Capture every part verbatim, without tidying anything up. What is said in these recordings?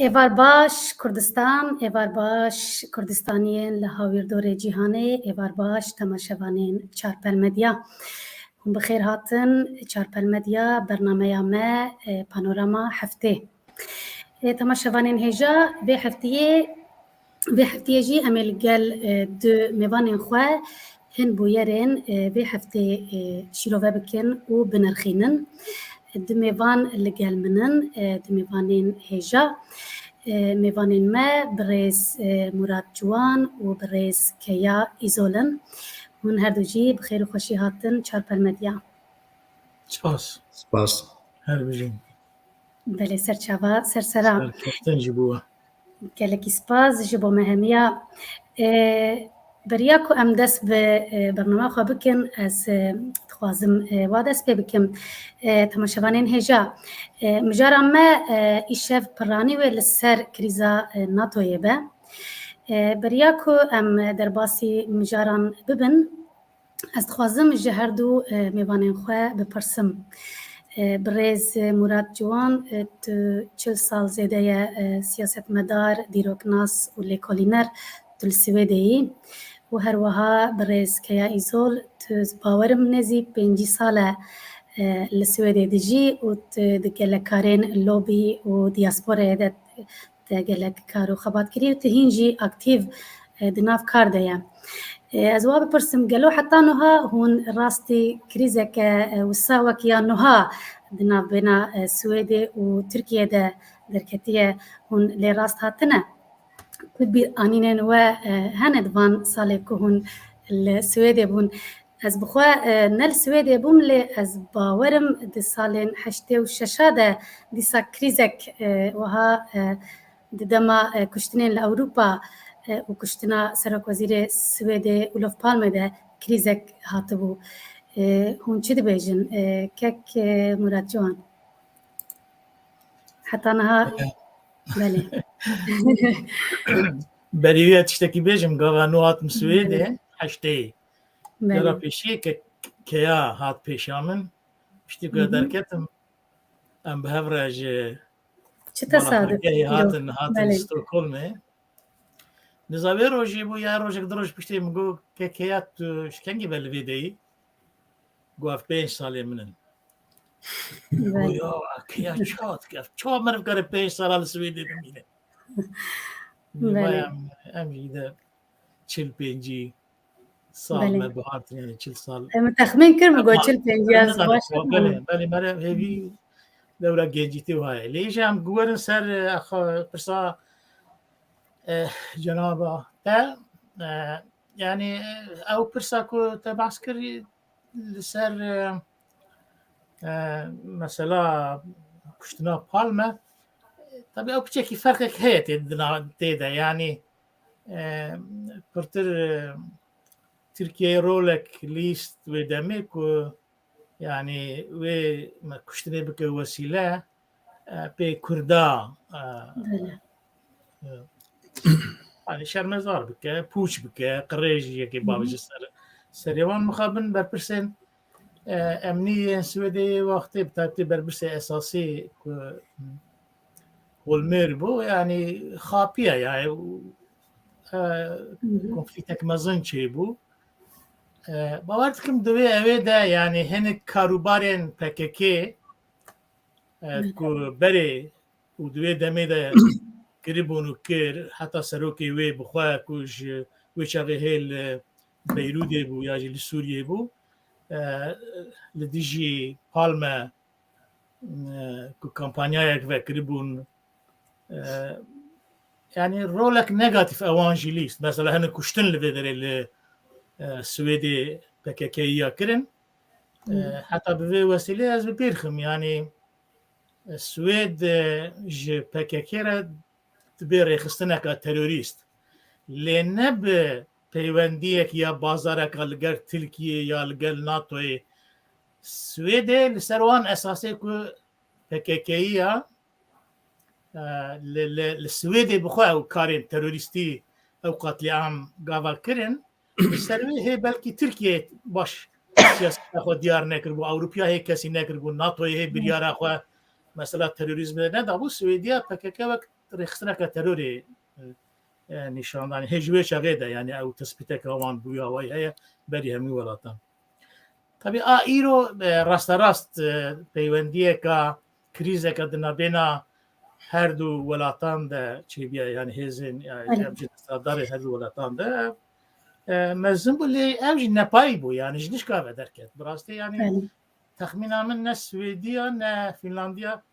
Êvar baş Kurdistan, êvar baş Kurdistaniyên li hawîrdorê cîhanê, êvar baş temaşevanên Çarpel Medya. Hûn bi xêr hatin Çarpel Medya, bernameya me, e, Panorama Heftê. E, temaşevanên hêja, vê heftiyê, vê heftiyê jî em ê li gel, e, du mêvanên xwe hin bûyerên, e, vê heftê, e, şîrove bikin û binirxînin. Du mêvan li gel min in, e, du mêvanên hêja. E, mêvanên me birêz, e, Murat Ciwan û birêz Keya Îzol in. Hûn her du jî bi xêr û xweşî hatin Çarpel Medya. Spas. Spas. Her bijîn. Belê, serçava, sersera. Serkeftin ji bo we. Gelekî spas ji bo me hemiya. E, beriya ku em dest bi, e, bernama xwe bikin, ez, e, dixwazim, e, wa dest pê bikim. E, temaşevanên hêja, e, mijara me, e, îşev piranî wê li ser krîza, e, NATOyê be. E, beriya ku em derbasî mijaran bibin, ez dixwazim ji her du, e, mêvanên xwe bipirsim. E, birêz Murat Ciwan, e, tu çil sal zêde ye, e, siyasetmedar, dîroknas û lêkolîner, tu li Swêdê yî. Û her wiha birêz Keya Îzol, tu bawerim nêzî pêncî sal e, e, li Swêdê dijî û tu di gelek karên lobî û diasporayê de te gelek kar û xebat kirî û tu hîn jî aktîf, e, di nav kar de ye. E, ez wa bipirsim, gelo heta niha hûn rastî krîzeke, e, wisa wek ya niha di navbêna, e, Swêdê û Tirkiyê de derketiye, hûn lê rast hatine? Bi bîr anînên we, e, hene di van salê ku hûn li Swêdê bûn? Ez bi xwe, e, ne li Swêdê bûm, lê ez bawerim di salên heştê û şeşa de dîsa krîzek, e, wiha, e, di dema, e, kuştinên li Ewropa, e, û kuştina Serokwezîrê Swêdê Olof Palme de krîzek hatibû. E, hûn çi dibêjin, e, kek, e, Murat Ciwan? Heta niha, belê. Berî wê tiştekî bêjim, gava nû hatim Swêdê, heştê. Belê. Gera pêşiyê ke-, keya hat pêşiya min. Piştî ku derketim, em bi hev re ji Çi tesadüf. Hatin, hatin Stockholmê. Niza wê rojê bû ya rojek du roj piştê min got, ke keya tu ji kengî ve li vê deyî? Got, ev pênc salê min in. Got, ya, keya çawa dike? Çawa meriv kare pênc sala li Swêdê bimîne? Em, em jî de çil pêncî sal me bihartin, yani çil sal. Em texmîn kir, min got çil pêncî ez baş. Belê, belê, me re hêvî dewra gencîtî wiha ye. Lê îşe em guwerin ser, e, axa, pirsa, e, cenaba te, e, yani, e, ew pirsa ku te behs kir li ser, e, e, mesela kuştina Palme, tabii ew piçekî ferqek heye tê, tê de, yani, e, pirtir, e, Tirkiyeyê rolek lîst wê demê ku, yani, wê me kuştinê bike wesîle, e, pê Kurda, e, e, yani şermezar bike, pûç bike, qirêj yekê bavêje ser, serê wan. Mixabin berpirsên, e, emnî yên Swêdê wextê bi taybetî berpirsê esasî ku Holmêr bû, yani xapiye, yani, e, konflîktek mezin çêbû. E, bawer dikim di wê ewê de, yani hinek karûbarên P K K, e, ku berê û di wê demê de kiribûn û kir, heta serokê wê bi xwe ku ji wê çaxê hê li Beyrûdê bû ya jî li Sûriyê bû, e, li dijî Palme, e, ku kampanyayek vekiribûn, e, yani rolek negatîf ewan jî lîst. Mesela hinek kuştin li vê derê li, e, Swêdê P K K ya kirin. E, heta bi vê wesîlê ez bi bîr xim, yani, e, Swêd, e, ji P K K re dibe rêxistineka terorîst. Lê ne bi peywendiyek ya bazareka li gel Tirkiyê ya li gel NATOyê. Swêdê li ser wan esasê ku P K K ya, e, li, li, li Swêdê bi xwe ew karên terorîstî, ew qetlîam gava kirin, li ser wê hê belkî Tirkiye baş siyaseta xwe diyar nekiribû, Ewropiya hê kesî nekiribû, NATOyê hê biryara xwe mesela terorîzmê nedabû, Swêdiya P K K wek rêxistineke terorê e, e, nîşandan. Hê ji wê çaxê de, yani ew tespîteke wan bûya wayî heye berî hemî welatan. Tabii a îro e, rasterast e, peywendiyeka, krîzeke di nabêna her du welatan de çêbiye, yani hêzên, yani Belê. em jî desthilatdarê her du welatan de e, mezin bû, lê ev jî nepayî bû, yani ji nişka ve derket. Bi rastî yani Belê. Texmîna min ne Swêdiya ne Fînlandiya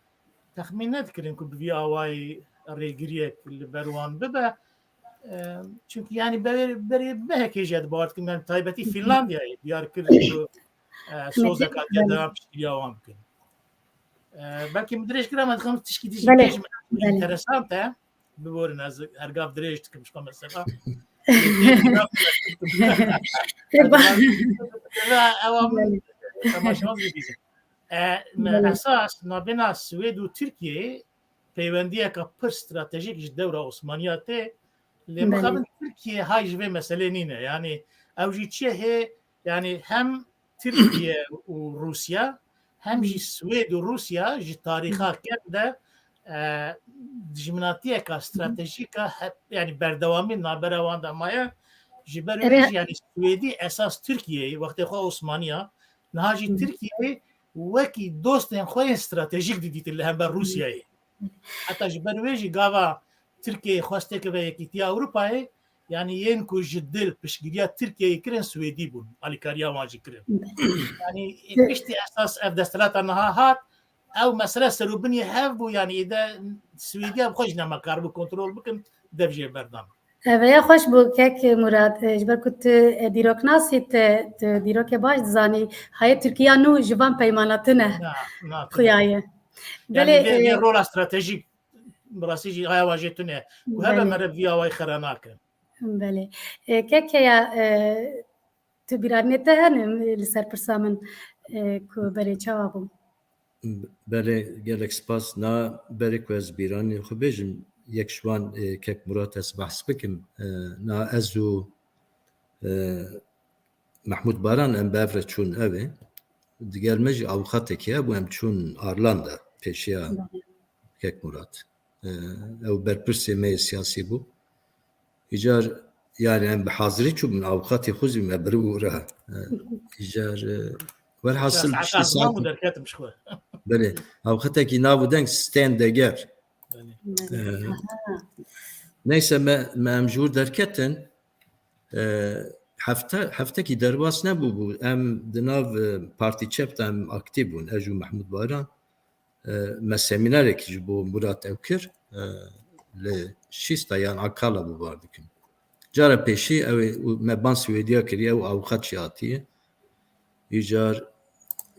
texmîn nedikirin ku bi vî awayî rêgiriyek li ber wan bibe. E, Çunkî yani berê, berê mehekê jî ez bawer dikim, yani taybetî Fînlandiyayê diyar kir ku e, soz Hemî hatiye devam piştgiriya wan bikin. E, belkî min dirêj kira, me dixwam tişkî dî jî Belê, bêjim, belê. Enteresant e. Biborin, ez her gav dirêj dikim ji xwe mesela. Ewa, ewa min Belê. Temaşevan bibînin. E, me Belê. Esas nabêna Swêd û Tirkiyeyê peywendiyeka pir stratejîk ji dewra Osmaniya tê. Lê Belê. Mixabin Tirkiye hay ji vê meselê nîne. Yani ew jî çi hê, yani hem Tirkiye û Rûsya, hem jî Swêd û Rûsya ji tarîxa kevn de e, dijminatiyeka stratejîka hep, yani berdewamî nabera wan de maye. Ji ber wê Ere- jî yani Swêdî esas Tirkiyeyê, wextê xwe Osmaniya, niha jî Hı. Tirkiyeyê wekî dostên xwe yên stratejîk didîtin li hember Rûsyayê. Heta ji ber wê jî gava Tirkiyeyê xwest têkeve Yekîtiya Ewropayê, yani yên ku ji dil piştgiriya Tirkiyeyê kirin Swêdî bûn, alîkariya wan jî kirin. Yani piştî esas ev desthilata niha hat, ew mesele serûbinî hev bû, yani êde Swêdiya bi xwe jî nema karibû kontrol bikin, dev jê berdan. Ev ya xweş bû kek Murat, e, ji ber ku tu e, dîroknasî te, tu dîrokê baş dizanî, hayê Tirkiya nû ji van peymana tune Na, na, tune. Xuyaye. Yani Belê, vê, vê e, rola stratejîk bi rastî jî haya wan jê tune. Ku hebe Belê. Mere vî awayî xera nake. Belê. E, kek ya, e, tu bîranê te hene li ser pirsa min, e, ku berê çawa bû? Belê, gelek spas. Na berê ku ez bîranê xwe bêjim, yek ji wan, e, kek Murat ez behs bikim. E, na ez û, e, Mehmûd Baran em bi hev re çûn evê. Digel me jî avûkatekî hebû, em çûn Arlanda pêşiya Belê. Kek Murat. E, ew berpirsê me yê siyasî bû. Îcar, yani em bi hazirî çûbûn, avûkatê xwe jî me biribû re. E, îcar, e, welhasil Saet piştî ez saet mam û derketim ji xwe. Belê, avûkatekî nav û deng Stêndeger. Belê. E, Aha. Neyse me, me em ji wir derketin. E, hefte, heftekî derbas nebûbû. Em di nav, e, Partî Çep de em aktîf bûn. Ez û Mehmûd Baran. E, me semînerekî ji bo Murat ew kir, e, li Şîsta yan Akala bi bar dikim. Cara pêşî ew ê, û me ban Swêdiya kiriye û avûkat jî hatiye. Îcar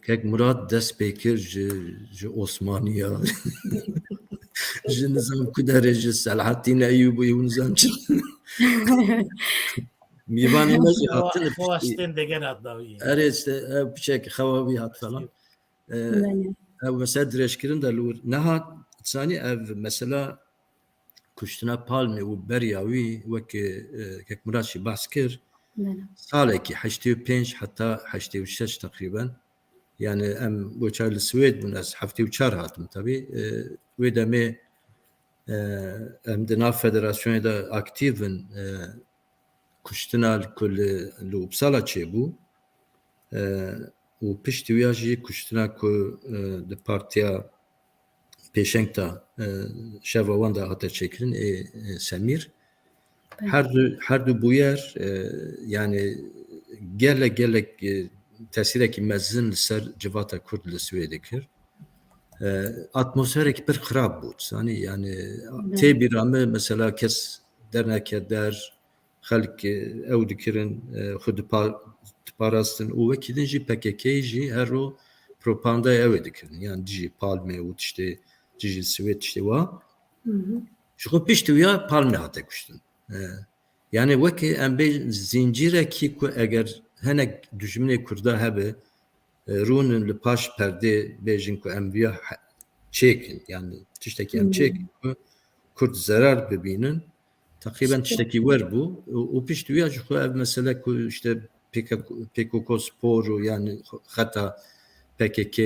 kek Murat dest pê kir ji, ji Osmaniya, ji nizam ku derê, ji Selahattîn Eyûbî û nizam çi. Mîvanê me jî hatine piştî. Erê, işte, ew piçek xewa wî hat falan. E, Belê. Ew mesela dirêjkirin de li wir nehat, zanî ev mesela kuştina Palmê û beriya wî weke, e, kek Murat jî behs kir, Belê. Salekî heştê û pênc heta heştê û şeş teqrîben. Yani em weçar li Swêd bûn, ez heftê û çar hatim tabii. E, wê demê, e, em di nav federasyonê de aktîv in, e, kuştina li ku li, li Uppsala çêbû, e, û piştî wî ya jî kuştina ku, e, di partiya pêşeng de, e, şeva wan de hate çêkirin, ê, ê Semîr. Her du, her du bûyer, e, yani gelek, gelek, e, tesîrekî mezin li ser civata Kurd li Swêdê kir. E, atmosferekî pir xirab bû, zanî, yani tê bîra min, mesela kes derneke der, xelk, e, ew dikirin, e, xwe dipa-, diparastin û wekî din jî P K K jî her ro propagandaya ew ê dikirin. Yani dijî Palmê û tiştê, dijî Swêd tiştê wa. Hı hı. Ji xwe piştî wî ya Palmê hate kuştin. E, yani wekî em bê zincîrekî ku eger henek dijminê Kurda hebe, e, rûnin li paş perdê bêjin ku em viya he-, çêkin, yani tiştekî em Hı. çêkin ku Kurd zerar bibînin. Teqrîben Spe- tiştekî wer bû û, û pişt wîya ji xwe ev mesele ku işte P K K, P K K spor û yani xeta P K K,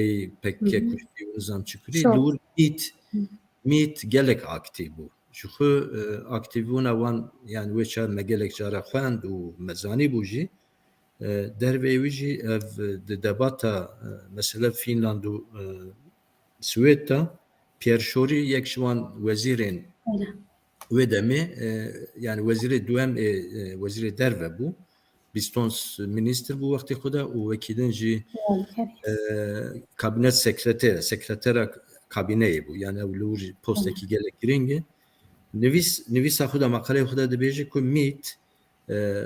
P K K Hı hı. kuştî û nizam çi kurî, Çok. Li wir mît, Hı. mît gelek aktîf bû. Ji xwe, e, aktîvbûna wan, yani wê çar me gelek cara xwend û me zanîbû jî, e, derveyî wî jî ev, e, di debata, e, mesela Fînland û, e, Swêd de Pierre Schori yek ji wan wezîrên Öyle. wê demê, e, yani wezîrê duem ê, e, wezîrê derve bû. Bistons minister bû wextê xwe de û wekî din jî, Öyle. e, kabinet sekreter, sekretera kabineyê bû. Yani ew li wir postekî gelek girîng e. Nivîs, nivîsa xwe de, maqaleyê xwe de dibêje ku MIT, e,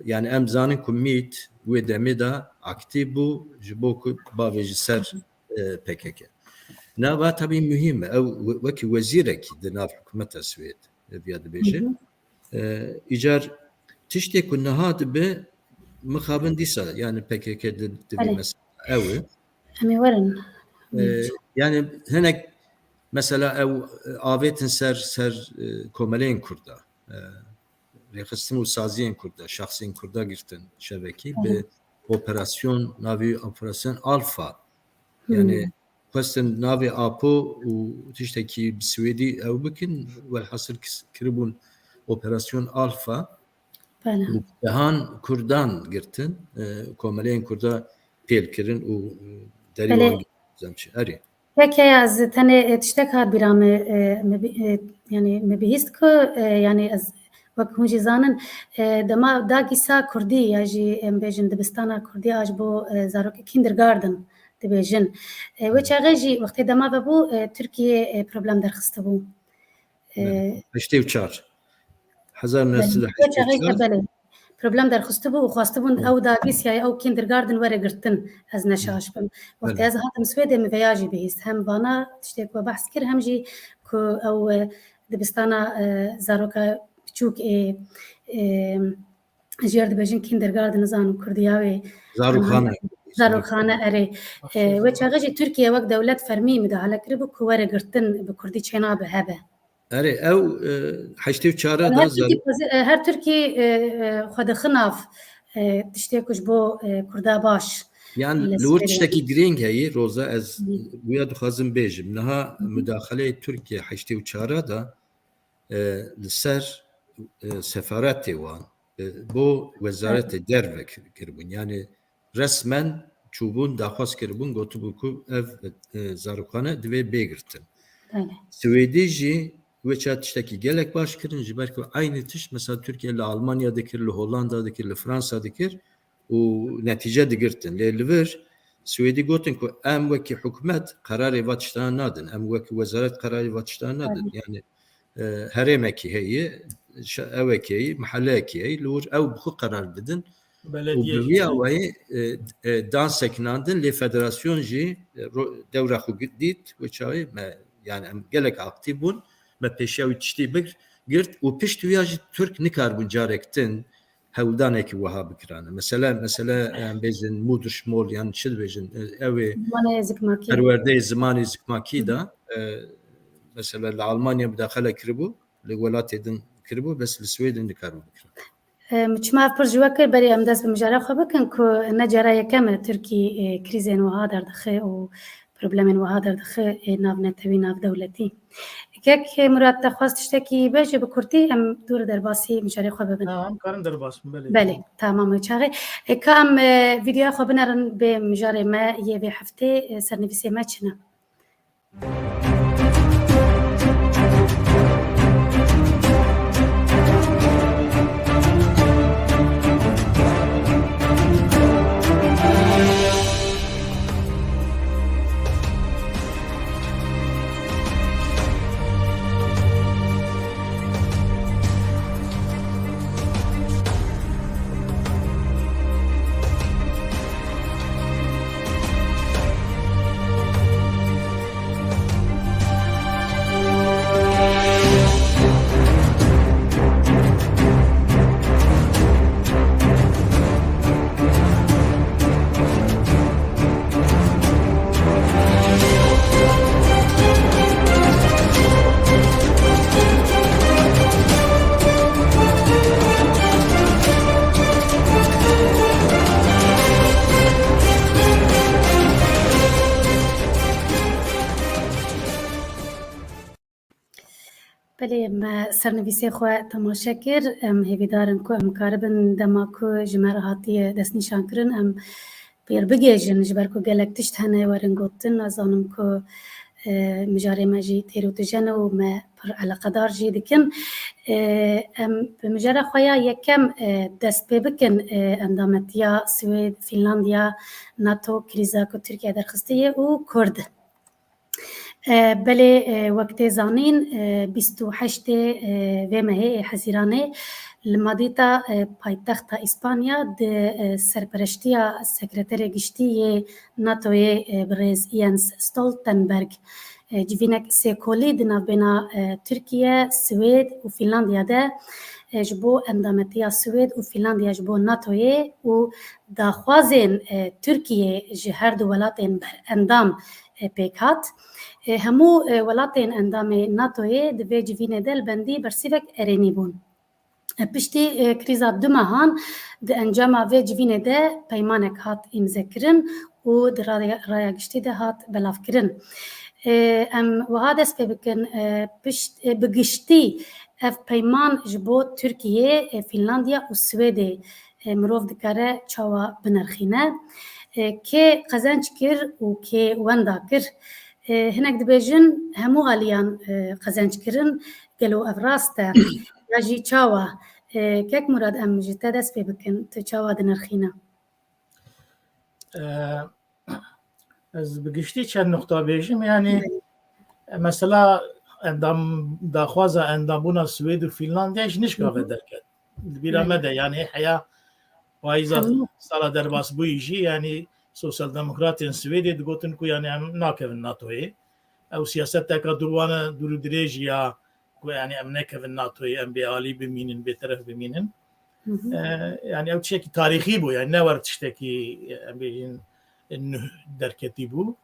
yani em zanin ku MIT wê demê de aktîv bû, ji bo ku bavê ji ser, e, P K K. Nava tabî muhîm e. Ew we-, wekî wezîrekî di nav hikûmeta Swêd, e, viya dibêje. Hı hı. E, îcar tiştê ku niha dibe mixabin dîsa, yani P K K di, di Belê. Mesela ew e. Em ê werin. E, yani hinek mesela ew, e, avêtin ser, ser, e, komeleyên Kurda. E, rêxistin û saziyên Kurda, şexsên Kurda girtin şevekî Hı hı. bi operasyon, navî operasyon Alfa. Hı. Yani xwestin navê Apo û tiştekî bi Swêdî ew bikin, welhasil kis-, kiribûn Operasyon Alfa. Bele. Û dehan Kurdan girtin, e, komeleyên Kurda pêl kirin û, e, derî Bele. wan girtin zemçi. Erê. Peki, ez tenê, e, tiştek hat bîra me, e, me bî-, e, yani me bihîst ku, e, yani ez wek hûn jî zanin, e, dema dagîsa Kurdî ya jî em bêjin dibistana Kurdî a ji bo, e, zarokê kindergarten dibêjin. E, wê Hı. çaxê jî wextê dema vebû, e, Tirkiye, e, problem derxistibû. E, Belê. Heştê û çar. Hezar neh sed û heştê û çar. Belê. Çaxê jî belê. Problem derxistibû û xwestibûn Hı. ew dagîsiyayê, ew kindergarten were girtin, ez Hı. neşaş bim. Wextê Belê. ez hatim Swêdê, min veya jî bihîst. Hem vana tiştê ku behs kir, hem jî ku ew, e, dibistana, e, zaroka piçûk ê, e, ji yer dibêjin kindergarten, nizanim kurdiya wê. Zarokhane. Zarokhane, erê. E, wê çaxê jî Tirkiye wek dewlet fermî midahale kiribû ku were girtin bi kurdî çênabe hebe. Erê, ew, e, heştê û çar Her da Tirkî zarok- pozî-, e, her Tirkî, e, e, xwe dixi nav, e, tiştê ku ji bo, e, Kurda baş. Yan Li li wir Swêdê. Tiştekî girîng heye, Roza, ez Hı. wîya dixwazim bêjim. Niha Hı hı. mudaxaleyê Tirkiye heştê û çar da, e, li ser, e, sefaretê wan, e, bo wezaretê derve kir-, kiribûn. Yani resmen çûbûn, daxwaz kiribûn, gotibû ku ev, e, zarokhane divê bê girtin. Belê. Swêdî jî wê çar tiştekî gelek baş kirin, ji ber ku eynî tişt, mesela Tirkiye li Almanya dikir, li Hollanda dikir, li Fransa dikir û netîce digirtin. Lê li vir Swêdî gotin ku em wekî hikûmet qerarê va tiştan nadin, em wekî wezaret qerarê va tiştan nadin. Belê. Yani, e, herêmekî heye, şe-, ewekî heye, meheleyekî heye, li wir ew bi xwe qerar didin. Û bi Belediyekî vî heye. awayî, e, e, dan sekinandin, lê federasyon jî, e, ro-, dewra xwe gi-, dît, wê çaxê me, yani em gelek aktîf bûn, me pêşiya wî tiştî bigir-, girt û pişt wîya jî Tirk nikaribûn carek din hewldanekî wiha bikirane. Mesele, mesele, em bêjin Modersmål, yan çi dibêjin, e, ew ê Zimanê zikmakî. perwerdeyê zimanê zikmakî Hı hı. de, e, mesela li Almanya mudaxele kiribû, li welatê din kiribû, bes li Swêdê nikaribû bikirane. Em, çima ev pir ji we kir, berê em dest bi mijara xwe bikin ku ne cara yekem e Tirkî, e, krîzên wiha derdixe û problemên wiha derdixe, e, navnetewî, navdewletî. Kek Murat, te xwest tiştekî bêje bi kurtî, em dûr derbasî mijarê xwe bibin. Ha, em karin derbas bin, belê. Belê, tamam, e, çaxê. E, ka em, e, vîdeoya xwe binerin bê mijarê me yê vê heftê, e, sernivîsê me çi ne? Lê me sernivîsê xwe temaşe kir. Em hêvîdar in ku em karibin dema ku ji me re hatiye destnîşankirin, em pêr bigihêjin, ji ber ku gelek tişt hene werin gotin. Ez zanim ku, e, mijarê me jî têr û tije ne û me pir eleqedar jî dikin. E, em bi mijara xwe ya yekem, e, dest pê bikin, e, endametiya Swêd, Fînlandiya, NATO, krîza ku Tirkiye derxistiye û Kurd. E, belê, e, wek tê zanîn, e, bîst û heştê, e, vê mehê ê Hezîranê li Madrîda, e, paytexta Îspanya di, e, serpereştiya Sekreterê Giştî yê NATOyê, e, birêz Jens Stoltenberg, e, civînek sêkolî di navbêna, e, Tirkiye, Swêd û Fînlandiya de, e, ji bo endametiya Swêd û Fînlandiya ji bo NATOyê û daxwazên, e, Tirkiye ji her du welatên berendam, e, pêk hat. E, hemû, e, welatên endamê NATOyê di vê civînê de li bendî bersîvek erênî bûn. E, piştî, e, krîza du mehan di encama vê civînê de peymanek hat îmzekirin û di raya, raya giştî de hat belavkirin. E, em wiha dest pê bikin, e, pişt, e, bi giştî ev peyman ji bo Tirkiye, e, Fînlandiya û Swêdê, e, mirov dikare çawa binirxîne? E, kê qezenc kir û kê wenda kir? E, hinek dibêjin hemû aliyan, e, qezenc kirin. Gelo ev rast e? Ya jî çawa? E, Kek Murad, em ji te dest pê bikin. Tu çawa dinirxîne? E, ez bi giştî çend nuqta bêjim, yanî, Belê. Mesela endam, daxwaza endambûna Swêd û Fînlandiyayê jî nişka Hı hı. ve derket. Di bîra Belê. me de, yanî, heya payîza Hemû. sala derbasbûyî jî, yanî, sosyaldemokratên Swêdê digotin ku, yanî, em nakevin NATOyê. Ew siyaseteka dûrwane, dûr û dirêj ya ku, yanî, em nekevin NATOyê, em bêalî bimînin, bêteref bimînin. Hı hı. E, yanî, ew tiştekî tarîxî bû, yanî, ne wer tiştekî, em bêjin, nuh derketî bû.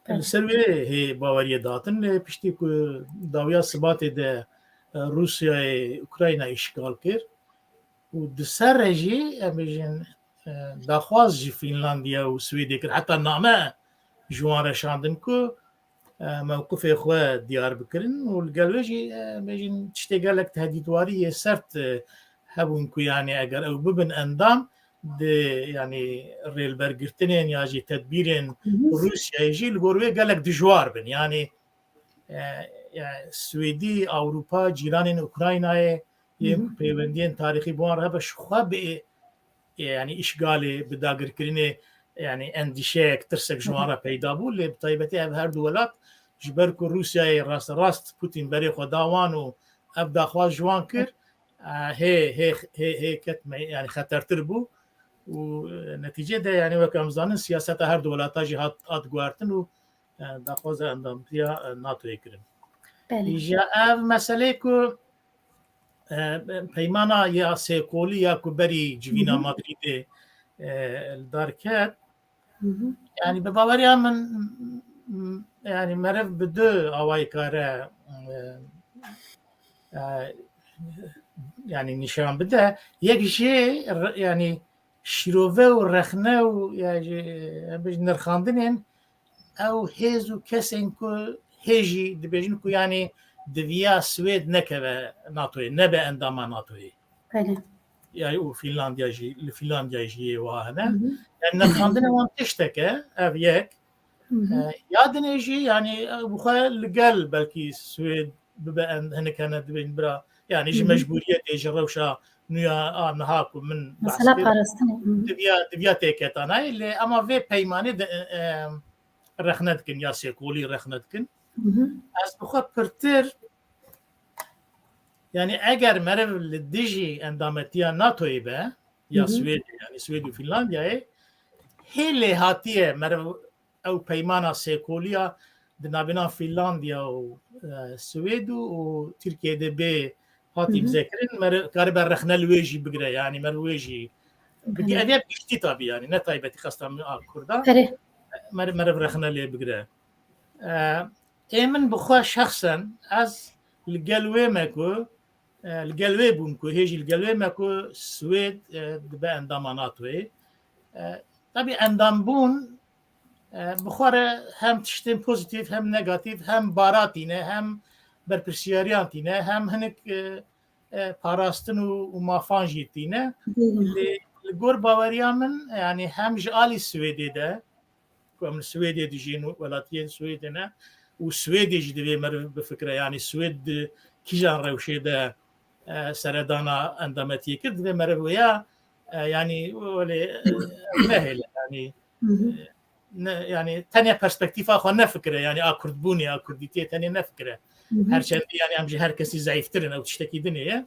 Li Belê. ser wê hê baweriyê dihatin, lê piştî ku dawiya Sibatê de, e, Rûsyayê Ukrayna îşgal kir û di ser re jî, em bêjin, e, daxwaz ji Fînlandiya û Swêdê kir, heta name ji wan re şandin ku, e, mewqifê xwe diyar bikirin û li gel wê jî, e, bêjin tiştê gelek tehdîtwarî yê sert, e, hebûn ku, yanî, eger ew bibin endam, di, yanî, rêlbergirtinên ya jî tedbîrên Hı hı. Rûsyayê jî li gor wê gelek dijwar bin. Yanî, e, e, Swêdî, Ewropa, cîranên Ukraynayê, yên Hı hı. ku peywendiyên tarîxî bi wan re hebe, ji xwe bi, e, yanî, îşgalê, bi dagirkirinê, yanî, endîşeyek, tirsek ji wan Hı hı. re peyda bû. Lê bi taybetî ev her du welat, ji ber ku Rûsyayê rasterast Putin berê xwe da wan û ev daxwaz ji wan kir, e, hê, hê, hê, hê ket me-, yanî, xetertir bû û, e, netîcê de, yanî, wek em zanin, siyaseta her du welata jî hat, hat guhertin û, e, daxwaza endamtiya, e, NATOyê kirin. Belê. Îja ev meselê ku, e, peymana ya sêkolî ya ku berî civîna Hı hı. Madrîdê, e, li dar ket, Hı hı. Yanî, bi baweriya min, m-, yanî, meriv bi du awayî kare, e, e, yanî, nîşan bide. Yek jê re-, yanî, şîrove û rexne û, yanî, em bêjin nirxandinên ew hêz û kesên ku hê jî dibêjin ku, yanî, diviya Swêd nekeve NATOyê, nebe endama NATOyê. Belê. Ya û Fînlandiya jî, li Fînlandiyayê jî yê wiha hene. Hı hı. Yani nirxandina wan tiştek e, ev yek. Hı hı. E, ya dinê jî, yani, ew bi xwe li gel belkî Swêd bibe en-, hinek hene dibên bira, yani ji Hı hı. mecbûriyetê, ji rewşa nû ya a niha ku min Mesela behs kir, parastinê. Hı hı. diviya, diviya têketanayê, lê ema vê peymanê de, e, e, rexne dikin ya sêkolî rexne dikin. Hı hı. Ez bi xwe pirtir, yani eger meriv li dijî endametiya NATOyê be, ya Hı hı. Swêdê, yani Swêd û Fînlandiyayê, hê lêhatiye meriv ew peymana sêkoliya di navbêna Fînlandiya û, e, Swêd û, û Tirkiyeyê de bê hat Hı hı. îmzekirin, meriv karibe rexne li wê jî bigire, yani meriv wê jî bigire. Belê. Ev yek giştî tabî, yani ne taybetî xesta min a Kurda. Erê. Meriv, meriv rexne lê bigire. E, ê min bi xwe şexsen, ez li gel wê me ku, e, li gel wê bûm ku, hê jî li gel wê me ku Swêd, e, dibe endama NATOyê. E, tabî endambûn, e, bi xwe re hem tiştên pozîtîf, hem negatîf, hem baratî ne, hem, berpirsiyariyan tîne, hem hinek, e, e, parastin û, û mafan jî tîne. Lê li gor baweriya min, yani hem ji alî Swêdê de, ku em li Swêdê dijîn û welatiyên Swêdê ne, û Swêdê jî divê meriv bifikire, yani Swêd di kîjan rewşê de, e, seredana endametiyê kir, divê meriv wêya, e, yani welê, e, nehêle, yani, e, ne, yani tenê perspektîfa xwe nefikire, yani a kurdbûnê, a kurdîtiyê tenê nefikire. Her çendî yani em ji her kesî zeîftir in, ew tiştekî dinê ye.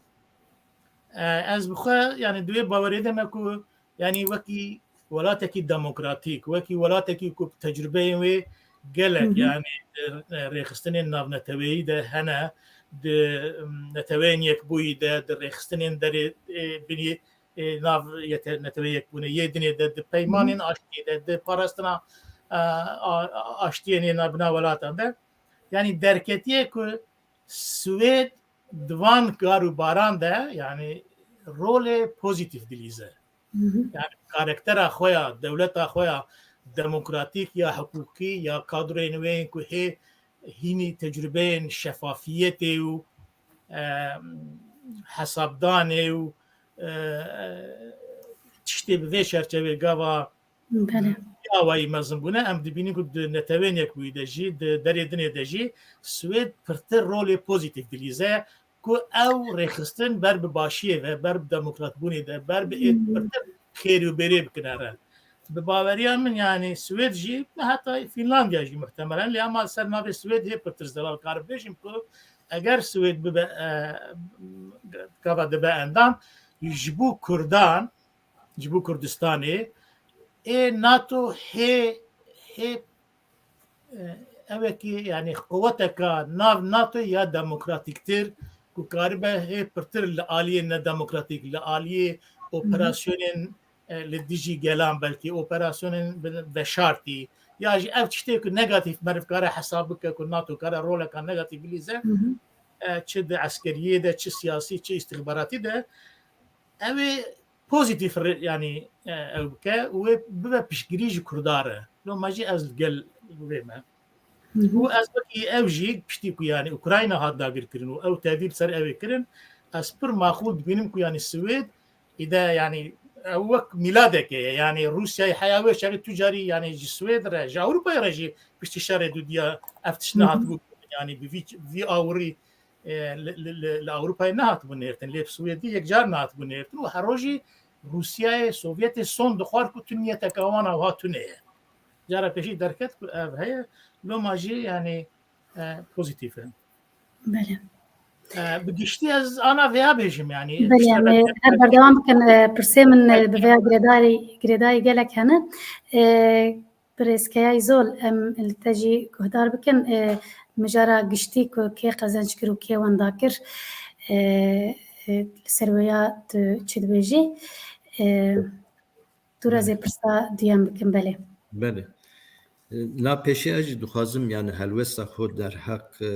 E, ez bi xwe, yani, di wê bawerê de me ku, yani, wekî welatekî demokratîk, wekî welatekî ku tecrubeyên wê gelek, yani, di, e, rêxistinên navneteweyî de hene, di, em, Neteweyên Yekbûyî de, di rêxistinên derê, e, binî, e, nav yete-, Neteweyê Yekbûnê yê dinê de, di peymanên aştiyê de, di parastina, e, a-, a-, aştiyê nêna bina welatan de, yani, derketiye ku Swêd di van kar û baran de, yani, rolê pozîtîf dilîze. Yani, karaktera xwe ya, dewleta xwe ya demokratîk ya hiqûqî ya kadroyên wê yên ku hê hînî tecrubeyên şefafiyetê û, e, hesabdanê û, e, tiştê bi vê çerçevê gava Belê. Ya wayî mezin bûne, em dibînin ku di Netewên Yekbûyî de jî, di derê dinê de jî Swêd pirtir rolê pozîtîf dilîze ku ew rêxistin ber bi başiyê ve, ber bi demokratbûnê de, ber bi ê pirtir xêr û bêrê bikine re. Bi baweriya min, yani Swêd jî, heta Fînlandiya jî muhtemelen, lê ama li ser navê Swêd hê pirtir zelal karim bêjim ku eger Swêd bibe, e, gava dibe endam, ji bo Kurdan, ji bo Kurdistanê, ê NATO hê, hê, e, ewekî, yani, quweteka nav NATO ya demokratîktir, ku karibe hê pirtir li aliyê nedemokratîk, li aliyê operasyonên, e, li dijî gelan, belkî operasyonên bi-, veşartî, ya jî ev tiştê ku negatîf meriv kare hesab bike, ku NATO kare roleka negatîf bilîze, e, çi di eskeriyê de, çi siyasî, çi îstixbaratî de, ew ê pozîtîf re-, yani, e, ew bike û wê bibe piştgirî ji Kurda re. Loma jî ez li gel wê me. Û ez wekî ew jî piştî ku, yani, Ukrayna hat dagirkirin û ew tevî li ser ew ê kirin, ez pir maqûl dibînim ku, yani, Swêd îde, yani, ew wek mîladekê ye. Yani, Rûsyayê heya wê çaxê tu carî, yani, ji Swêd re, ji Ewropayê re jî piştî şerê dudiya ev tişt nehatibû kirin. Yani, bi vî, vî awirî e, li, li, li, li Ewropayê nehatibû nêrtin, lê bi Swêdî yekcar nehatibû nêrtin û her rojî Rûsyayê, Sovyetê son dixwar ku tu niyeteke wan a wiha tune ye. Cara pêşî derket ku ev heye, loma jî, yani, e, pozîtîf e. Belê. E, bi giştî ez ana vêya bêjim, yani, Belê, tişta em, e, her berdewam bikin, e, pirsê min, e, bi vêya girêdarî, girêdayî gelek hene. E, Birêz Keyay Zol, em li te jî guhdar bikin, e, mijara giştî ku kê qezenc kir û kê wenda kir, e, e, li ser wêya tu çi dibêjî? E, tu re Belê. zê pirsa duyem bikim, belê. Belê. E, na pêşî ez jî dixwazim, yani, helwesta xwe derheq, e,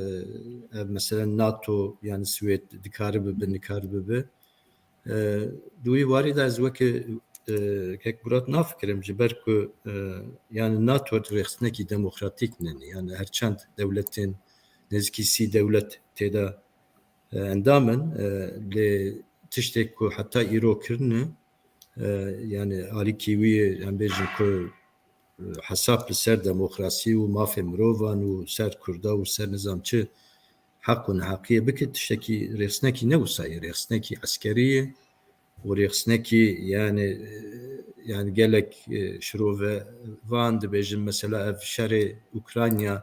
ev mesele NATO, yani, Swêd dikare bibe, nikare bibe. E, di wî warî de ez weke, e, kek Murat nafikirim, ji ber ku, e, yani NATO rêxistinekî demokratîk nîne. Yani her çend dewletên nêzîkî sî dewlet tê de, e, endam in, e, lê tiştê ku heta îro kirine, e, yani alîkî wî em bêjin ku hesab li ser demokrasî û mafê mirovan û ser Kurda û ser nizam çi heq û neheqiyê bike, tiştekî rêxistinekî ne wisa ye, rêxistinekî eskerî ye û rêxistinekî yani, e, yani gelek, e, şirove van dibêjin mesela ev şerê Ukrayna,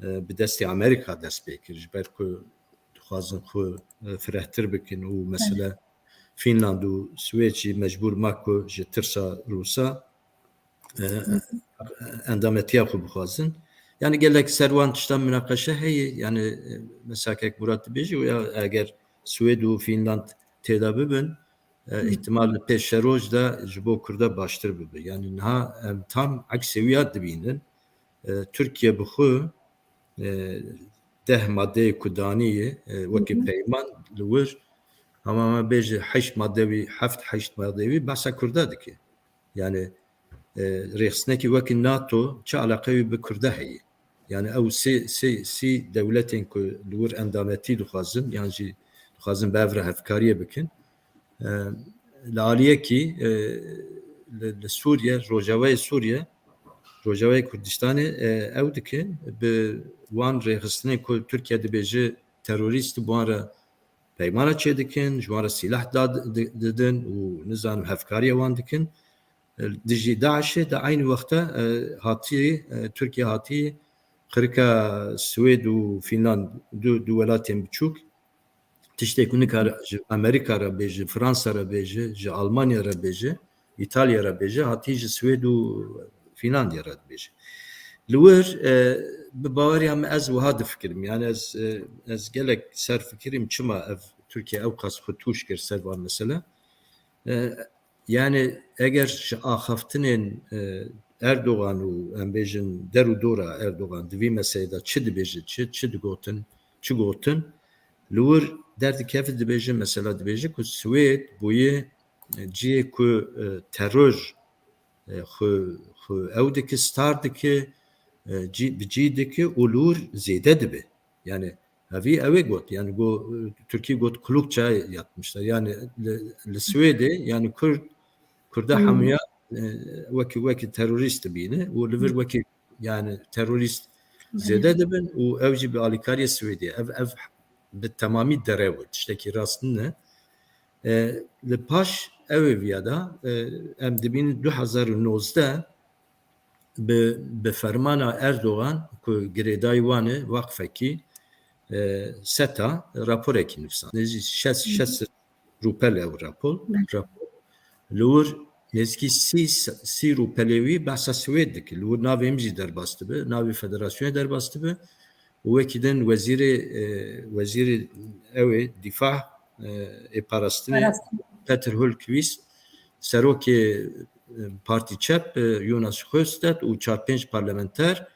e, bi destê Amerîka dest pê kir, ji ber ku dixwazin xwe, e, firehtir bikin û mesela Fînland û Swêd jî mecbûr ma ku ji tirsa Rûsa e, endametiya xwe bixwazin. Yani gelek ser wan tiştan minaqeşe heye. Yani, e, mesela kek Murat dibêjî, ya eger Swêd û Fînland têda bibin, e, ihtimal li pêşeroj de ji bo Kurda baştir bibe. Yani niha em tam eksê wiya dibînin. E, Tirkiye bi xwe, e, deh madeyê ku danî ye, e, wekî peyman li wir, hema me bêje heşt madewî, heft heşt madewî behsa Kurda dike. Yani, e, rêxistinekî wekî NATO çi eleqe wî bi Kurda heye? Yani ew sê, sê, sê dewletên ku li wir endametî dixwazin, yan jî dixwazin bi hev re hevkariyê bikin. E, li aliyekî, e, li, li Sûriye, Rojavayê Sûriye, Rojavayê Kurdistanê, e, ew dike bi wan rêxistinên ku Tirkiye dibêje terorîst, bi wan re peymana çêdikin, ji wan re sîlah da di-, didin û nizanim hevkariya wan dikin. E, dijî DAIŞê de eynî wexta, e, hatî, e, Tirkiye hatî xirika Swêd û Fînland, du, du welatên biçûk, tiştê ku nikare ji Amerîka re bê, ji Fransa re bê, ji, ji Almanya re bê, ji Îtalya re bê, ji hatî ji Swêd û Fînlandya re dibêje. Li wir, e, bi baweriya min ez wiha difikirim. Yani ez, e, ez gelek ser fikirîm çima ev Tirkiye ew qas xwe tûş kir ser van mesele. E, yani eger ji axaftinên, e, Erdogan û em bêjin der û dora Erdogan di vî meselê de çi dibêje, çi, çi digotin, çi gotin, li wir derdikeve dibêje, mesela dibêje ku Swêd bûye, e, cihê ku, e, teror, e, xwe, xwe ew dike, star dike, e, cî, bi cî dike û li wir zêde dibe. Yani hevî ew ê got. Yani got, e, Tirkî got kulukça yatmışlar. Yani li, li Swêdê yani Kurd, Kurda Hmm. hemiya, e, wekî, wekî terorîst dibîne û li vir Hmm. wekî yani terorîst Belê. zêde dibin û ew jî bi alîkariyê Swêdê. Ev, ev bi temamî derew e. Tiştekî rast nîne. E, li paş ew ê viya da, e, em dibînin du hezar û nozdeh bi, bi fermana Erdogan ku girêdayî wan e, waqfekî, e, SETA raporekî nivîsand. Nêzî şeş, Hı hı. şeş sed rûpel ew rapor. Belê. Rapor. Li wir nêzîkî sî, sî rûpelê wî behsa Swêd dike. Li wir navê min jî derbas dibe, navê federasyonê derbas dibe. Û wekî din wezîrê, e, wezîrê ew ê dîfa, e, ê parastinê Parastin. Peter Hultqvist, serokê, e, Partî Çep, e, Jonas Sjöstedt û çar pênc parlamenter,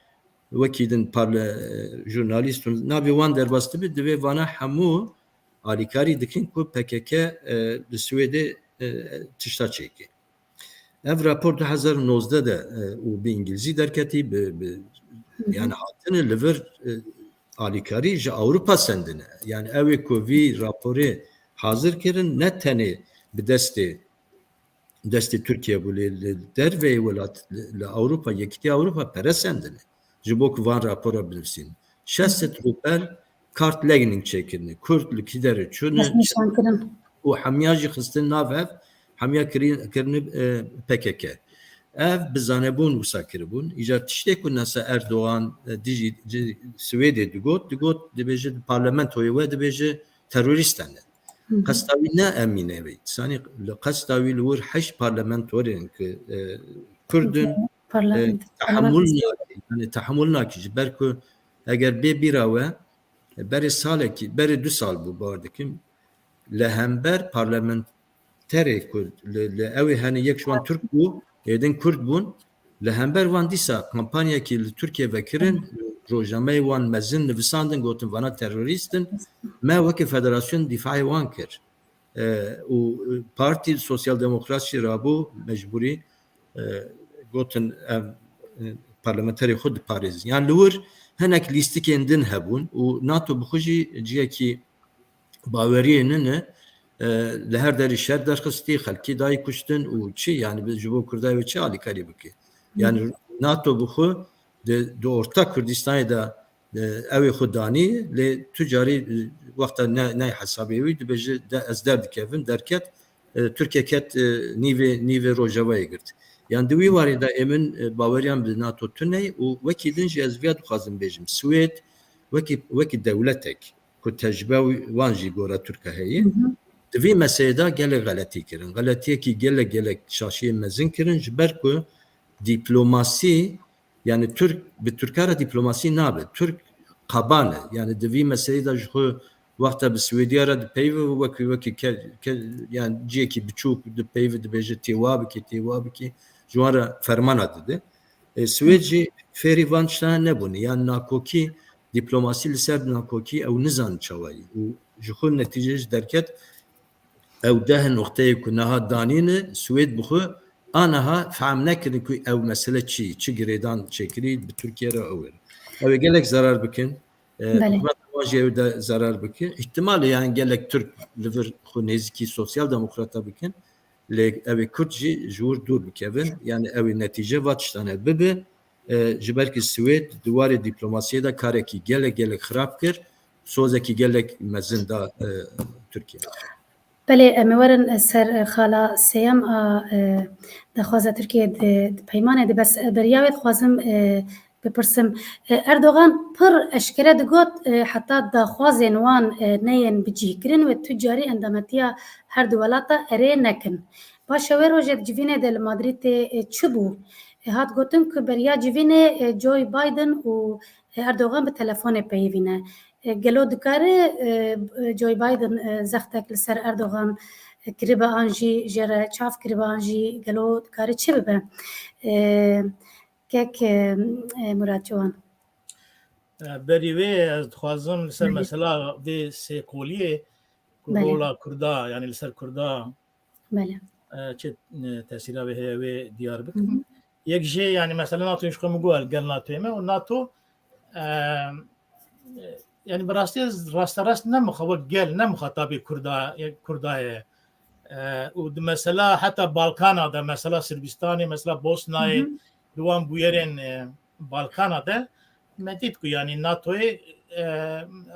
wekî din parle-, e, jurnalîst û navê wan derbas dibe, divê vana hemû alîkarî dikin ku P K K, e, li Swêdê, e, tişta çêke. Ev rapor du hezar û nozdeh de, e, û bi îngilîzî derketî, bi, bi, Hı hı. yani hatine li vir, e, alîkarî ji Ewropa sendine. Yani ew ê ku vî raporê hazir kirin, ne tenê bi destê, destê Tirkiye bû, lê li derveyê welat, li, li Ewropa, Yekîtiya Ewropa pere sendine. Ji bo ku van rapora binivîsîn. Şeş sed rûpel kartlegging çêkirine. Kurd li kî derê çûne, Destnîşankirin. û hemiya jî xistin nav ev, hemiya kirin-, kirine, e, P K K. Ev bi zanebûn wisa kiribûn. Îcar tiştê ku nasa Erdogan, e, dijî, dijî Swêdê digot, digot, dibêje di parlamentoyê we dibêje terorîst hene. Hı hı. Qesta wî ne emîne wî. Sanî li qesta wî li wir heşt parlamentorên ki, e, Kurd in, Hı hı. Parlament-, e, tehemûl parlament- nake, yani tehemûl nake. Ji ber ku eger bê bîra we, berê salekî, berê du sal bû, bawer dikim, li hember parlamenterê ku li, li ew ê hene yek ji wan Tirk bû, êdin Kurd bûn, li hember wan dîsa kampanyekî li Tirkiye vekirin, rojnameyê wan mezin nivisandin, gotin vana terorîst in, me weke federasyon dîfaê wan kir. E, û Partî Sosyal Demokrat jî rabû mecbûrî, e, gotin em, e, parlamenterê xwe diparêzin. Yan li wir hinek lîstikên din hebûn û NATO bi xwe jî cihekî baweriyê nine, e, li her derî şer derxistî, xelkî dayî kuştin û çi, yani bi, ji bo Kurda wê çi alîkarî bike? Yani NATO bi xwe di, di orta Kurdistanê de, e, ew ê xwe danî, lê tu carî, e, wexta ne, ney hesabê wî dibêje de ez derdikevim, derket, e, Tirkiye ket, e, nîvê, nîvê Rojavayê girt. Yan di wî warê de ê min, e, baweriyan bi NATO tune ye û wekî din jî ez viya dixwazim bêjim. Swêd wekî, wekî dewletek ku tecrube wan jî gora Tirka heye, Hı hı. di vî meselê de gelek xeletî kirin. Xeletiyekî gelek, gelek şaşiyê mezin kirin, ji ber ku dîplomasî, yani Tirk, bi Tirka re dîplomasî nabe. Tirk qaban e. Yani di vî meselê de ji xwe wexta bi Swêdiya re dipeyive, wekî, wekî ke, ke, yani ciyekî biçûk dipeyive, dibêje tê wa bikê, tê wa bikê. Ji wan re fermana dide. E, Swêd jî fêrî van tiştana nebûne. Yan nakokî, dîplomasî li ser nakokî ew nizanin çawa ye. Û ji xwe netîcê jî derket, ew deh noqteyê ku niha danîne, Swêd bi xwe aniha fehm nekirin ku ew mesele çi ye, çi girêdan çêkirî bi Tirkiye re ew ê. Ew ê gelek zarar bikin. E, Belê. Hikûmeta wan jî ew de zarar bikin. Îhtimal e, yani gelek Tirk li vir xwe nêzîkî sosyal demokrata bikin. Lê ew ê Kurd jî ji wir dûr bikevin. Yani ew ê netîce va tiştan e bibe. E, ji ber ku Swêd di warê dîplomasiyê de karekî gelek, gelek xirab kir. Sozekî gelek mezin da, e, Tirkiye. Belê, em ê werin ser, e, xala sêyem a, e, daxwaza Tirkiye di, di peymanê de, bes, e, beriya wê dixwazim, e, bipirsim. E, Erdogan pir eşkere digot, e, heta daxwazên wan, e, neyên bicihkirin wê tu carî endametiya her du welata erê nekin. Baş e, wê rojê di civînê de li Madrîdê, e, çi bû? E, hat gotin ku beriya civînê, e, Joe Biden û, e, Erdogan bi telefonê peyivîne. E, gelo dikare, e, Joe Biden, e, zextek li ser Erdogan, e, kiribe an jî jê re çav kiribe an jî gelo dikare çi bibe? E, kek, e, e, Murat Ciwan. E, berî wê ez dixwazim li ser Belê. mesela vê sêkoliyê ku Belê. rola Kurda, yani li ser Kurda, Belê. e, çi, e, tesîra wê heye wê diyar bikim. Hı hı. Yek jê, yani mesela NATO ji xwe min got, gel NATOyê me û NATO, e, yani bi rastî rasterast ne mixa-, wek gel ne mixatabê Kurda, Kurda ye. E, û di mesela heta Balkana de, mesela Sirbistanê, mesela Bosnayê, Hı hı. di wan bûyerên, e, Balkana de me dît ku yani NATOyê, e,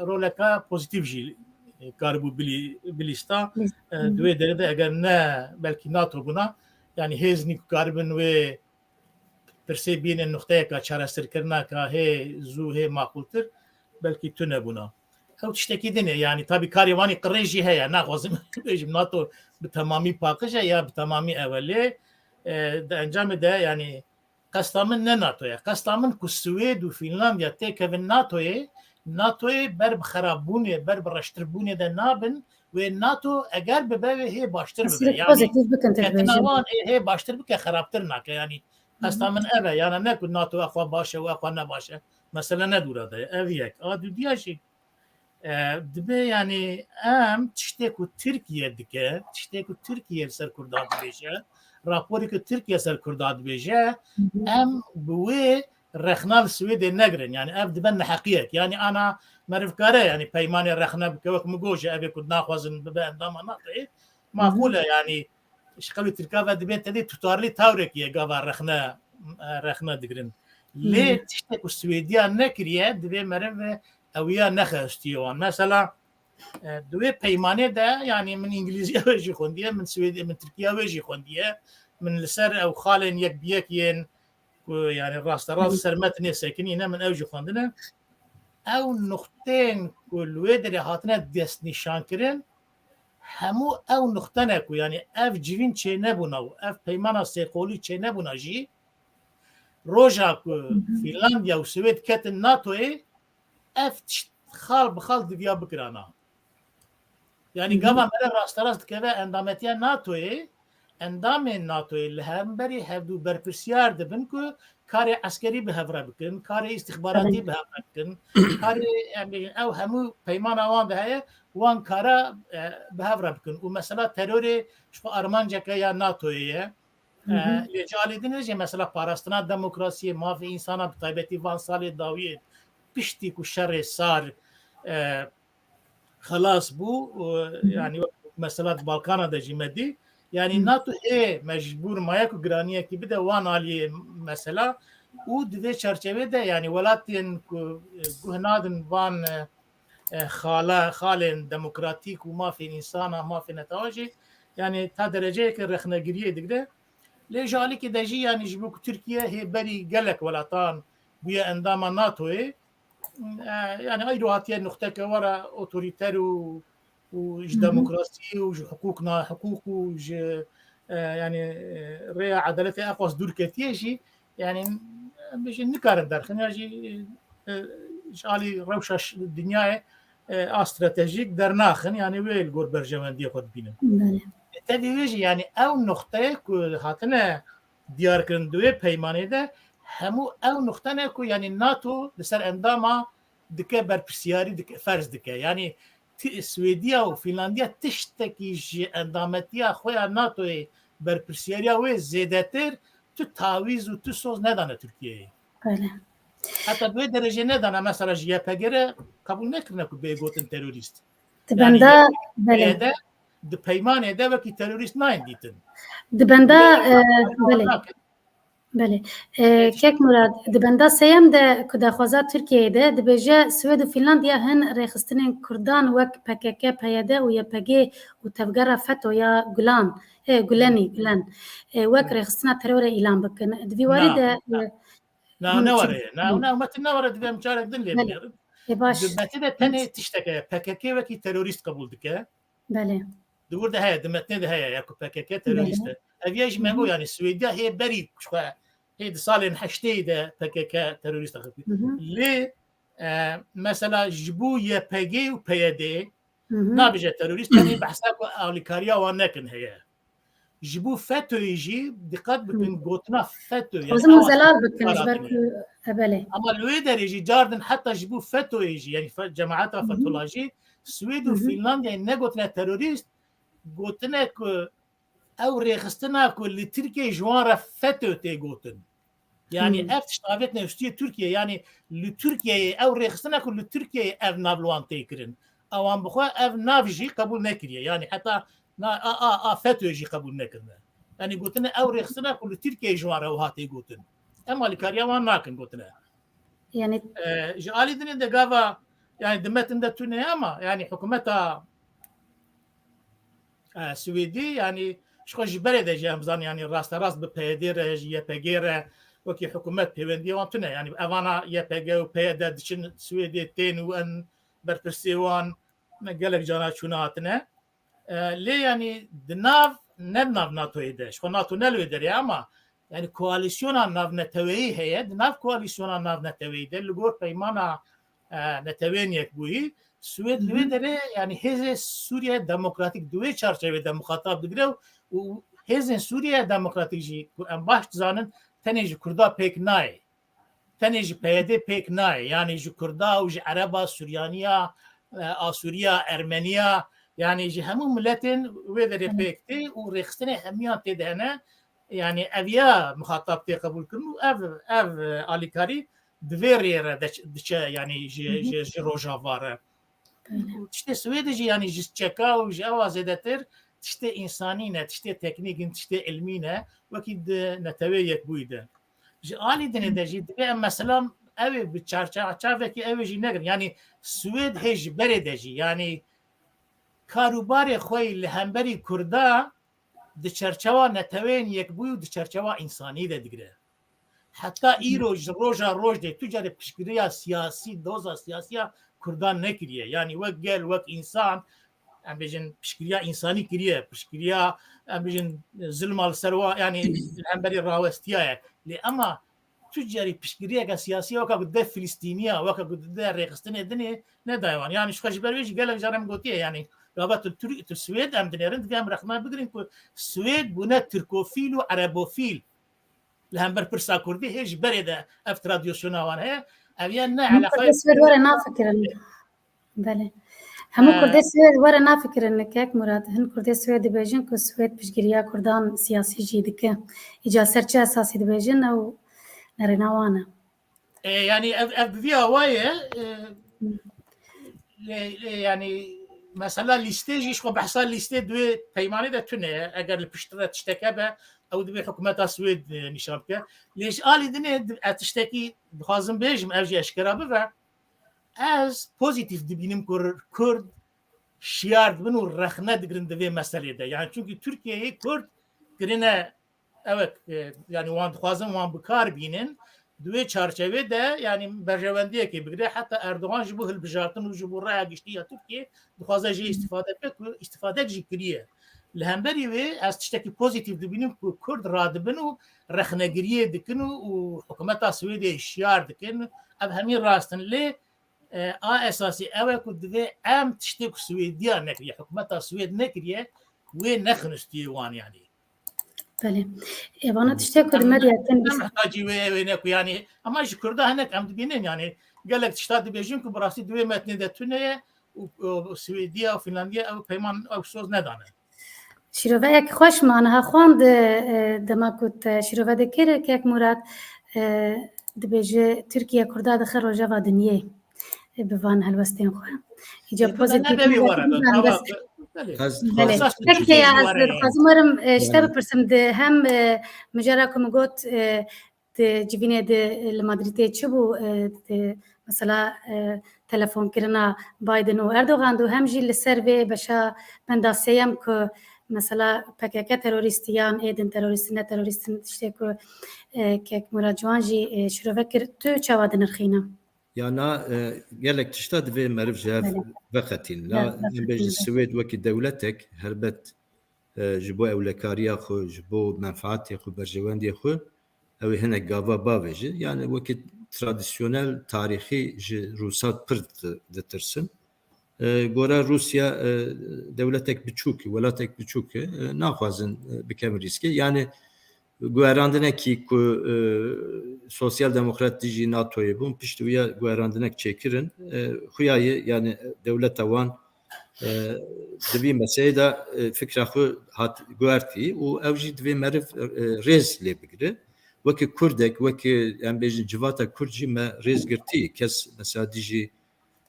roleka pozîtîf jî, e, karibû bilî-, bilîsta. Hı hı. E, di wê derê de eger ne belkî NATO bûna, yani hêzî ku karibin wê pirsê bînin nuqteyeka çaresirkirina ka hê zû, hê maqûltir, belkî tune bûna. Ew tiştekî din e, yani tabî karê wanî qirê jî heye, naxwazim bêjim NATO bi temamî paqij e ya bi temamî ew e, lê, e, di encamê de yani qesta min ne NATO ye. Qesta min ku Swêd û Fînlandya têkevin NATOyê, NATOyê ber bi xerabûnê, ber bi reştirbûnê de nabin, wê NATO eger bibe wê hê baştir bibe. Tesîrek Yani pozîtîf bikin ketina tedbêjin. wan ê hê baştir bike, xerabtir nake. Yani qesta Hı hı. min ev e, yani ne ku NATO exwa baş e û exwa ne baş e. Mesele ne dûra de ye. Ev yek. A dudiya jî, e, dibe yani em tiştê ku Tirkiye dike, tiştê ku Tirkiye li ser Kurdan dibêje, raporê ku Tirkiye ser Kurdan dibêje, Hı hı. em bi wê rexna li Swêdê negirin. Yani ev dibe neheqiyek. Yani ana meriv kare yani peymanê rexne bike, wek min got jî, evê ku naxwazin bibe endama NATOyê. Hı hı. Maqûl e yani, ji qewlê Tirka ve dibê tedê tutarlî tawrekî ye gava rexne, e, rexne digirin. Lê Hı. tiştek ku Swêdiya nekiriye, divê meriv ewiya nexehistiye wan. Mesela, e, di wê peymanê de, yani min îngilîziya wê jî xwendiye, min Swêdiya, min Tirkiya wê jî xwendiye, min li ser ew xalên yek bi yek yên ku yani rasterast Hı. ser metnê sekinîne, min ew jî xwendine. Ew nuqtên ku li wê derê hatine destnîşankirin, hemû ew nuqte ne ku yani ev civîn çênebûna û ev peymana sêqolî çênebûna jî, roja ku Hı hı. Fînlandya û Swêd ketin NATOyê, ev tişt xal bi xal diviya bikirana. Yani Hı hı. gava mere rasterast dikeve endametiya NATOyê, endamên NATOyê li hemberî hevdû berpirsiyar dibin ku karê eskerî bi hev re bikin, karê îstixbaratî Tabii. bi hev re bikin, karê, em bêjin, ew hemû peymana wan de heye, wan kara, e, bi hev re bikin. Û mesela terorê ji xwe armanceke ya NATOyê ye. Hı hı. E, lê ji alî din jî mesela parastina demokrasiyê, mafê însana, bi taybetî van salê dawiyê piştî ku şerê sar, e, xelas bû, û, Hı hı. yani, wek mesela di Balkana de jî me dî. Yani, Hı. NATO hê mecbûr maye ku giraniyekî bide wan aliyê mesela û di vê çerçevê de, yani, welatên ku, e, guh nadin van, e, e, xala-, xalên demokratîk û mafên însana, mafên netewa jî, yani, ta dereceyeke rexnegiriyê digire. Lê ji alîkê de jî, yani, ji bo ku Tirkiye hê berî gelek welatan bûye endama NATOyê, e, yani, eyro hatiye nuqteke were otorîter û, û ji Hı hı. demokrasiyê û ji hiqûq nahiqûq û ji, e, yani, e, rêya edaletê eqwas dûr ketiye jî, yani, em bêjin nikarin derxin ya jî, e, ji alî rewşa ş-, dinyayê, e, a stratejîk dernaxin, yani, wê li gor berjewendiyê xwe dibînin. Belê. E, tevî wê jî, yani, ew nuqteyê ku hatine diyar kirin di wê peymanê de, hemû ew nuqte ne ku, yani, NATO li ser endama dike berpirsiyarî dike, ferz dike. Yani, ti-, Swêdiya û Fînlandiya tiştekî ji endametiya xwe ya NATOyê, berpirsiyariya wê zêdetir tu tawîz û tu soz nedane Tirkiyeyê. Belê. Heta bi wê derecê nedane, mesela ji Y P G re qebûl nekirine ku bê gotin terorîst. Di benda, belê. P Y D di peymanê de wekî terorîst nayên dîtin. Di benda, e, belê. Belê. E, Kek Murad, di benda sêyem de ku daxwaza Tirkiyeyê de dibêje, Swêd û Fînlandiya hin rêxistinên Kurdan wek P K K, P Y D û Y P G û tevgera FETO ya Gulan, e, Gulenî, Gulen, e, wek rêxistina terorê îlan bikin. Di vî warî de, e, Na, ne were, na, na, metin ne were, divê em carek din lê binêrin. E, baş. Di metnê de tenê tiştek heye, P K K wekî terorîst qebûl dike. Belê. Di wir de heye, di metnê de heye, ya ku P K K terorîst e. Ev ya jî me got, yanî Swêdiya hê berî xwe, hê di salên heştê de P K K terorîst e. Lê, e, mesela ji bo Y P G û P Y D nabêje terorîst, tenê behsa ku alîkariya wan nekin heye. Ji bo FETO'yê jî diqet bikin, gotina FETO, yani Dixwazim ew zelal bikin ji ber ku, e, belê. Ama li wê derê jî cardin heta ji bo FETO'yê jî, yani fe-, cemaeta Fethola jî Swêd û Fînlandiyayê negotine terorîst, gotine ku ew rêxistina ku li Tirkiyeyê ji wan re FETO tê gotin. Yani ev tişt avêtine ustiyê Tirkiye, yani li Tirkiyeyê ew rêxistina ku li Tirkiyeyê ev nav li wan tê kirin. Ewan bi xwe ev nav jî qebûl nekiriye. Yani heta na, a, a, a FETO'yê jî qebûl nekirine. Yani gotine ew rêxistina ku li Tirkiyeyê ji wan re wiha tê gotin. Em alîkariya wan nakin gotine. Yani E, ji alî dinê de gava, yani di metin de tune ama, yani hikûmeta, e, Swêdî, yani ji xwe ji berê de jî em zanin, yani rasterast bi P Y D re, ji Y P G re, wekî hikûmet pêwendiyê wan tune. Yani evana Y P G û P Y D diçin Swêdê tên û en berpirsê wan gelek cana çûne hatine. E, lê yanî di nav, ne di nav NATO'yê de, ji xwe NATO ne li wê derê ama, yanî koalîsyona navneteweyî heye, di nav koalîsyona navneteweyî de li gor peymana, e, Neteweyên Yekbûyî, Swêd li wê derê, yanî Hêzê Sûriye Demokratîk di wê çarçevê de muxatab digire û Hêzên Sûriye Demokratîk jî ku em baş dizanin tenê ji Kurda pêk nayê. Tenê ji P Y D pêk nayê, yanî ji Kurda û ji Ereba, Suryaniya, e, Asûriya, Ermeniya, yanî ji hemû miletên wê derê pêk tê û rêxistinê hemiyan tê de hene. Yanî ev ya muxatab tê qebûlkirin û ev, ev, e, alîkarî di vê rêyê re de, diçe, yanî ji, ji, ji Rojava re. Û tiştê Swêdê jî, yanî ji çeka û ji ewa zêdetir tiştê însanî ne, tiştê teknîk in, tiştê ilmî ne, wekî di Neteweyê Yekbûyî de. Ji alî dinê de jî divê em mesela ew ê bi çarçewa çavekî ew ê jî negirin. Yanî Swêd hê ji berê de jî, yanî karûbarê xwe yî li hemberî Kurda di çerçewa Neteweyên Yekbûyî û di çerçewa însanî de digire. Heta îro ji roja roj de tu carê piştgiriya siyasî, doza siyasî ya Kurdan nekiriye. Yanî wek gel, wek însan, em bêjin piştgiriya însanî kiriye, piştgiriya, em bêjin zilma li ser wan, yanî li hemberî rawestiyaye. Lê ema tu carî piştgiriyeke siyasî weka ku dide Filistîniya, weka ku dide rêxistinê dinê, nedaye wan. Yanî ji xwe ji ber wê jî gelek car em gotiye, yanî gava tu Tir-, tu Swêd em dinêrin, divê em rexne bigirin ku Swêd bûne Tirkofîl û Erebofîl. Li hember pirsa Kurdî hê ji berê de ev tradisyona wan heye. Ev ya ne Hemû eleqe Kurdê Swêd were nafikirin. Belê. Hemû Kurdê Swêd were nafikirin, Kek Murat. Hin Kurdê Swêd dibêjin ku Swêd piştgiriya Kurdan siyasî jî dike. Îca ser çi esasî dibêjin, ew nerêna wan e. E, yanî ev, ev bi vî awayê, e, lê, lê, yanî mesela lîstê jî, ji xwe behsa lîstê di wê peymanê de tune ye. Eger li pişt re tiştek hebe, ew divê hikûmeta Swêd, e, nîşan bike. Lê ji alî dinê di-, ez tiştekî dixwazim bêjim, ev jî eşkera bibe. Ez pozîtîf dibînim ku Kurd şiyar dibin û rexne digirin di vê meselê de. Yani çunkî Tirkiyeyê Kurd kirine, evet, e, yani wan dixwazin wan bi kar bînin. Di wê çarçevê de yani berjewendiyekê bigire. Heta Erdogan ji bo hilbijartin û ji bo raya giştî ya Tirkiyê dixwaze jê îstîfade bike ku îstîfadek jî kiriye. Li hemberî wê ez tiştekî pozîtîf dibînim ku Kurd radibin û rexnegiriyê dikin û, û hikûmeta Swêdê şiyar dikin. Ev hemî rast in. Lê, e, a esasî ew e ku divê em tiştê ku Swêdiya nekiriye, hikûmeta Swêd nekiriye, wê nexin ustiyê wan yanî. Belê. Ê, vana tiştê ku di medyayê de ne mihtacî wê, wê ne ku yanî, ama ji Kurda hinek em dibînin yanî gelek tişta dibêjin ku bi rastî di wê metnê de tune ye û, û Swêdiya û Fînlandiya ew peyman, ew soz nedane. Şîroveyek xweş me niha xwend, e, dema ku te şîrove dikir, Kek Murat, e, dibêje Tirkiye Kurda dixe rojeva dinyê, e, bi van helwestên xwe. Îca pozitif nebewî were be, belê. Ez Belê. Esas Tek heye ez dixwazim werim, e, ji te bipirsim, di hem, e, mijara ku min got, e, di civînê de, e, li Madrîdê çi bû, e, di mesela, e, telefonkirina Biden û Erdogan de û hem jî li ser vê beşa benda sêyem ku mesela P K K terorîst in yan êdin terorîst in, ne terorîst in, tiştê ku, e, kek Murad Ciwan jî, e, şirove kir, tu çawa dinirxîne? Ya na, e, gelek tişta divê meriv ji hev veqetîn. Na, em bêjin Swêd wekî dewletek, helbet, e, ji bo ewlekariya xwe, ji bo menfaatê xwe, berjewendiyê xwe, ew ê hinek gava bavêje. Yani wekî tradisyonel, tarîxî ji Rûsa pir di-, ditirsin. E, gora Rûsya, e, dewletek biçûk e, welatek biçûk e, e, naxwazin, e, bikevin rîskê. Yani guherandinekî ku, e, sosyal demokrat dijî NATOyê bûn, piştî wî ya guherandinek çêkirin, e, xuya ye, yani dewleta wan, e, di vî meseleyê de, e, fikra xwe hat guhertî û ew jî divê meriv, e, rêz lê bigire. Weke Kurdek, weke em bêjin civata Kurd jî me rêz girtî. Kes mesela dijî,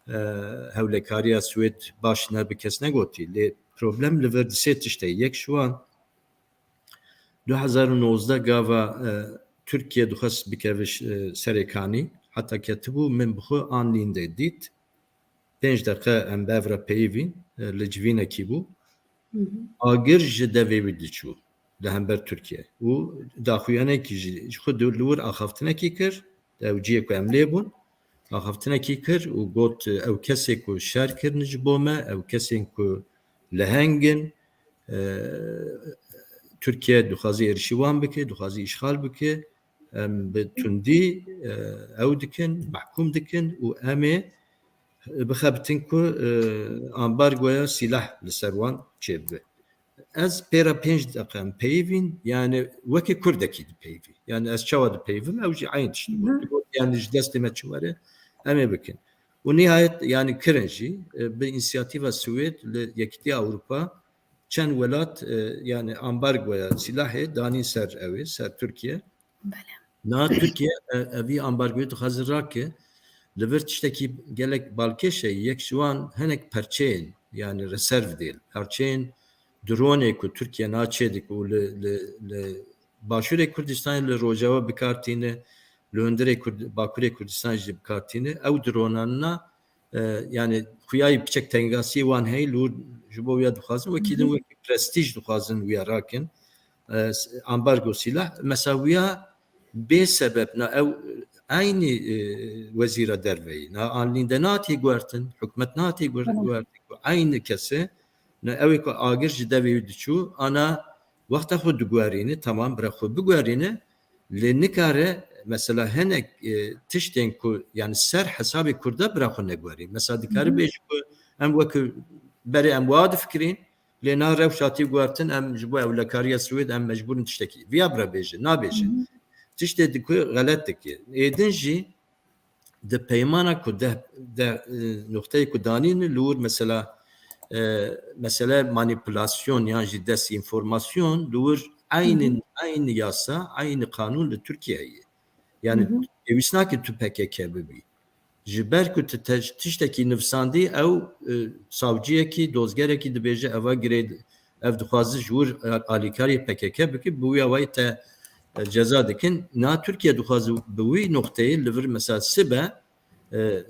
e, hewlekariya Swêd baş ne bi kes negotî. Lê problem li vir di sê tiştê. Yek ji wan, du hezar û nozdeh gava, e, Tirkiye dixwest bikeve ş-, e, serê kanî, heta ketibû, min bi xwe anlîn de dît. Pênc deqe em bi hev re peyivîn, e, li civînekî bû. Hı hı. Agir ji devê wî diçû li hember Tirkiye. Û daxuyanekî jî ji xwe li wir axaftinekî kir, ew cihê ku em lê bûn, axaftinekî kir û got, ew kesê ku şer kirin ji bo me, ew kesên ku leheng in, e, Tirkiye dixwaze êrişî wan bike, dixwaze îşxal bike, em bi tundî, e, ew dikin, mehkûm dikin û em ê bixebitin ku, e, ambargoya sîlah li ser wan çêbibe. Ez pê re pênc deqe em peyivîn, yani wekî Kurdekî dipeyivî. Yani ez çawa dipeyivim, ew jî eyn tişt bû. Hı hı. Digot, yani ji destê me çi were, em ê bikin. Û nihayet, yani kirin jî, e, bi însiyatîfa Swêd li Yekîtiya Ewropa çend welat, e, yani ambargoya silahê danîn ser ew ê, ser Tirkiye. Belê. Niha Tirkiye, e, evî ambargoyê dixwaze rake, li vir tiştekî gelek balkêş e, yek ji wan hinek perçeyên, yani reserv dêl, perçeyên dronê ku Tirkiye niha çêdike û li, li, li Başûrê Kurdistanê, li Rojava bi kar tîne, li hundirê Kurd-, Bakurê Kurdistanê jî bi kar tîne. Ew dronanina, e, yani xuyayî piçek tengasiyê wan heye, li wir ji bo wiya dixwazin, wekî din wekî prestîj dixwazin wiya rakin. E, s-, ambargo sîlah. Mesela wiya bê sebeb na ew eynî, e, wezîra derveyî. Na anlîn de natiye guhertin, hikûmet natiye guher-, guhertin ku eynî kese, na ew ê ku agir ji devê wî diçû, ana wexta xwe diguherîne, tamam, bira xwe biguherîne, lê nikare, mesela hinek, e, tiştên ku, yani ser hesabê Kurda bira xwe neguherî. Mesela dikare Hı hı. bêje ku em wekî berê em wiha difikirîn, lê na rewş hatî guhertin, em ji bo ewlekariya Swêd em mecbûr in tiştekî. Viya bira bêje, nabêje. Hı hı. Tiştê di ku xelet dike. Êdin jî di peymana ku deh, deh, e, nuqteyê ku danîne li wir mesela, e, mesele manîpulasyon yan jî desinformasyon li wir Hı hı. eynî, eynî yasa, eynî qanûn li Tirkiye heye. Yani Hı hı. pêwîst nake tu P K K bibî. Ji ber ku tu te-, tiştekî nivsandî, ew, e, savciyekî, dozgerekî dibêje, eva girê, ev dixwaze ji wir, e, alîkariyê P K K bike, bi wî awayî te, e, ceza dikin. Na Tirkiye dixwaze bi wî noqteyê li vir mesela sibe, e,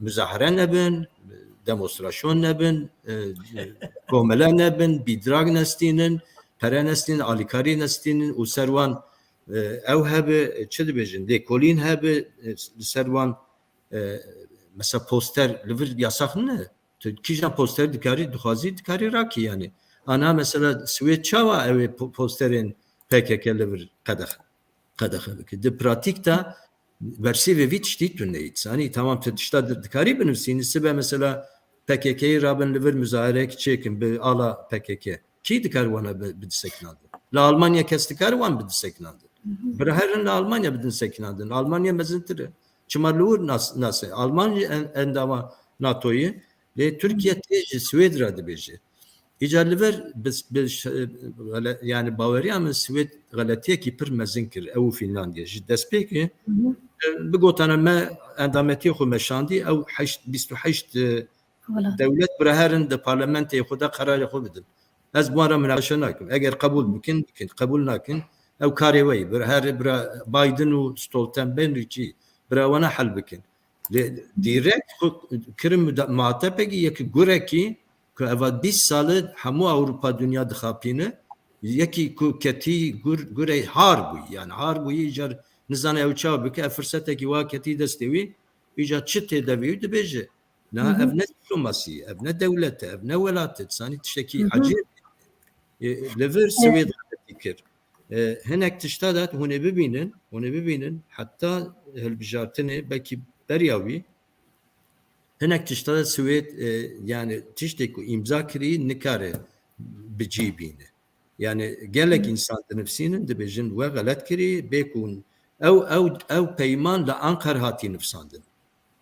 muzahare nebin, demonstrasyon nebin, e, komele nebin, bîdrag nestînin, pere nestînin, alîkarî nestînin û ser wan, e, ew hebe, çi dibêjin, lêkolîn hebe, e, li ser wan, e, mesela poster li vir yasax ne. Tu kîjan poster dikarî, dixwazî, dikarî rakî yani. Ana mesela Swêd çawa ew ê po-, posterên P K K li vir qedexe, qedexe bike? Di pratîk de bersîvê vî tiştî tu neyî. Zanî, tamam, tu tişta di-, dikarî binivîsînî, sibe mesela P K K'yê rabin li vir muzahireyek çêkin bi ala P K K. Kî dikar wana bi, bi disekinandin? Li Almanya kes dikar wan bi disekinandin? Hı hı. Bira herin li Almanya bi disekinandin. Almanya mezintir e. Çima li wir nas-, nase? Almanya en-, endama NATOyê. Lê Tirkiye tê ji Swêd re dibêje. Îcar li vir bi, bi, yani baweriya min Swêd xeletiyekî pir mezin kir, ew û Fînlandiya. Ji destpêkê, e, bi gotana me endametiyê xwe meşandî, ew heşt, bîst û heşt, e, dewlet bira herin di parlamenteyê xwe de qerarê xwe bidin. Ez bi wan re minaqeşe nakim. Eger qebûl bikin, bikin. Qebûl nakin, ew karê we ye. Bira herê bira Biden û Stoltenberg jî bira wana hel bikin. Lê direkt xwe kirin muda-, muhatebekî yekî gurekî ku eva bîst sal e hemû Ewropa, dinya dixapîne. Yekî ku ketî gur, gurê har bûyî. Yani har bûyî, îcar nizane ew çawa bike. Ev firsetekî wa ketî destê wî. Îcar çi tê devê wî dibêje. Na, ev ne diplomasî, ev ne dewlet e, ev ne welat e. Sanî tiştekî ecêb. E, li vir Swêd xeletî kir. E, hinek tişta de hûn ê bibînin, hûn ê bibînin, heta hilbijartinê belkî beriya wî, hinek tişta de Swêd, e, yani tiştê ku îmza kirî nikare bi cî bîne. Yani gelek însan dinivsînin, dibêjin we xelet kirî, bê ku ew, ew, ew peyman li Anqer hatî nivsandin.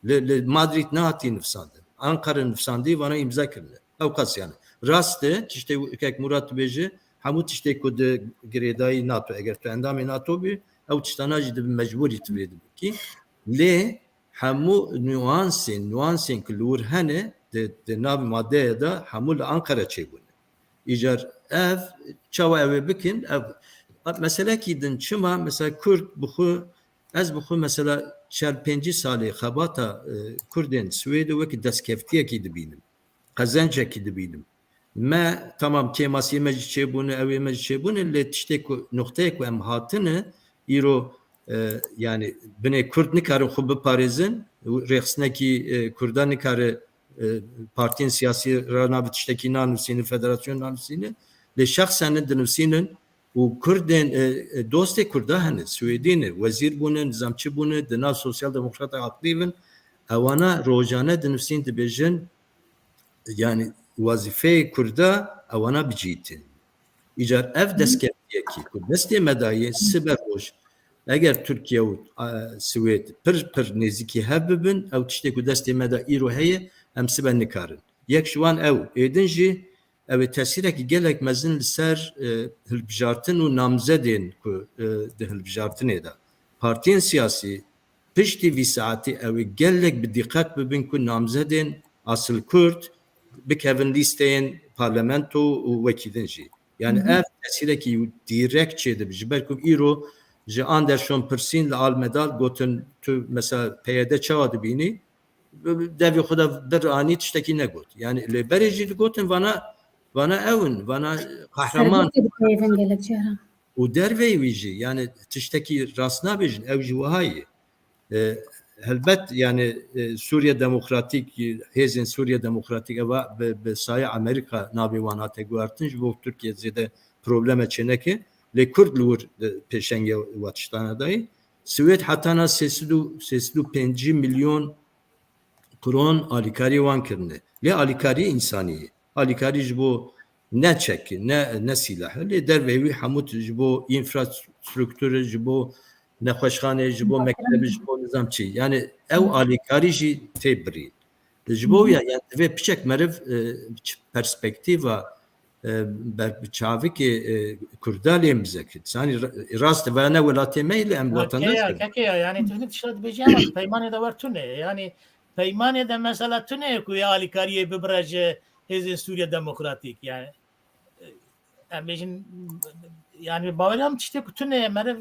Li, li Madrîd nehatî nivsandin. Anqere nivsandî, vana îmza kirine. Ew qas yani. Rast e, tiştê kek Murat dibêje, hemû tiştê ku di girêdayî NATO, eger tu endamê NATO bî, ew tiştana jî dibe mecbûrî tu vê dibikî. Lê hemû nuansên, nuansên ku li wir hene, di, di nav madeya de hemû li Anqere çêbûne. Îcar ev, çawa ew ê bikin? Ev, meselekî din çima, mesela Kurd bi xwe, ez bi xwe mesela çel pêncî salê xebata, e, Kurdên Swêdê wekî destkeftiyekî dibînim. Qezencekî dibînim. Me, tamam, kêmasiyê me jî çêbûne, ew ê me jî çêbûne, lê tiştê ku, noqteyê ku em hatine, îro, e, yani binê Kurd nikarin xwe biparêzin, rêxistinekî, e, Kurda nikare, e, partiyên siyasî re navê tiştekî nanivîsîne, federasyon nanivîsîne, lê şexsen dinivîsînin û Kurdên, e, e, dostê Kurda hene, Swêdî ne, wezîr bûne, nizam çi bûne, di nav sosyal demokrata aktîv in, ewana rojane dinivîsîn dibêjin, yani wazîfeyê Kurda ewana bicîtin. Îcar ev destkeftiyekî ku destê me dayê sibe roj, eger Tirkiye û, e, Swêd pir pir nêzîkî hev bibin, ew tiştê ku destê me de îro heye, em sibe nikarin. Yek ji wan ew, êdin jî ew ê tesîrekî gelek mezin li ser, e, hilbijartin û namzedên ku, e, di hilbijartinê de. Partiyên siyasî piştî vî saetî ew ê gelek bi dîqet bibin ku namzedên asil Kurd bikevin lîsteyên parlamento û wekî din jî. Yani ev tesîrekî dîrekt çêdibe. Ji ber ku îro ji Anderson pirsîn li Almedal gotin, tu mesela P Y D çawa dibînî? Devê xwe de bir anî tiştekî negot. Yani lê berê jî digotin vana, vana ew in, vana qehreman. Serbestî dipeyivin gelek caran. Û derveyî wî jî, yani tiştekî rast nabêjin, ew jî wiha ye. E, helbet, yani, e, Sûriye Demokratîk, e, hêzên Sûriye Demokratîk eva bi, bi saya Amerîka navê wan hate guhertin, ji bo Tirkiye zêde probleme çêneke. Lê Kurd li wir, e, pêşengiya wa tiştana dayî. Swêd hetana sê sed û, sê sed û pêncî milyon kron alîkarî wan kirine. Lê alîkarî însanî ye. Alîkarî ji bo ne çek, ne, ne sîlah. Lê derveyî wî hemû ji bo înfrastrukturê, ji bo nexweşxanê, ji bo mektebê, ji bo nizam çi. Yani ew alîkarî jî tê birîn. Ji bo ya, yani divê piçek meriv, e, ç-, perspektîva, e, ber-, bi çavikê, e, Kurda lê bize kir. Yani ra-, rast e, vana welatê me lê em Ha, wetandaş keya, in. Keke ya, yani tu tişta dibêjî ama peymanê de wer tune. Yani peymanê de mesela tune ku ya alîkariyê bibire ji Hêzên Sûriye Demokratîk. Yani, e, em bêjin, yani baweriya min tiştê ku tune ye, meriv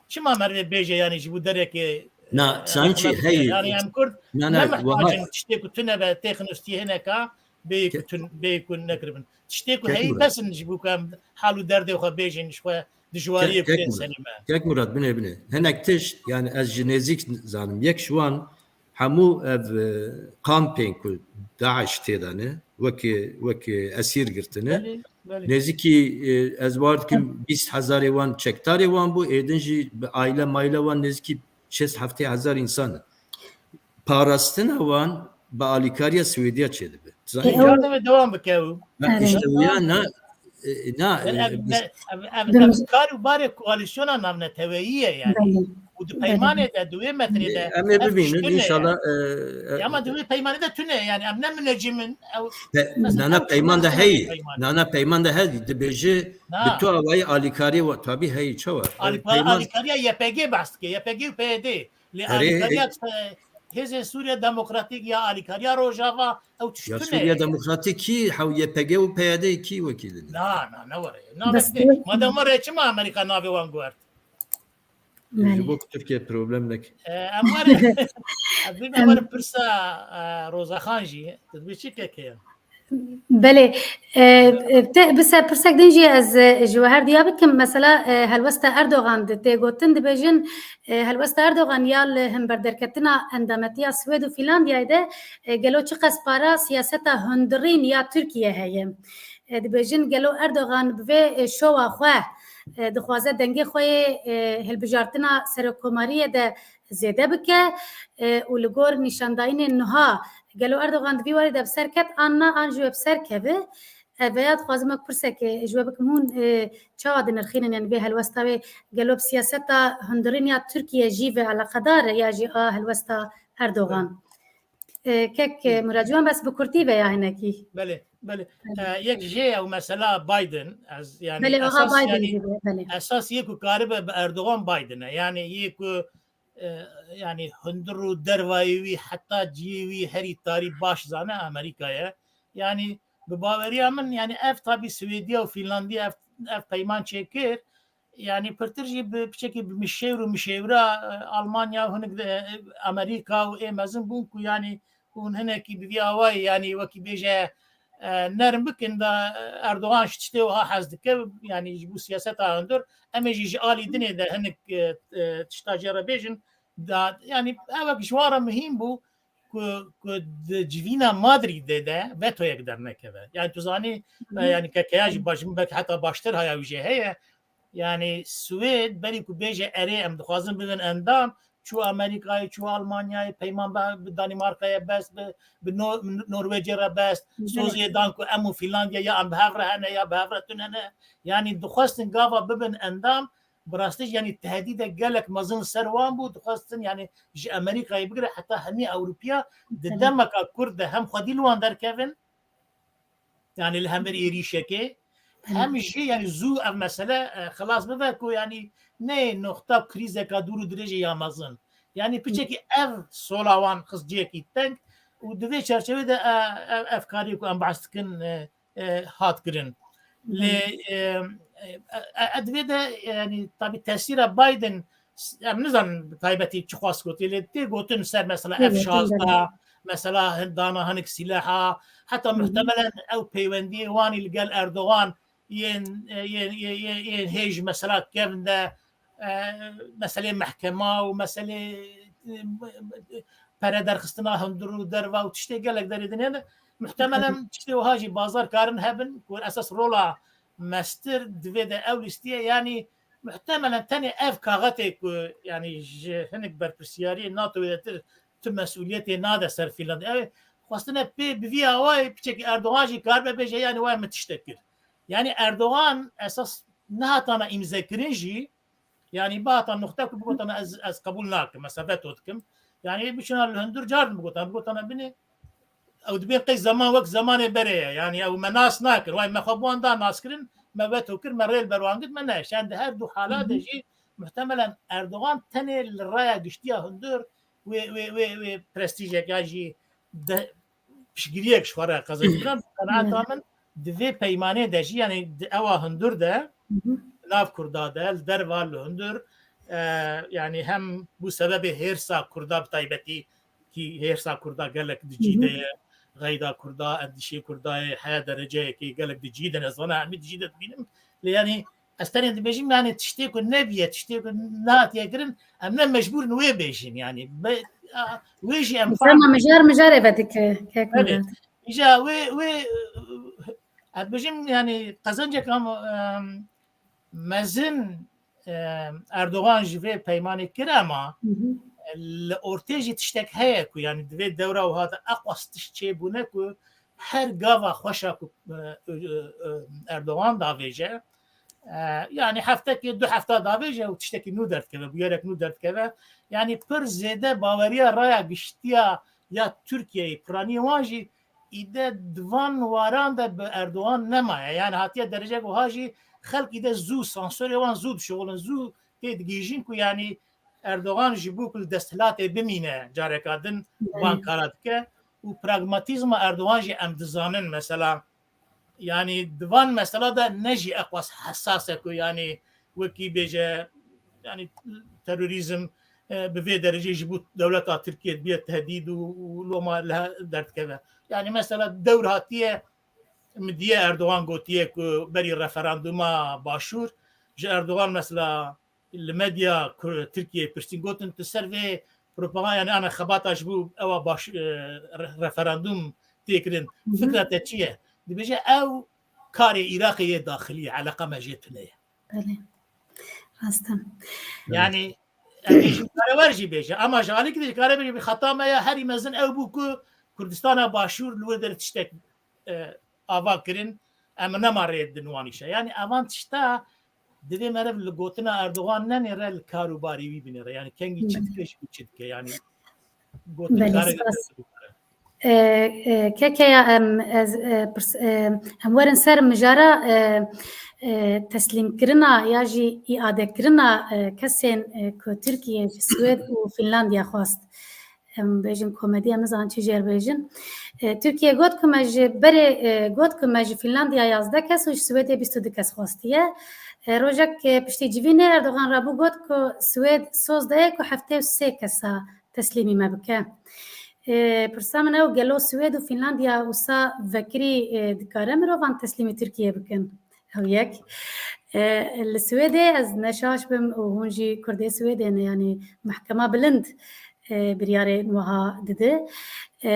çima merivê bêje, yani ji bo derekê, Na, e, sanki rexnet hey, yani em Kurd na, na, ne mihtacin tiştê ku tune be têxin û stî hineka bê ku tun-, bê ku nekiribin. Tiştê ku heyî bes in ji bo ku em hal û derdê xwe bêjin, ji xwe dijwariyê ku tê serê me. Kek Murat, binê, binê. Hinek tişt, yani ez ji nêzîk zanim. Yek ji wan hemû ev, e, kampên ku DAIŞ tê de ne, wekî, wekî esîr girtine. Belê, belê. Nêzîkî, e, ez bar dikim bîst hezarê wan çekdarê wan bû, êdin jî bi aile maile wan nêzîkî şêst heftê hezar însan in. Parastina wan bi alîkariya Swêdiya çêdibe. Zanî? Ê, ew Kar deve devam bike ew. Na, Erê. işte wiya na, e, na, Ev, e, ev, biz ev, ev, Durmuş- ev kar û barê koalîsyona navneteweyî ye yani. Belê. û di peymanê de, di wê metnê de, em ê bibînin inşallah. Ya, ama di wê peymanê de tune, yani em ne minecim in, ew nana peyman de heyî, nana peyman de heyî, dibêje bi tu awayî alîkariyê we, tabî heyî, çawa? Alîkariya Y P G behs dike, Y P G û P Y D. Lê alîkariya Hêzên Sûriya Demokratîk ya alîkariya Rojava, ew tişt tune. Ya Sûriya Demokratîk kî, hew Y P G û P Y D kî wekî didin? Na, na, ne were. Na, madem were, çima Amerîka navê wan guhert? Ji bo ku Tirkiye problem neke. Em werin, em werin pirsa Rozaxan jî, tu dibî çi keke ye? Belê. Te bi ser pirsek din jî ez ji we her diya bikim. Mesela helwesta Erdogan di tê gotin, dibêjin helwesta Erdogan ya li hember derketina endametiya Swêd û Fînlandiyayê de gelo çiqas para siyaseta hundirîn ya Tirkiye heye. Dibêjin gelo Erdogan bi vê şowa xwe dixwaze dengê xwe yê hilbijartina serokkomariyê de zêde bike û li gor nîşandayînên nuha gelo Erdogan di vî warî de bi ser ket an na, an ji wê bi ser keve? Ev ya dixwazim wek pirsekê ji we bikim, hûn çawa dinirxînin, yani vê helwesta wê gelo bi siyaseta hundirîn ya Tirkiye jî ve eleqedar e ya jî a helwesta Erdogan? Kek Murad Ciwan, bes bi kurtî ve ya hinekî. Belê, belê. Yek jê ew mesela Biden, ez yani esas, yani esas yê ku karibe bi Erdogan Biden e. Yani yê ku yani hundir û dervayê wî heta cihê wî herî tarî baş zane Amerîka ye. Yani bi baweriya min yani ev tabî Swêdiya û Fînlandiya ev, ev peyman çêkir. Yani pirtir jî bi piçekî bi mişêwir û mişêwira Almanya, hinek de Amerîka û ê mezin bûn ku yani hûn hinekî bi vî awayî yani wekî bêje nerm bikin da Erdogan ji tiştê wiha hez dike, yani ji bo siyaseta hundir. Em ê jî ji alî dinê de hinek tişta jê re bêjin. Da, yani ew wek ji wan re muhîm bû ku, ku di civîna Madrîdê de vetoyek dernekeve. Yani tu zanî, yani kekeya jî baş min belkî heta baştir haya wî jê heye. Yani Swêd berî ku bêje erê em dixwazin bibin endam, çû Amerîkayê, çû Almanyayê, peyman bi Danîmarkayê best, bi, bi Norwêcê re best, soziyê dan ku em û Fînlandiya ya em bi hev re hene ya bi hev re tune ne. Yani dixwestin gava bibin endam, bi rastî jî yani tehdîde gelek mezin li ser wan bû, dixwestin yani ji Amerîkayê bigire heta hemî Ewropiya di demeka kurt de hem xwedî li wan derkevin, yani li hember êrîşekê, hem jî yani zû ev mesele xilas bibe ku yani neyê noxta krîzeka dûr û dirêjê ya mezin. Yani piçekî ev sola wan xist cihekî teng û di vê çerçevê de ev, ev karî ku em behs dikin hat kirin. Lê e, e, e, divê de yani tabî tesîra Biden, em nizanin bi taybetî çi xwast gotiye, lê tê gotin ser mesela F şazdeh, mesela dana hinek sîleha, heta muhtemelen ew peywendiyê wanî li gel Erdogan yên, yên, yên, yên hêj mesela kevin de, e, meselê mehkema û meselê, e, pere derxistina hundir û derva û tiştê gelek derê dinê de. Muhtemelen tiştê wiha jî bazar karin hebin ku esas rola mestir divê de ew lîstiye, yani muhtemelen tenê ev kaxetê ku yani ji hinek berpirsiyariyê NATO zêdetir tu mesûliyetê nade ser Fînland. Ew xwestine pê bi vî awayê piçekî Erdogan jî karibe bêje yani wayê min tiştek kir. Yani Erdogan esas nehatana îmzekirin jî, yani bihata noxte ku bigotana ez, ez qebûl nakim, mesela veto dikim. Yani biçûna li hundir car bigotana, bigotana binê ew dibên qey zeman wek zemanê berê ye. Yani ew me nas nakir. Way me xwe bi wan da nas kirin, me veto kir, me rê li ber wan girt, me nehişt. Yani di her du hala de jî muhtemelen Erdogan tenê li raya giştiya hundir wê, wê, wê, wê prestîjek ya jî de, piştgiriyek ji xwe re qezenî. Bi qenaeta min di vê peymanê de jî, yani di ewa hundir de, nav Kurda de, li derva li hundir, e, yani hem bû sebebê hêrsa Kurda bi taybetî, kî hêrsa Kurda gelek di cî de ye, xeyda Kurda, endîşê Kurda ye, heya dereceyekê gelek di cî de ne, zana hemî di cî de dibînim. Lê yani ez tenê dibêjim, yani tiştê ku nebiye, tiştê ku nehatiye kirin, em ne mecbûr in wê bêjin, yani. Wê jî em fam. Mijar mijarê vedike, kek Murat. Îja wê, wê, ez dibêjim, yani qezenceka mezin Erdogan ji vê peymanê kir, ema li ortê jî tiştek heye ku, yani, di vê dewra wiha de eqwas tişt çêbûne ku her gava xweşa ku Erdogan davêje, E, yanî heftekê du hefta davêje û tiştekî nû derdikeve, bûyerek nû derdikeve. Yanî pir zêde baweriya raya giştiya ya Tirkiyeyê, piraniyê wan jî îde di van waran de bi Erdogan nemaye. Yanî hatiye derecek wiha jî xelk îde zû, sansorê wan zû dişixulin, zû tê digihîjin ku yanî Erdogan ji bo ku li desthilatê bimîne careka din van kara dike û pragmatîzma Erdogan jî em dizanin mesela, yanî di van mesela de ne jî eqwas hesas e ku yanî wekî bêje yanî terorîzm, e, bi vê derecê ji bo dewleta Tirkiye dibiye tehdîd û, û loma li he derdikeve. Yanî mesela dewr hatiye, min diye Erdogan gotiye ku berî referanduma Başûr ji Erdogan mesela li medya Kur-, Tirkiyeyê pirsîn gotin, tu ser vê propaganda, yanî ana xebata ji bo ewa baş, e, re-, referandum tê kirin. Fikra te çi ye? Dibêje ew karê Iraqê yê daxilî ye, eleqa me jê tune ye. Belê. Rast e. Yanî, em jî kare wer jî bêje. Ama ji alîkî de jî kare bêje, xeta me ya herî mezin ew bû ku Kurdistana Başûr li wir de tiştek, e, ava kirin, em nema rê din wan îşe. Yanî, evan tişta divê meriv li gotina Erdogan nenêre, li kar û barî wî binêre. Yanî, kengî çi dike, ji bo çi dike. Yanî, gotin Belê, kare spas. E, e, Kekeya, em, ez, e, pirs-, e, em werin ser mijara, e, e, teslîmkirina ya jî îadekirina, e, kesên, e, ku Tirkiye ji Swêd û Fînlandiya xwest. Em bêjin komedî, em nizanin çi jê re bêjin. E, Tirkiye got ku me ji berê, e, got ku me ji Fînlandiya yazdeh kes û ji Swêdê bîst û du kes xwestiye. E, rojek, e, piştî civînê Erdogan rabû got ku Swêd soz daye ku heftê û sê kesa teslîmî me bike. E, pirsa min ew, gelo Swêd û Fînlandiya wisa vekirî, e, dikare mirovan teslîmî Tirkiyê bikin? Ew yek. E, li Swêdê ez ne şaş bim û hûn jî Kurdê Swêdê ne, yanî mehkema bilind, e, biryarên wiha dide. E,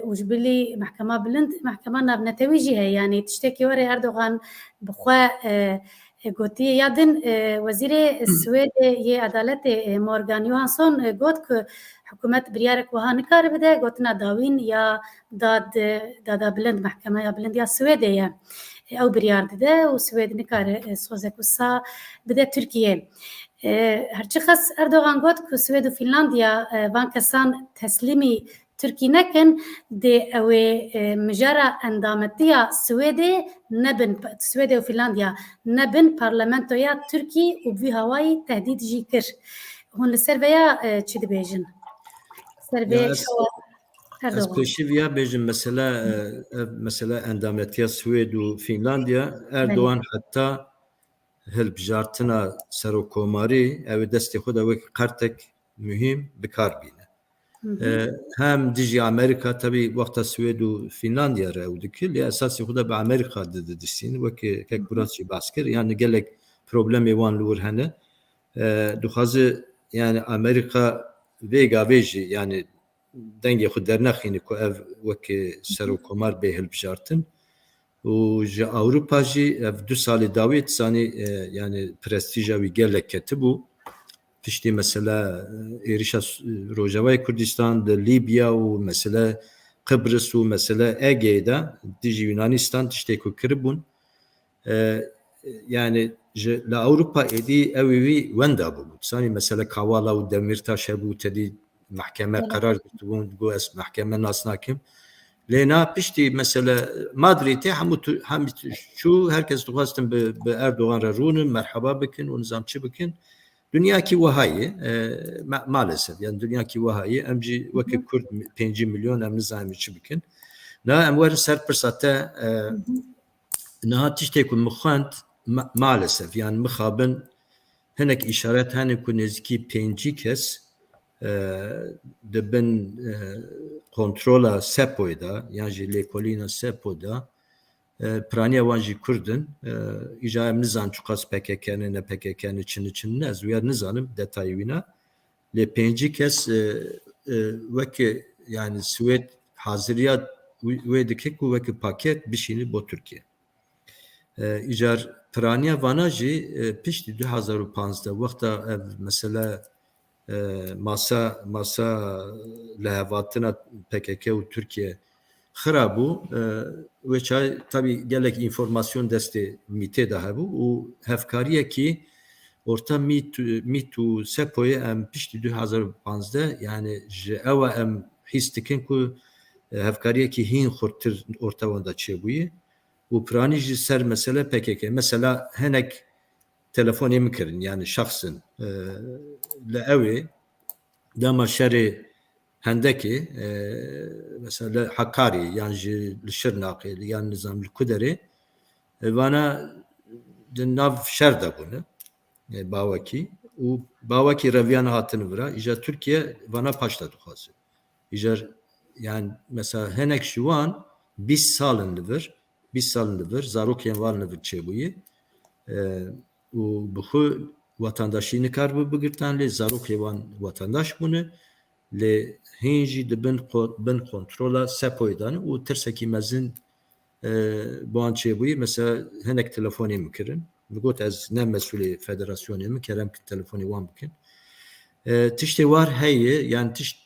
û ji bilî mehkema bilind, mehkema navnetewî jî heye. Yanî tiştekî were Erdogan bi xwe, e, e, gotiye. Ya din, e, wezîrê Swêdê yê edaletê, e, Morgan Johansson, e, got ku hikûmet biryarek wiha nikare bide, gotina dawîn ya dad, dada bilind, mehkemeya bilind ya Swêdê ye. E, ew biryar dide û Swêd nikare, e, sozek wisa bide Tirkiyê. E, her çiqas Erdogan got ku Swêd û Fînlandiya, e, van kesan teslîmî Tirkî nekin, dê ew ê, e, mijara endametiya Swêdê nebin, Swêdê û Fînlandiya nebin parlamentoya Tirkî û bi vî hawayî tehdîd jî kir. Hûn li ser vêya, e, çi dibêjin? Ser vê Ya ez, şewa ez Erdogan. pêşî viya bêjim, mesela, e, ev mesela endametiya Swêd û Fînlandiya, Belê. Erdogan heta hilbijartina serokkomarî, ew ê destê xwe de wek qertek muhîm bi kar bîne. Hı hı. E, hem dijî Amerîka, tebî wexta Swêd û Fînlandiya re ew dikir, lê esasî xwe de bi Amerîka di-, di-, didisîn, wek kek Hı hı. Burat jî behs kir, yani gelek problemê wan li wir hene. E, dixwaze, yani Amerîka vê gavê jî, yani dengê xwe dernexîne ku ev wek serokkomar bê hilbijartin. Û ji Ewropa jî ev du salê dawî dizanî, e, yani prestîja wî gelek ketibû. Piştî mesela, e, êrişa s-, Rojavayê Kurdistan, li Lîbya û mesele Qibris û mesele Egeyê de dijî Yunanistan tiştê ku kiribûn. E, yani ji, li Ewropa êdî ew ê wî wenda bûbû. Dizanî mesele Kavala û Demîrtaş hebû, tedî mehkeme Evet. qerar girtibûn, digot ez mehkeme nas nakim. Lê na piştî mesele Madrîdê hemû tu-, hemî tu-, çû, her kes dixwestin bi, bi Erdogan re rûnin, merheba bikin û nizam çi bikin. Dinyakî wiha ye, e, ma-, maalesef, yani dinyakî wiha ye. Em jî wekî Hı hı. Kurd mi-, pêncî milyon em nizanin çi bikin. Na em werin ser pirsa te, e, Hı hı. Niha tiştê ku min xwend, ma-, maalesef, yani mixabin hinek îşaret hene ku nêzîkî pêncî kes, e, di bin, e, kontrola SEPO'yê de, yan jî lêkolîna SEPO de, e, piraniya wan jî Kurd in. E, îja em nizan çiqas P K K ne, ne P K K ne, çi ne, çi ne, ez wîya nizanim detayê wîna. Lê pêncî kes, e, e, weke, yani Swêd haziriya wê, wê dike ku weke paket bişîne bo Tirkiye. E, îcar piraniya vana jî, e, piştî du hazar û panzdeh wexta ev mesele, e, masa, masa lihevatina P K K û Tirkiye qira bû. E, wê çaxê tabî gelek înformasyon destê MÎT'ê de hebû û hevkariyekî orta MÎT, MÎT û SEPO'yê em piştî du hezar û panzdeh, yani ji ewa em hîs dikin ku, e, hevkariyekî hîn xurttir orta wan de çêbûyî û piranî jî ser mesele P K K. Mesela hinek telefonê min kirin, yani şexsin, e, li ewê dema şerê Hendekê, e, mesela li Hakarê yan jî li Şirnexê yan nizam li ku derê, e, vana di nav şer de bûne, e, bawekî û bawekî reviyane hatine vira. Îcar Tirkiye vana paşta dixwaze. Îcar, yani mesela hinek ji wan bîst sal in li vir, bîst sal in li vir, zarokên wan li vir çêbûyî. E, û bi xwe watandaşî nikaribe bigirtan, lê zarokê wan watandaş bûne, lê hîn jî di bin ko-, bin kontrola SEPO'yê de ne û tirsekî mezin, e, bi wan çêbûyî. Mesela hinek telefonê min kirin. Min got, ez ne mesûlê federasyonê, min kerem kir telefonê wan bikin. E, tiştê war heye, yani tişt,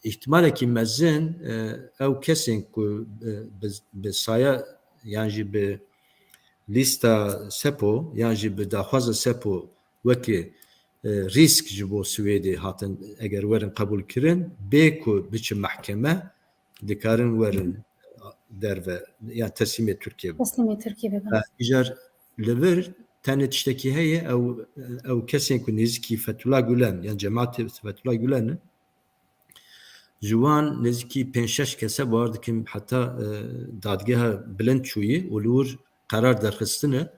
îhtimalekî mezin, e, ew kesên ku, e, bi, bi saya, yan jî bi lîsta SEPO, yan jî bi daxwaza SEPO wekî, e, rîsk ji bo Swêdê hatin, eger werin qebûl kirin, bê ku biçin mehkeme, dikarin werin derve, yan teslîmê Tirkiye bibin. Teslîmê Tirkiye bibin. Ha, îcar li vir tenê tiştekî heye, ew, ew kesên ku nêzîkî Fethullah Gulen, yan cemaetê Fethullah Gulen in, ji wan nêzîkî pênc şeş kese, bawer dikim heta, e, dadgeha bilind çûyî û li wir qerar derxistine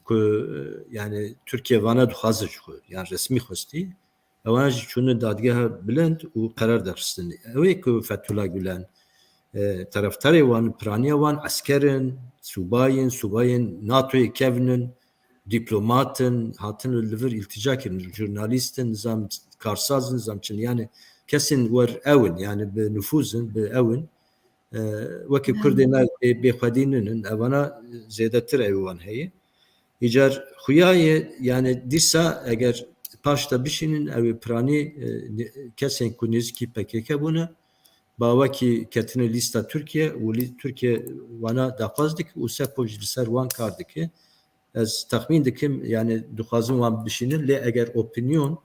ku, e, yani Tirkiye vana dixwaze ji xwe, yan resmî xwestî. Ewan jî çûne dadgeha bilind û qerar derxistin. Ew ê ku Fethullah Gulen, e, tereftarê wan, piraniya wan esker in, subay in, subayên NATOyê kevn in, dîplomat in, hatine li vir îltîca kirin, jurnalîst in, nizam karsaz in, nizam çi ne. Yani kesên wer ew in, yani bi nufûz in, bi ew in. E, wekî Kurdê me bê, bêxwedî nînin, evana zêdetir ew wan heye. Îcar xuya ye, yani dîsa eger paşta bişînin, ew ê piranî, e, ne-, kesên ku nêzîkî P K K bûne, bawekî ketine lîsta Tirkiye û lî-, Tirkiye wana daxwaz dike û SEPO jî li ser wan kar dike. Ez texmîn dikim, yani dixwazin wan bişînin, lê eger opinyon,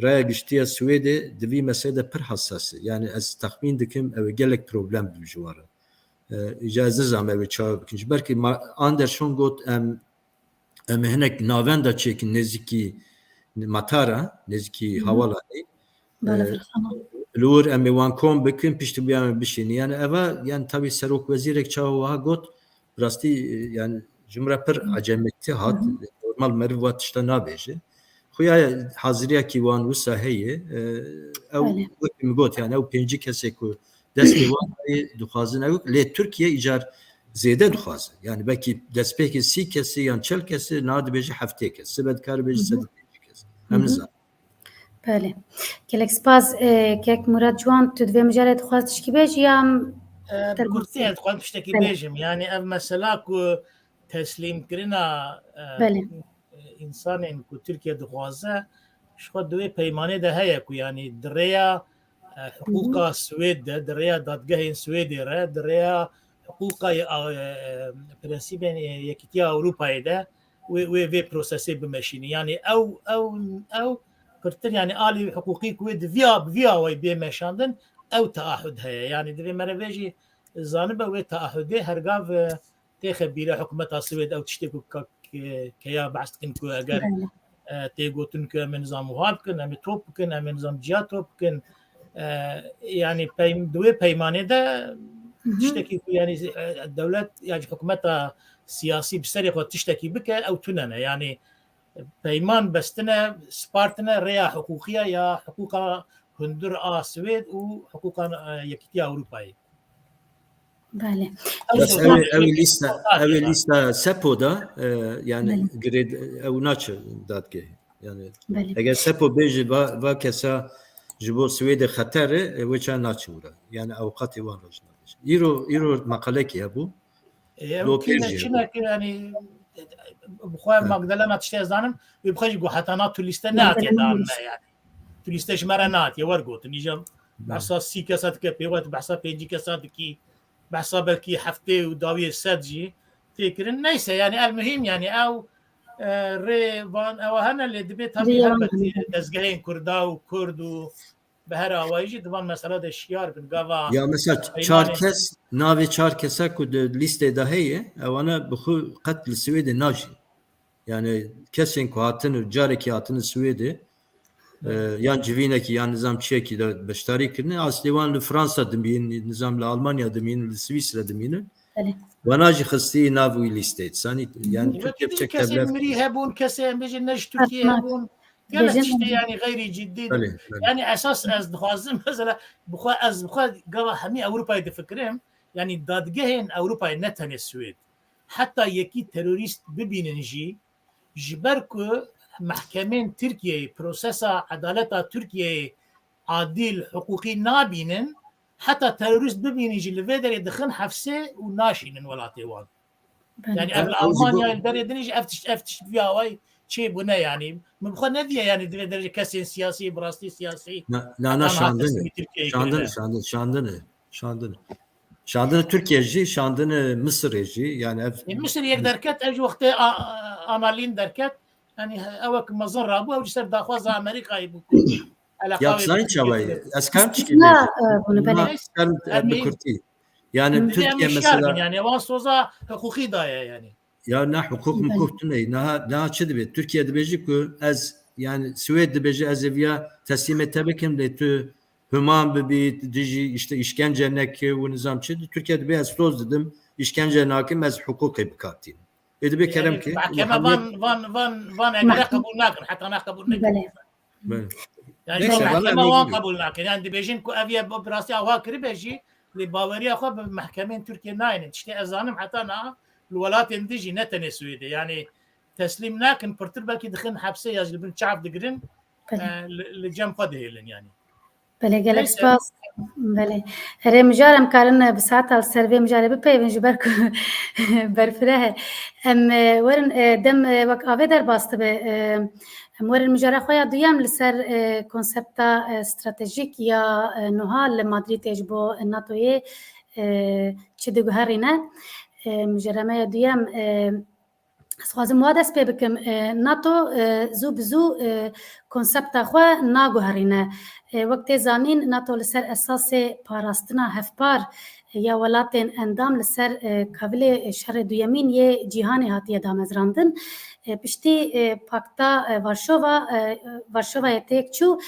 raya giştî ya Swêdê di vî meselê de pir hesas e. Yani ez texmîn dikim ew ê gelek problem bibe ji wan re. E, îca ez nizanim ew ê çawa bikin. Ji ber ku ma-, Andersson got, em, em ê hinek navenda çêkin nêzîkî matara, nêzîkî Hı hı. hevalanê. Bale, e, Firxana. Li wir em ê wan kom bikin, piştî bûya em ê bişînin. Yani eva, yani tabî serok wezîrek çawa wiha got, bi rastî, e, yani ji min re pir Hı. ecemekî hat. Hı hı. Normal meriv wa tişta nabêje. Xuya haziriyekî wan wisa heye. E, ew Belê. wekî min got, yani ew pêncî kesê ku destê wan heye, dixwazin ew. Lê Tirkiye îcar zêde dixwaze. Yani belkî destpêkê sî kesê yan çel kesê, niha dibêje heftê kes. Sibe dikare bêje Hı hı. sed û pêncî kes. Em Hı hı. nizanin. Belê. Gelek spas, e, kek Murat Ciwan, tu di vê mijarê dixwaz tişkî bêjî ya em E, ter bi kurtî kurtî? ez dixwazim tiştekî Belê. bêjim. Yani ev mesela ku teslîmkirina, e, Belê. e, însanên ku Tirkiye dixwaze, ji xwe di wê peymanê de heye ku yani di rêya, e, Hı hı. hiqûqa Swêd de, di rêya dadgehên Swêdê re, di rêya hiqûqa, e, e, prensîbên, e, Yekîtiya Ewropayê de wê, wê vê prosesê bimeşînin. Yani ew, ew, ew pirtir, yani alî hiqûqî ku wê di vîya, bi vî awayî bê meşandin, ew teahud heye. Yani divê mere vê jî zanibe wê teahudê hergav, e, têxe bîra hikûmeta Swêd ew tiştê ku ka-, ke-, keya behs dikin ku eger, Belê. e, tê gotin ku em ê nizam wiha bikin, em ê top bikin, em ê nizam ciya top bikin. E, yani peym-, di wê peymanê de Hı hı. tiştekî ku yani, e, dewlet ya jî hikûmeta siyasî bi serê xwe tiştekî bike, ew tune ne. Yani peyman bestine, spartine rêya hiqûqiya ya hiqûqa hundir a Swêd û hiqûqa, e, Yekîtiya Ewropayê. Belê. Ew Bes jî ew, ew lîsta, ew lîsta SEPO da, e, yani Belê. girê ew naçe dadgehê. Yani Belê. eger SEPO bêje va, va kesa ji bo Swêdê xeter e, e, wê ça naçe wira. Yani avukatê wan re jî nabêje. Îro, îro meqalekî hebû. E, ew Lo kî ne pêjî çi hebû. neke yani, bi xwe Ha. Magdalena tiştê ez zanim, wê bi xwe jî got heta na tu lîste Magdalena nehatî danine yani. Tu lîste ji me re nehatî, wer gotin. Îja Belê. behsa sî kesa dike, pê wet behsa pêncî kesa dikî. behsa belkî heftê û dawiyê sed jî tê kirin. Neyse, yani el muhîm, yani ew, e, rê van ewa hene, lê dibê tabii helbet dezgehên Kurda û Kurd û bi her awayî jî di van mesela de şiyar bin. Gava Ya mesela çar kes, navê çar kesa ku di lîstê de heye, ewana bi xwe qet li Swêdê najîn. Yani kesên ku hatin û carekî hatin Swêdê, e, yan civînekî yan nizam çiyekî de beşdarî kirine, aslê wan li Fransa dimîn, nizam li Almanya dimîn, li Swîsre dimînin. Belê. Wana jî xistî nav wî lîstê. Sanî, yani Türkiye Wekî dî çek kesên tevlef- mirî hebûn, kesê em bêjin ne ji Tirkiye hebûn. Gelek tiştê yani xeyrî ciddî. Belê, belê. Yani esas ez dixwazim mesela bixwe ez bixwe gava hemî Ewropayê difikirim. Yani dadgehên Ewropayê ne tenê Swêd. Heta yekî terorîst bibînin jî, ji ber ku mehkemên Tirkiyeyê, prosesa edaleta Tirkiyeyê adil, hiqûqî nabînin, heta terorîst bibînin jî li vê derê dixin hefsê û naşînin welatê wan. Belê. Yani ev li Ew jî Almanya, li derê din jî ev tişt, ev tişt vî awayî çêbûne yani. Min bi xwe nediye yani di vê derê kesên siyasî, bi rastî siyasî Na, na, na, heta niha şandin e. Teslîmî Tirkiyeyê Şandin, kirine. şandin, şandin e. Şandin e. Şandin e Tirkiye jî, şandin e Misirê jî. Yani ev E, Misir yek derket, ev ji wextê a, a, Analîn derket. Yani he, ew wek mezin rabû, ew ji ser daxwaza Amerîkayê bû ku eleqa Ya wê bi zanî Tirkiyê çawa ye? bide. Ez karim tişkî Na, bêjim. e, bunu Na, belê. ez karim, e, Her bi neyim. kurtî. Yani Hûn dibê em Tirkiye hişyar mesela bin, yani wan soza hiqûqî daye yani. Ya ne hiqûq Belê. miqûq tune ye. Niha, niha çi dibe? Tirkiye dibêje ku ez, yani Swêd dibêje ez ê viya teslîmê te bikim, lê tu human bibî, dijî işte îşkence neke û nizam çi. Tirkiye dibê ez toz didim, îşkence nakim, ez hiqûqê bikatînim. Ê dibê kerem Yani ke, mahkeme Muhammed van, van, van, van egre Mahkeme qebûl nakin, heta na qebûl nekin. Belê. Belê. Yani Neyse, şu valla mahkeme ne wan gibi? qebûl nakin. Yani dibêjin ku ev ye bi rastî awa kiribe jî, lê baweriya xwe bi mehkemên Tirkiye naynin. Tiştê ez zanim heta na li welatên din jî ne tenê Swêdê. Yani teslîm nakin, pirtir belkî dixin hepsê ya jî li bin çav digirin, Belê. e, li, li cem xwe dihêlin yani. Belê, gelek Neyse. spas. Belê. Erê, mijar em karin, e, bi saeta li ser vê mijarê bipeyivin ji ber ku berfireh e. Em, e, werin, e, dem, e, wek avê derbas dibe. E, em werin mijara xwe ya duyem li ser, e, konsepta, e, stratejîk ya, e, nuha li Madrîdê ji bo NATOyê, e, çi diguherîne. E, mijara me ya duyem, e, Ez dixwazim wa dest pê bikim. E, NATO, e, zû bi zû, e, konsepta xwe naguherîne. E, wek tê zanîn, NATO li ser esasê parastina hevpar, e, ya welatên endam li ser, e, kavilê, e, şerê duyemîn yê cîhanê hatiye damezrandin. E, piştî, e, Pakta, e, Varşova, e, Varşovayê têk çû,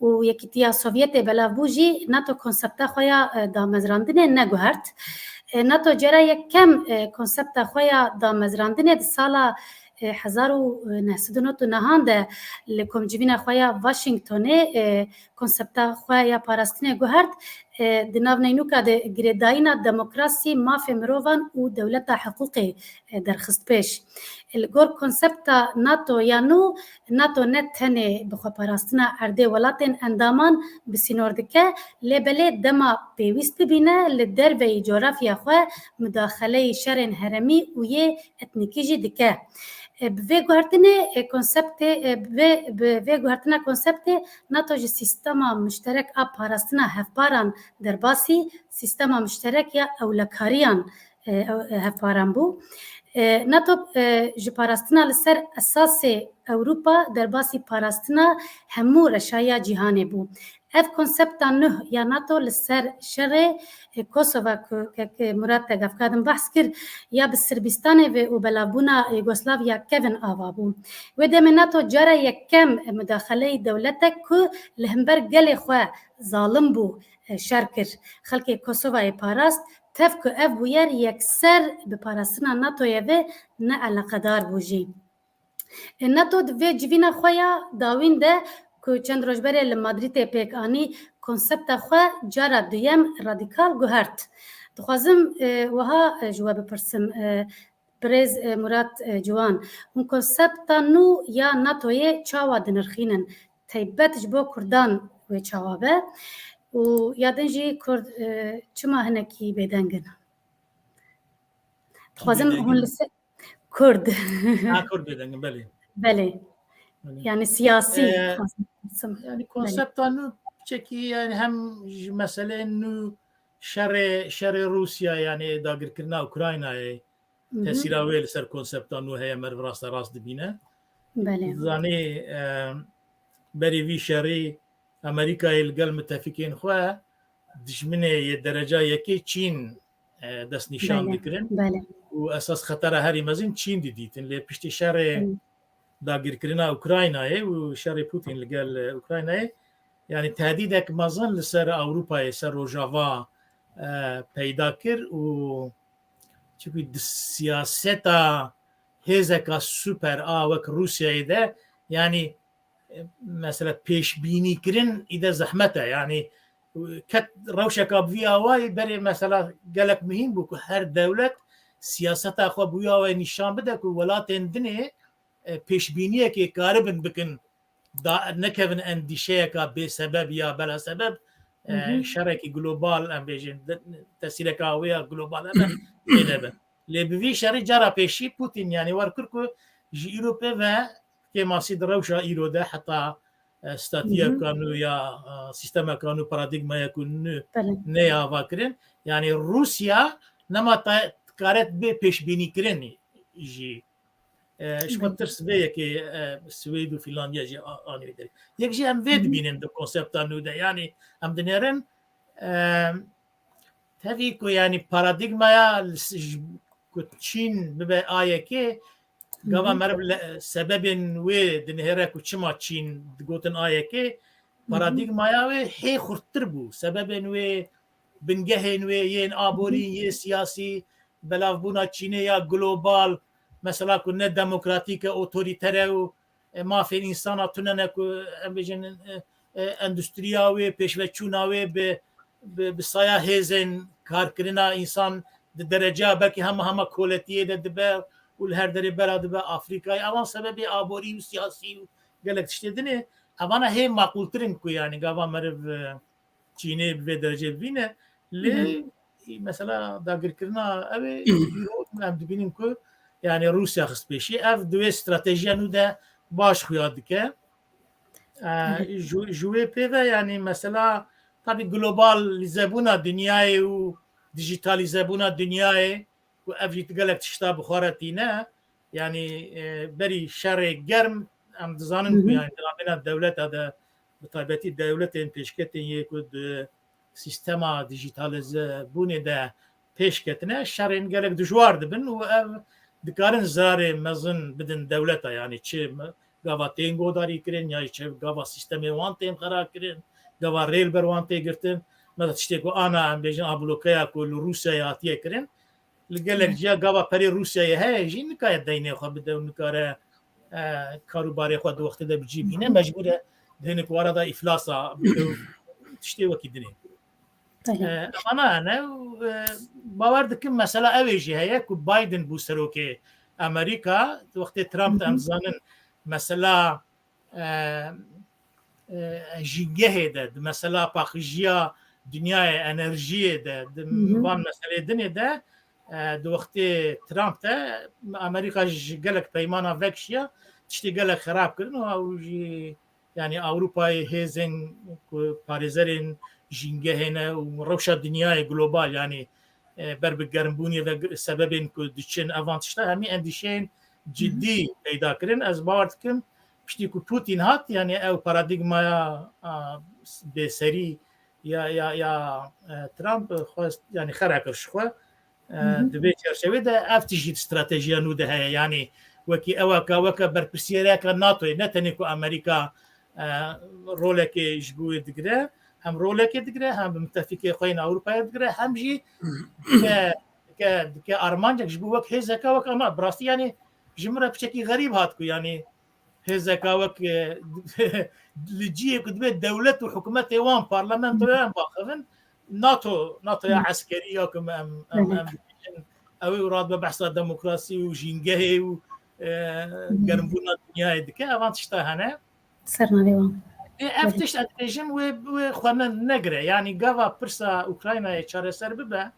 û Yekîtiya Sovyetê belav bû jî, NATO konsepta xwe ya, e, damezrandinê neguhert. E, NATO cara yekem, e, konsepta xwe ya damezrandinê di sala, e, hezar û neh sed û nod û nehan de li komcivîna xwe ya Washingtonê, e, konsepta xwe ya parastinê guhert, e, di nav neynûka de girêdayîna demokrasî, mafê mirovan û dewleta hiqûqê, e, derxist pêş. Li gor konsepta NATO ya nû, NATO ne tenê bi xweparastina erdê welatên endaman bi sînor dike, lê belê dema pêwîst bibîne, li derveyî cografya xwe mudaxeleyî şerên heremî û yê etnîkî jî dike. E, bi vê guhertinê, e, konseptê, e, bi vê, bi vê guhertina konseptê NATO ji sîstema muşterek a parastina hevparan derbasî sîstema muşterek ya ewlekariyan, e, ew, e, hevparan bû. E, NATO, e, ji parastina li ser esasê Ewropa derbasî parastina hemû reşayiya cîhanê bû. Ev konsepta nuh ya NATO li ser şerê, e, Kosova ku kek, e, Murat te gavka din behs kir, ya bi Sirbîstanê ve û belavbûna Yugoslavya kevin ava bû. Wê demê NATO cara yekem, e, mudaxeleyî dewletek ku li hember gelê xwe zalim bû, e, şer kir. Xelkê Kosovayê parast, tev ku ev bûyer yekser bi parastina NATOyê ve neeleqedar bû jî. E, NATO di vê civîna xwe ya dawîn de ku çend roj berê li Madrîdê pêk anî, konsepta xwe cara duyem radîkal guhert. Dixwazim, e, wiha, e, ji we bipirsim, e, birêz, e, Murat, e, Ciwan, hûn konsepta nû ya NATOyê çawa dinirxînin? Taybet ji bo Kurdan wê çawa be? Û ya din jî Kurd, e, çima hinekî bêdeng in? Dixwazim Bêdeng hûn in. li ser Kurd. Ha, Kurd bêdeng in, belê. Belê. Belê. Yani siyasî Ee, dixwazim. Yani Belê. konsepta nû piçekî yani hem ji meseleyên nû Şerê, şerê Rûsya, yanî dagirkirina Ukraynayê, Hı hı. tesîra wê li ser konsepta nû heye, meriv raste rast dibîne. Belê. Zanî, e, berî vî şerî Amerîkayê li gel mitefîkên xwe dijminê yê dereca yekê Çîn, e, destnîşan Belê, dikirin. belê. Û esas xetera herî mezin Çîn didîtin. Lê piştî şerê Hı. dagirkirina Ukraynayê û şerê Putin li gel, e, Ukraynayê, yanî tehdîdek mezin li ser Ewropayê, ser Rojava, e, peyda kir û çimkî di siyaseta hêzeka super a wek Rûsyayê de, yanî, e, mesela pêşbînîkirin îde zehmet e. Yanî, e, ket rewşeka bi vî awayî berê mesela gelek muhîm bû ku her dewlet siyaseta xwe bi wî awayî nîşan bide ku welatên dinê, e, pêşbîniyekê karibin bikin, da, nekevin endîşeyeka bêsebeb ya belasebeb, e, Hı hı. şerekî global, em bêjin, de, tesîreka wê ya global hebe, tê de be. Lê bi vî şerî cara pêşî Putin, yanî wer kir ku ji îro pê ve kêmasî di rewşa îro de heta, e, Hı hı. statiyeka nû ya, e, sîstemeka nû, paradîgmayek nû Belê. neyê avakirin. Yanî Rûsya nema ta-, dikare bê pêşbînîkirin jî. E, ji xwe Belê. tirs vê yekê, e, Swêd û Fînlandiya jî a-, anî vê derê. Yek jî em vê Hı hı. dibînin di konsepta nû de. Yanî em dinêrin, e, tevî ku yanî paradîgmaya li s-, ji, ku Çîn bibe a yekê, Hı gava hı. meriv le-, sebebên wê dinihêre ku çima Çîn digotin a yekê, Hı hı. paradîgmaya wê hê xurttir bû. Sebebên wê, bingehên wê yên aborî, Hı hı. yê siyasî, belavbûna Çînê ya global, mesela ku ne demokratîk e, otorîter e û, e, mafên însana tune ne ku, em bêjin, e, e, endustriya wê, pêşveçûna wê bi, bi, bi saya hêzên karkirina însan di dereceya belkî hema hema koletiyê de dibe û li her derê bela dibe Afrîkayê. Evan sebebê aborî û siyasî û gelek tiştê din ê. Evana hê maqûltir in ku, yanî, gava meriv, e, Çînê bi vê derecê bibîne. Lê, Hı hı. mesela dagirkirina ew ê, îro em dibînin ku, yanî, Rûsya xist pêşî. Ev di wê stratejiya nû de baş xuya dike. E, Hı hı. ji, ji wê pê ve, yanî, mesela, tabî globalîzebûna dinyayê û dijîtalîzebûna dinyayê ku ev jî gelek tişta bi xwe re tîne. Yanî, e, berî şerê germ em dizanin Hı ku, hı. yanî, di navbêna dewleta de, bi taybetî dewletên pêşketên yê ku di sîstema dijîtalîzebûnê de pêş ketine, şerên gelek dijwar dibin û ev dikarin zarê mezin bidin dewleta, yanî çi me-, gava tên godarî kirin, ya çi gava sîstemê wan tên xera kirin, gava rê li ber wan tê girtin. Mesela tiştê ku ana, em bêjin, ablokeya ku li Rûsyayê hatiye kirin, li gelek Hı. ciya gava perê Rûsyayê heye jî nikare deynê xwe bide û nikare, e, karûbarê xwe di wextê de bi cî bîne, mecbûr e di hinek wara de îflasa bike û tiştê wekî dinê. Belê. E, evana hene û, e, bawer dikim mesela ew ê jî heye ku Biden bû serokê Amerîka, di wextê Trump de Hı hı. em dizanin mesela, e, e, jîngehê de, di mesela paqijiya dinyayê, enerjiyê de, di Hı hı. van meselê dinê de, e, di wextê Trump de Amerîka ji gelek peymana vekişiya, tiştê gelek xerab kirin û ew jî, yanî Ewropayê hêzên ku parêzerên jîngehê ne û rewşa dinyayê global, yanî, e, ber bi germbûnê ve g-, sebebên ku diçin, evan tişta hemî endîşeyên Hı hı. cidî peyda kirin. Ez bawer dikim, piştî ku Putin hat, yanî ew paradîgmaya, a, bêserî ya, ya, ya, e, Trump, e, xwest, yanî xera kir ji xwe. E, Hı hı. di vê çerçevê de ev tişt jî di stratejiya nû de heye. Yanî wekî ew eke, weke berpirsiyereka NATOyê, ne tenê ku Amerîka, e, rolekê ji bo wê digire, hem rolekê digire, hem bi mitefîkê xwe yên Ewropayê digire, hem jî dike, dike, dike armancek ji bo wek hêzeka, wek ama. Bi rastî, yanî ji min re piçekî xerîb hat ku, yanî hêzeka wek, e, li cihê ku dibê dewlet û hikûmetê wan, parlamentoya wan baxivin, NATO, NATOya Hı. eskerî ya ku em, em, Belê. em dibêjin, ew ê radibe behsa demokrasî û jîngehê û, e, Hı. germbûna dinyayê dike, evan tişta hene. Ser navê wan. Ê, ev Belê. tişt ez dibêjim wê, wê xwe ne-, negire. Yanî gava pirsa Ukraynayê çareser bibe,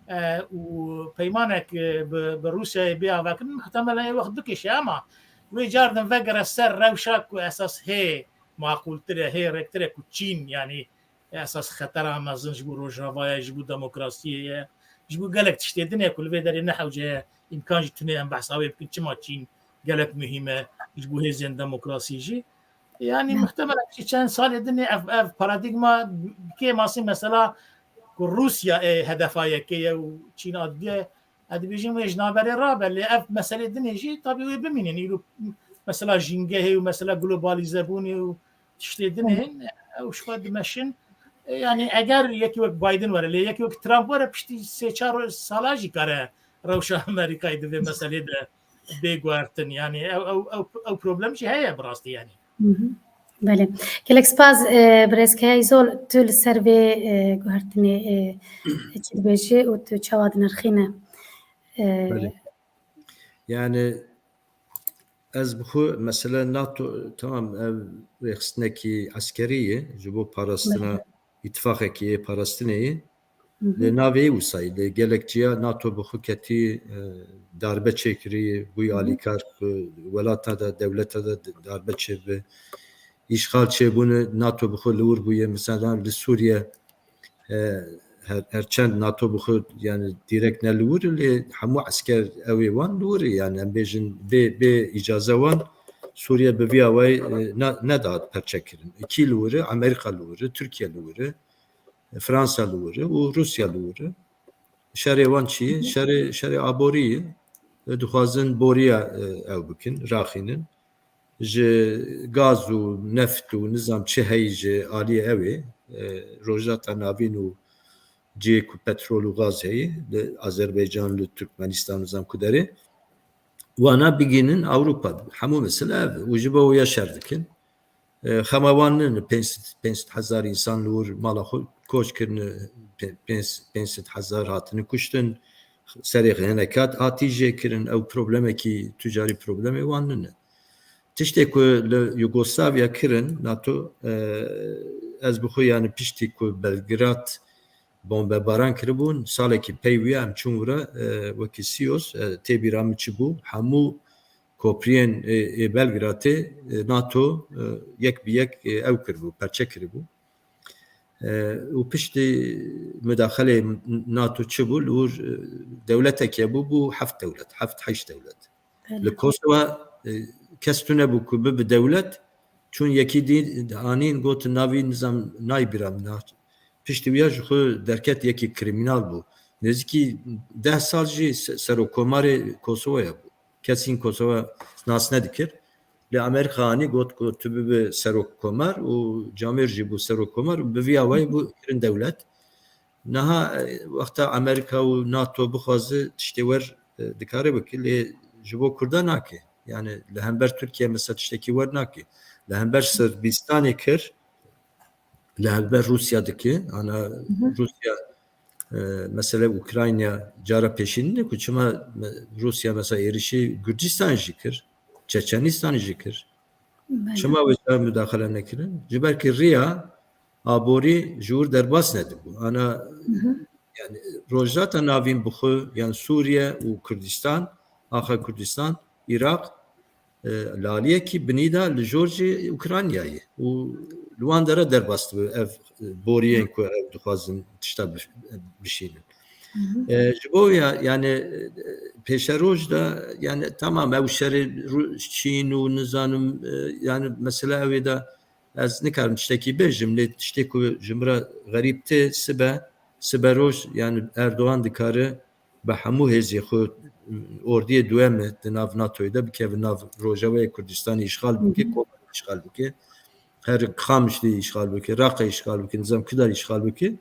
e, û peymanek, e, bi, bi Rûsyayê bê avakirin, muhtemelen ê wext bikişe, ama wê car din vegere ser rewşa ku esas hê maqûltir e, hê rêktir e ku Çîn, yanî esas xetera mezin ji bo Rojavayê, ji bo demokrasiyê ye, ji bo gelek tiştê din e ku li vê derê ne hewce ye, îmkan jî tune em behsa wê bikin, çima Çîn gelek muhîm e ji bo hêzên demokrasî jî. Yani muhtemelen çend salê din ê ev, ev paradîgma kê masî mesela ku Rûsya ê hedefa yekê ye û Çîn a diye, ez dibêjim wê ji navberê rabe, lê ev meselê din ê jî tabî wê bimînin. Îro mesela jîngehê û mesela globalîzebûnê û tiştê din ê hîn, ew ji xwe dimeşin. E, yani eger yekî wek Biden were, lê yekî wek Trump were, piştî sê çar sala jî kare rewşa Amerîkayê di vê meselê de bê guhertin. Yani ew, ew, ew, ew problem jî heye bi rastî yani. Hı hı. Belê. Gelek spas, e, birêz Keyay Zol, tu li ser vê, e, guhertinê, e, çi dibêjî û tu çawa dinirxîne? E, Belê. Yani ez bi xwe mesela NATO, tamam, ev rêxistinekî eskerî ye, ji bo parastina Belê. îtifaqekî yê parastinê ye. Hı hı. Lê navê wisa ye, lê gelek ciya NATO bi xwe ketî, e, darbe çêkirî, bûyî Hı hı. alîkar, e, welata de, dewleta de darbe çêbi, îşxal çêbûne, NATO bi xwe li wir bûye. Mesela li Sûriye, e, her, her çend NATO bi xwe, yani, dîrek ne li wir, lê hemû esker ew ê wan li wir, yani, em bêjin bê, bê îcaze wan Sûriye bi vî awayî, e, ne, nedihat perçe kirin. Kî li wir e? Amerîka li wir e, Tirkiye li wir e. Fransa li wir e û Rûsya li wir e. Şerê wan çi ye? Şerê, şerê aborî ye. Dixwazin boriya, e, ew bikin, raxînin. Ji gaz û neft û nizam çi heyî ji aliyê ew ê, e, Rojhilata Navîn û cihê ku petrol û gaz heye, li Azerbaycan, li Türkmenistan, nizam ku derê, wana bigînin Ewropa. Hemû mesele ev e. Û ji bo wê ya şer dikin. E, xema wan nine, pênc sed, pênc sed hezar însan li wir mala xwe koç kirine, pê-, pênc, pênc sed hezar hatine kuştin, serê hinek hat hatî jê kirin, ew problemekî, tu carî problemê wan nine. Tiştê ku li Yugoslavya kirin, NATO, e, ez bi xwe, yani, piştî ku Belgrad bombebaran kiribûn, salekî pey wî em çûn wira, e, wekî Sîos, e, tê bîra min çi bû, hemû kopriyên, e, ê Belgradê, e, NATO, e, yek bi yek, e, ew kiribû, perçe kiribû. E, û piştî mudaxelê NATO çi bû? Li wir, e, dewletek hebû, bû heft dewlet, heft heşt dewlet. Belê. Li Kosova, e, kes tune bû ku bibe dewlet, çûn yekî dî anîn, gotin navî nizam nayê bîra min. Piştî wî ya ji xwe derket, yekî krîmînal bû. Nêzîkî deh sal jî se-, serokkomarê Kosovaya bû. Kes hîn Kosova nas nedikir. Lê Amerîka anî, got ku tu bibe serokkomar û Camêr jî bû serokkomar û bi vî awayî bû kirin dewlet. Niha, e, wexta Amerîka û NATO bixwaze tiştê wer, e, dikare bike, lê ji bo Kurda nake. Yani li hember Tirkiye mesela tiştekî wer nake. Li hember Sirbistanê kir, li hember Rûsya dike. Ana Hı hı. Rûsya, e, mesele Ukrayna cara pêşî nîne ku çima me-, Rûsya mesela êrişî Gurcistan jî kir, Çeçenistan jî kir. Belê. Çima wê cara mudaxele nekirin? Ji ber ku riya aborî ji wir derbas nedibû. Ana, Hı hı. yani, Rojhilata Navîn bi xwe, yani, Sûriye û Kurdistan, axa Kurdistan, Iraq, e, li aliyekî binî de li jor jî Ukraynayê û li wan dera derbas dibe ev, e, boriyên ku ew dixwazin tişta bi-, bişînin. Hı hı. E, ji bo ya, yani, e, pêşeroj de, yani, tamam, ew şerê Rû-, Çîn û nizanim, e, yani, mesela ew ê de ez nikarim tiştekî bêjim, lê tiştê ku ji min re xerîb tê, sibe, sibe roj, yani, Erdogan dikare bi hemû hêzê xwe ordiyê dueme di nav NATOyê de bikeve nav Rojavayê Kurdistanê, îşxal bike, Hı hı. Kobanê îşxal bike, her Qamişlî îşxal bike, Raqê îşxal bike, nizam Kudarî îşxal bike.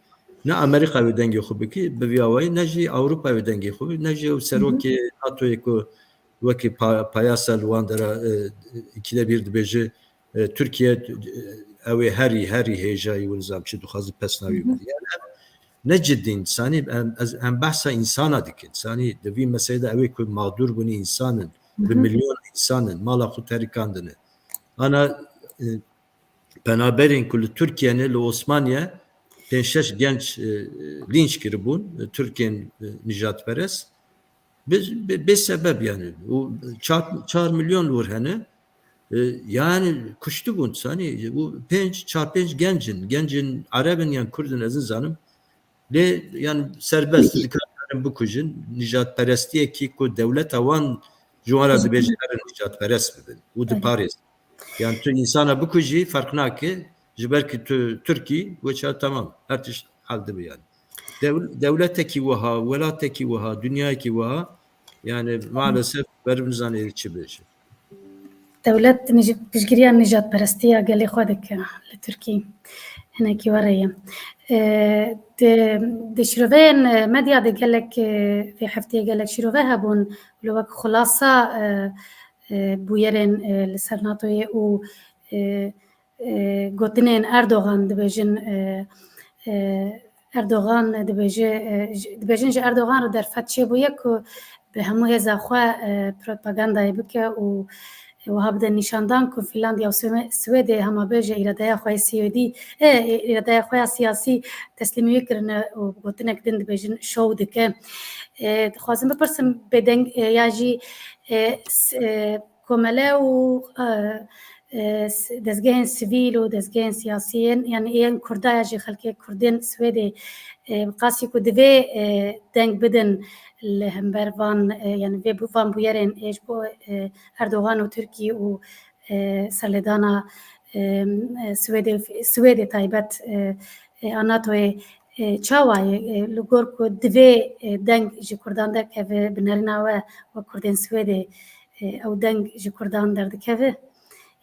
Ne Amerîka wê dengê xwe bike, bi vî awayî, ne jî Ewropa wê dengê xwe bike, ne jî ew serokê NATOyê ku wekî pa-, payasa li wan dera, e, îkide bir dibêje, e, Tirkiye, e, ew ê herî, herî hêjayî û nizam çi dixwaze pesnavî Hı hı. bide. Yani em ne cidî in, sanî em, ez, em behsa însana dikin. Sanî di vî meselê de ew ê ku mağdur bûne însan in, bi Hı hı. milyon însan in, mala xwe terikandine. Ana, e, penaberên ku li Tirkiye ne, li Osmaniye pênc şeş genç, e, lînç kiribûn, e, Tirkên, e, nijadperest. Bi, bi, bê sebeb yani. Û çar, çar milyon li wir hene. E, yani kuştibûn, sanî, bu pênc, çar pênc genc in. Genc in, Ereb in yan Kurd in, ez nizanim. Lê, yani serbest, dikarin bikujin. Nijadperestiyekî ku dewleta wan ji wan re dibêje, erin nijadperest bibin û diparêzin. Yani tu însana bikujî, ferq nake. Ji ber ku tu Tirk î, weça, tamam. Her tişt hal dibe yani. Dew-, dewletekî wiha, welatekî wiha, dinyayekî wiha, yani maalesef meriv nizane çi bêje. Dewlet nij-, piştgiriya nijadperestiya gelê xwe dike li Tirkî. Hinekî were ye. E, di, di şiroveyên, e, medya de gelek, e, vê hefteyê gelek şirove hebûn. Li wek xulasa, e, e, bûyerên, e, li ser NATOyê û, e, e, gotinên Erdogan dibêjin, e, e, Erdogan dibêje, e, ji, dibêjin ji Erdogan re derfet çêbûye ku bi hemû hêza xwe, e, propagandayê bike û wiha bide nîşandan ku Fînlandya û Swê-, Swêdê hema bêje îradeya xwe yê siyodî, e, îradeya xwe ya siyasî teslîmî wî kirine û gotinek din dibêjin şov dike. E, dixwazim bipirsim bêdeng, e, ya jî, e, s-, e, komele û, e, e, s-, dezgehên sivîl û dezgehên siyasî yên, yani yên Kurda ya jî xelkê Kurdên Swêdê, e, bi qasî ku divê, e, deng bidin li hember van, e, yani vê bu-, van bûyerên ê ji bo, e, Erdogan û Tirkî û, e, serlêdana, e, e, Swêdê, Swêdê taybet, e, e, a NATOyê, e, çawa ye, e, li gor ku divê, e, deng ji Kurdan derkeve, bi nerîna we wek Kurdên Swêdê, e, ew deng ji Kurdan derdikeve?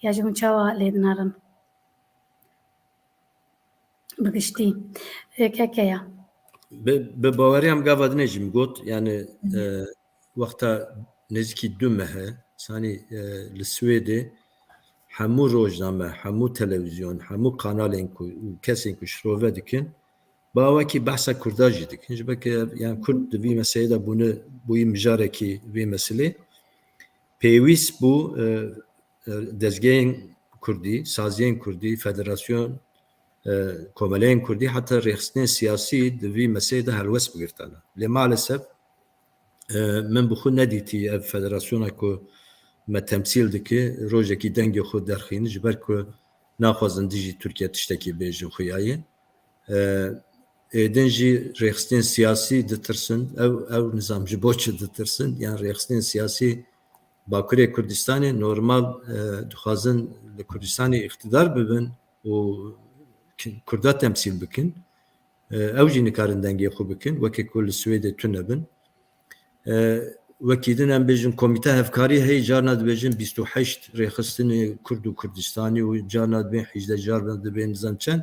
Ya jî hûn çawa lê dinarin? Bi giştî, e, keke ya. Bi, bi baweriya min gava dinê jî min got, yani, e, wexta nêzîkî du meh e, sanî, e, li Swêdê hemû rojname, hemû televîzyon, hemû kanalên ku û kesên ku şirove dikin, bawekî behsa Kurda jî dikin. Ji ber ku, yani, Kurd di vî meselê de bûne, bûyî mijarekî vê meselê. Pêwîst bû, e, e, dezgehên Kurdî, saziyên Kurdî, federasyon, e, komeleyên Kurdî, heta rêxistinên siyasî di vî meselê de helwest bigirtana. Lê maalesef, e, min bi xwe nedîtî ev federasyona ku me temsîl dike, rojekî dengê xwe derxîne, ji ber ku naxwazin dijî Tirkiye tiştekî bêjin xuyaye. E, êdin jî rêxistinên siyasî ditirsin. Ew, ew nizam ji bo çi ditirsin? Yan rêxistinên siyasî Bakurê Kurdistanê normal, e, dixwazin li Kurdistanê îqtidar bibin û ki-, Kurda temsîl bikin. E, ew jî nikarin dengê xwe bikin, wekî ku li Swêdê tune bin. E, wekî din em bêjin komîte hevkarî heye, carna dibêjin bîst û heşt rêxistinê Kurd û Kurdistanî û carna dibên hîjdeh, carna dibên nizam çend.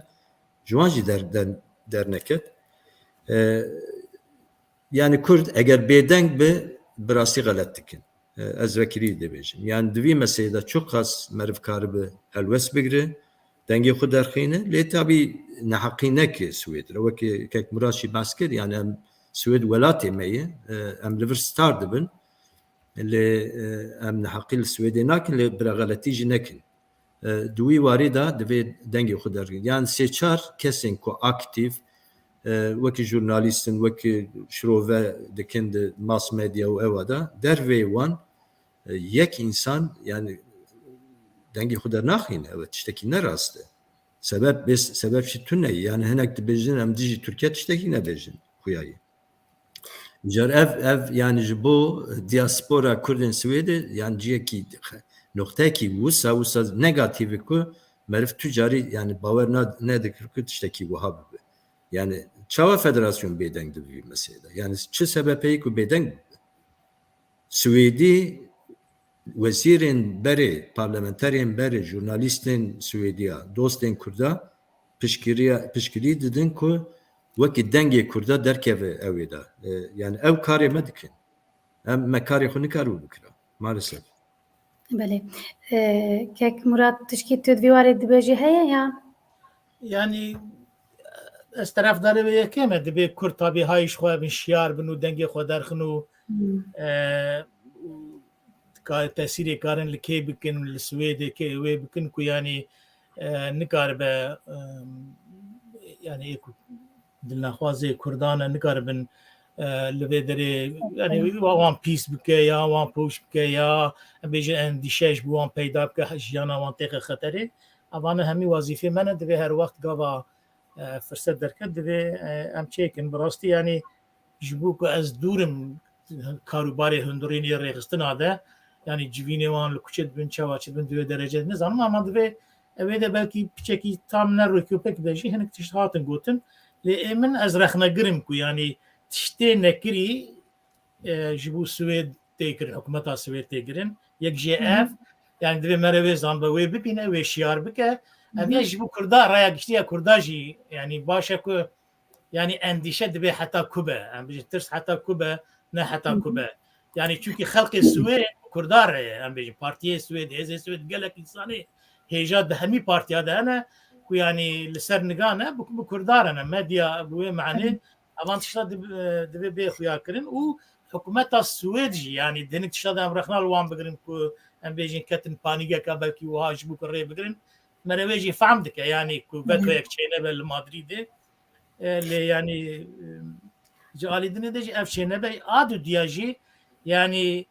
Ji wan jî der-, der-, derneket. E, yani Kurd eger bêdeng be, bi rastî xelet dikin. E, ez vekirî dibêjim. Yani di vî meselê de çiqas meriv karibe helwest bigire, dengê xwe derxîne, lê tabî neheqî neke Swêd re. Wekî kek Murat jî behs kir, yani em Swêd welatê me ye, e, em li vir star dibin. Lê, e, em neheqî li Swêdê nakin, lê bira xeletî jî nekin. E, di wî warî de divê dengê xwe derxin. Yan sê çar kesên ku aktîf, e, wekî jurnalîst in, wekî şirove dikin di mass media û ewa de, derveyî wan, e, yek însan, yani dengê xwe dernaxîne, ew tiştekî ne rast e. Sebeb bê, sebeb jî tune ye. Yani hinek dibêjin em dijî Tirkiye tiştekî nebêjin, xuya ye. Car ev, ev yani ji bo diaspora Kurdên Swêdê, yani ciyekî, noqtekî wisa, wisa negatîf e ku meriv tu carî yani bawer na-, nedikir ku tiştekî wiha bibe. Yani çawa federasyon bêdeng dibe vî meselê de? Yani çi sebep heye ku bêdeng bibe? Swêdî wezîrên berê, parlamenterên berê, jurnalîstên Swêdiya, dostên Kurda piştgiriya, piştgirî didin ku wekî dengê Kurda derkeve ewê de. E, yani ew karê me dikin. Em, me karê xwe nikaribû bikira. Maalesef. Belê. E, kek Murat, tişkî tu di vî warê dibêjî heye ya? Yani ez terefdarê vê yekem e. Dibê Kurd tabî hayî ji xwe bin şiyar bin û dengê xwe derxin û, Hmm. e, û ka-, tesîrê karin li kê bikin, li Swêdê kê wê bikin ku yani, e, nikaribe, e, yani ê ku dilnaxwazê Kurdan e, nikaribin e, li vê derê, yani wan pîs bike ya wan pûç bike ya, em bêjin endîşe ji bo wan peyda bike, jiyana wan têxe xeterê. Evane hemî wezîfê me ne, divê her wext gava, e, firset derket, divê, e, em çêkin. Bi rastî, yani ji bo ku ez dûr im karûbarê hundirînê rêxistina de, yani civînê wan li kuçe dibin, çawa çi dibin, divê derece nizanim, ama divê ew ê de belkî piçekî tam ne rêkopek de jî hinek tişt hatin gotin. Lê ê min, ez rexnegir im ku yani tiştê nekirî, e, ji bo Swêd tê kirin, hikûmeta Swêd tê kirin. Yek jê ev, yani divê mere wê zanbe, wê bibîne, wê şiyar bike. Ev ya ji bo Kurda, raya giştî ya Kurda jî yani baş e ku yani endîşe divê heta ku be, em bêjin tirs heta ku be, ne heta ku be. Yani çunkî xelkê Swêd Kurda re ye, em bêjin partiyê Swêd, hêzê Swêd, gelek însanê hêja di hemî partiya de hene ku yani li ser niga ne, bi, bi Kurda re ne. Medya bi wê manê evan tişta dib-, divê bê xuya kirin û hikûmeta Swêd jî, yani di hinek tişta de em rexna li wan bigirin ku em bêjin ketin panîgeka belkî wiha ji bo ku rê bigirin. Mere wê jî fehm dike, yani ku vetoyek çênebe li Madrîdê. E, lê yani, e, ji alî dinê de jî ev çênebe, a dudiya jî, yani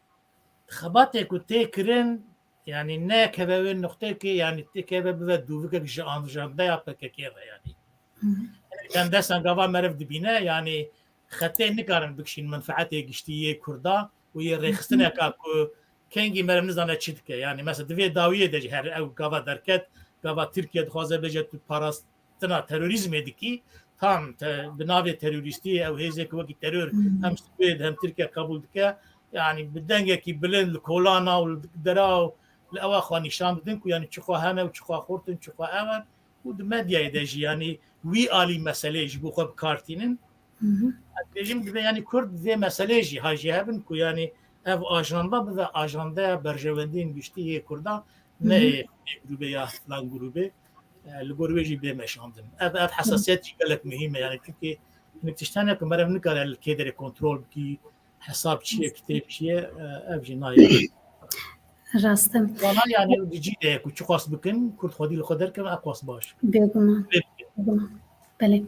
xebatê ku tê kirin, yani nekeve wê nuqteyekê, yani têkeve bibe dûvikek ji anjandeya P K K re yani. Hinek demdesan gava meriv dibîne, yani xetê nikarin bikişîn menfeetê giştî yê Kurda û yê rêxistineka ku kengî meriv nizane çi dike. Yani mesela di vê dawiyê de jî her ew gava derket, gava Tirkiye dixwaze bêje tu parastina terorîzmê dikî, tam te, bi navê terorîstî ew hêzê ku wekî teror hem Swêd hem Tirkiye qebûl dike, yani bi dengekî bilind li kolana û li dera û li ewa xwe nîşan didin ku yani çi xwe hene û çi xwe xurt in, çi xwe ew in. Û di medyayê de jî, yanî wî alî meseleyê ji bo xwe bi kar tînin. Ez dibêjim, divê, yanî Kurd vê meseleyê jî ha jê hebin ku, yanî ev ajanda bibe ajandeya berjewendiyên giştî yê Kurdan, ne ê, ê grûbê ya filan grûbê. E, li gor wê jî bê meşandin. Ev, ev hesasiyet jî gelek muhîm e, yanî, çunkî hinek tişt hene ku meriv nikare li kê derê kontrol bikî, hesab çi ye, kitêb çi ye, e, ev jî nayê. Rast e. Wana, yani, di cî de ye ku çiqas bikin, Kurd xwedî li xwe derkeve, eqas baş. Bêguman. Bê- Bêguman. Belê.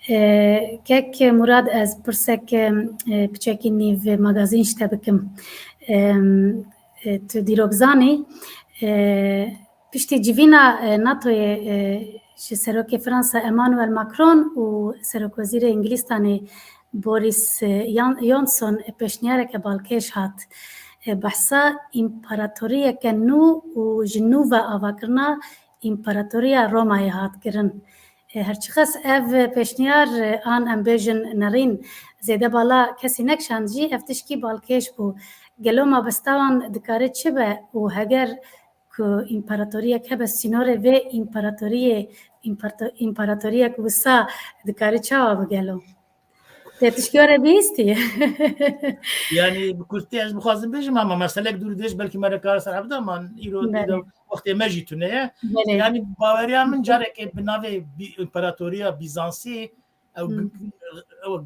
E, kek Murad, ez pirsek, e, piçekî nîv magazîn ji te bikim. E, e, tu dîrokzan î, e, piştî civîna, e, NATOyê, e, ji Serokê Fransa Emmanuel Macron û Serokwezîrê Îngilîstanê Boris, e, Yan-, Johnson, e, pêşniyareke balkêş hat. E, behsa împaratoriyeke nû û ji nû ve avakirina împaratoriya Romayê hat kirin. E, herçiqas ev pêşniyar, e, an em bêjin nerîn, zêde bala kesî nekişand jî, ev tişkî balkêş bû. Gelo mabesta wan dikare çi be û heger ku împaratoriyek hebe, sînorê vê împaratoriyê, împarato-, împaratoriyek wisa dikare çawa be gelo? Te tişkî were bihîstiye? Yani, bi kurtî ez bixwazim bêjim, ama meselek dûr dêj, belkî me re kar ser hebda, ama îro, Belê. îro wextê me jî tune ye. Belê. Yani, baweriya min carekê bi navê Bî-, împaratoriya Bîzansî, ew Hmm. g-, ew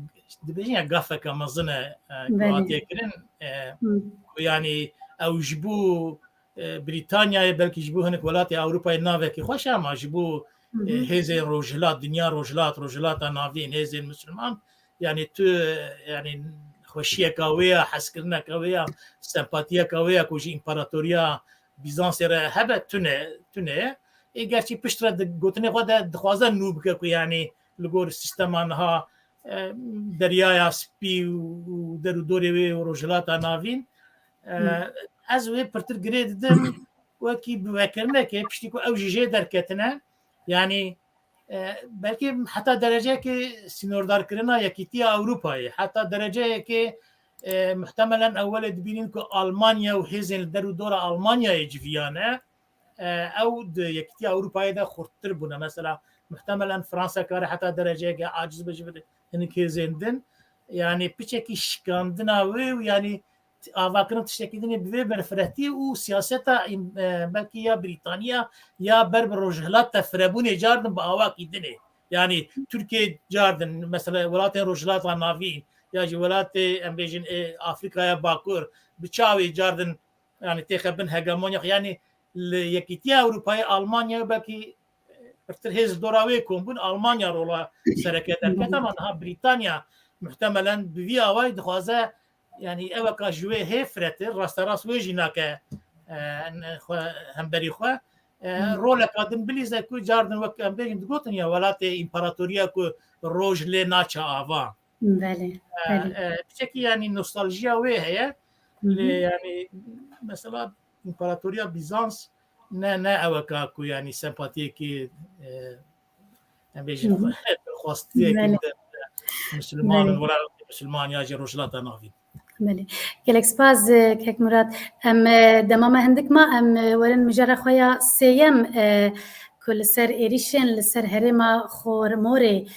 dibêjin ya gafeke mezin e, e, ku Belê. hatiye kirin, e, Hmm. ku yani ew ji bo, e, Brîtanyayê, belkî ji bo hinek welatê Ewropayê navekî xweş e, ama ji bo, Hı hı. e, hêzên rojhilat, dinya rojhilat, rojhilata navîn, hêzên misilman, yani tu, yani xweşiyeka wê ya, hezkirineka wê ya, sempatiyeka wê ya ku ji împaratoriya Bîzansê re hebe, tune, tune. Ê, gerçî pişt re di gotinê xwe de dixwaze nû bike ku, yani, li gor sîstema niha, e, Deryaya Spî û, û der û dorê wê û Rojhilata Navîn, e, Hı. ez wê pirtir girê didim wekî bivekirinekê, piştî ku ew jî jê derketine. Yani, e, belkî heta dereceyekê sînordarkirina Yekîtiya Ewropayê, heta dereceyekê, e, muhtemelen ewelê dibînin ku Almanya û hêzên li der û dora Almanyayê civiyane, e, ew di Yekîtiya Ewropayê de xurttir bûne. Mesela, muhtemelen Fransa kare heta dereceyeke aciz be ji vir hinek hêzên din. Yani, piçekî şikandina wê û, yani, t-, avakirin tiştekî dinê bi vê berfiretiyê û siyaseta, e, belkî ya Brîtaniya ya ber bi Rojhilat de firebûnê car din bi awakî dinê. Yani, Tirkiye car din, mesela, welatên Rojhilata Navîn ya jî welatê, em bêjin, e, Afrîkaya Bakur, bi çavê car din, yani, têxe bin hegemonya, yani, li Yekîtiya Ewropayê Almanya belkî pirtir hêz dora wê kom bûn, Almanya rola sereke derket, ama niha Brîtanya muhtemelen bi vî awayî dixwaze, yanî eweka ji wê hê firetir, rasterast wê jî nake, e, xwe, hemberî xwe, e, roleka din bilîze ku cardin wek em bêjin digotin ya welatê împaratoriya ku roj lê naçe ava. Belê, E, belê. e, piçekî yanî nostaljiya wê heye. Hı hı. Lê yanî mesela împaratoriya Bîzans ne, ne eweka ku yanî sempatiyekî, e, em bêjin, Hı hı. xwestiyekî Belê. de Misliman, Belê. welatê Misliman ya jî Rojhilata Navîn. Belê. Gelek spas, e, kek Murat. Em, e, dema me hindik ma, em, e, werin mijara xwe ya sêyem, e, ku li ser êrîşên li ser herêma Xormorê,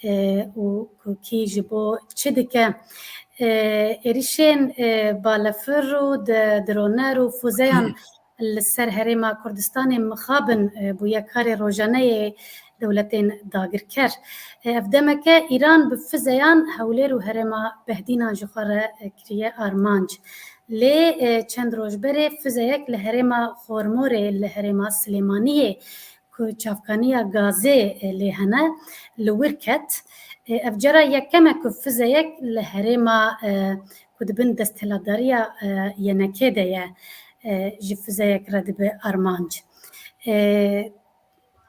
e, û ku kî ji bo çi dike. E, êrîşên, e, balefir û de, droner û fuzeyan li ser herêma Kurdistanê mixabin, e, bûye karê rojaneyê dewletên dagirker. E, ev demeke Îran bi fizeyan Hewlêr û herêma Behdînan ji xwe re, e, kiriye armanc. Lê, e, çend roj berê fizeyek li herêma Xormorê, li herêma Silêmaniyê, ku çavkaniya gazê, e, lê hene, li wir ket. E, ev cara yekem e ku fizeyek li herêma, e, ku di bin desthilatdariya, e, Y N K'ê de ye, e, ji fizeyek re dibe armanc. E,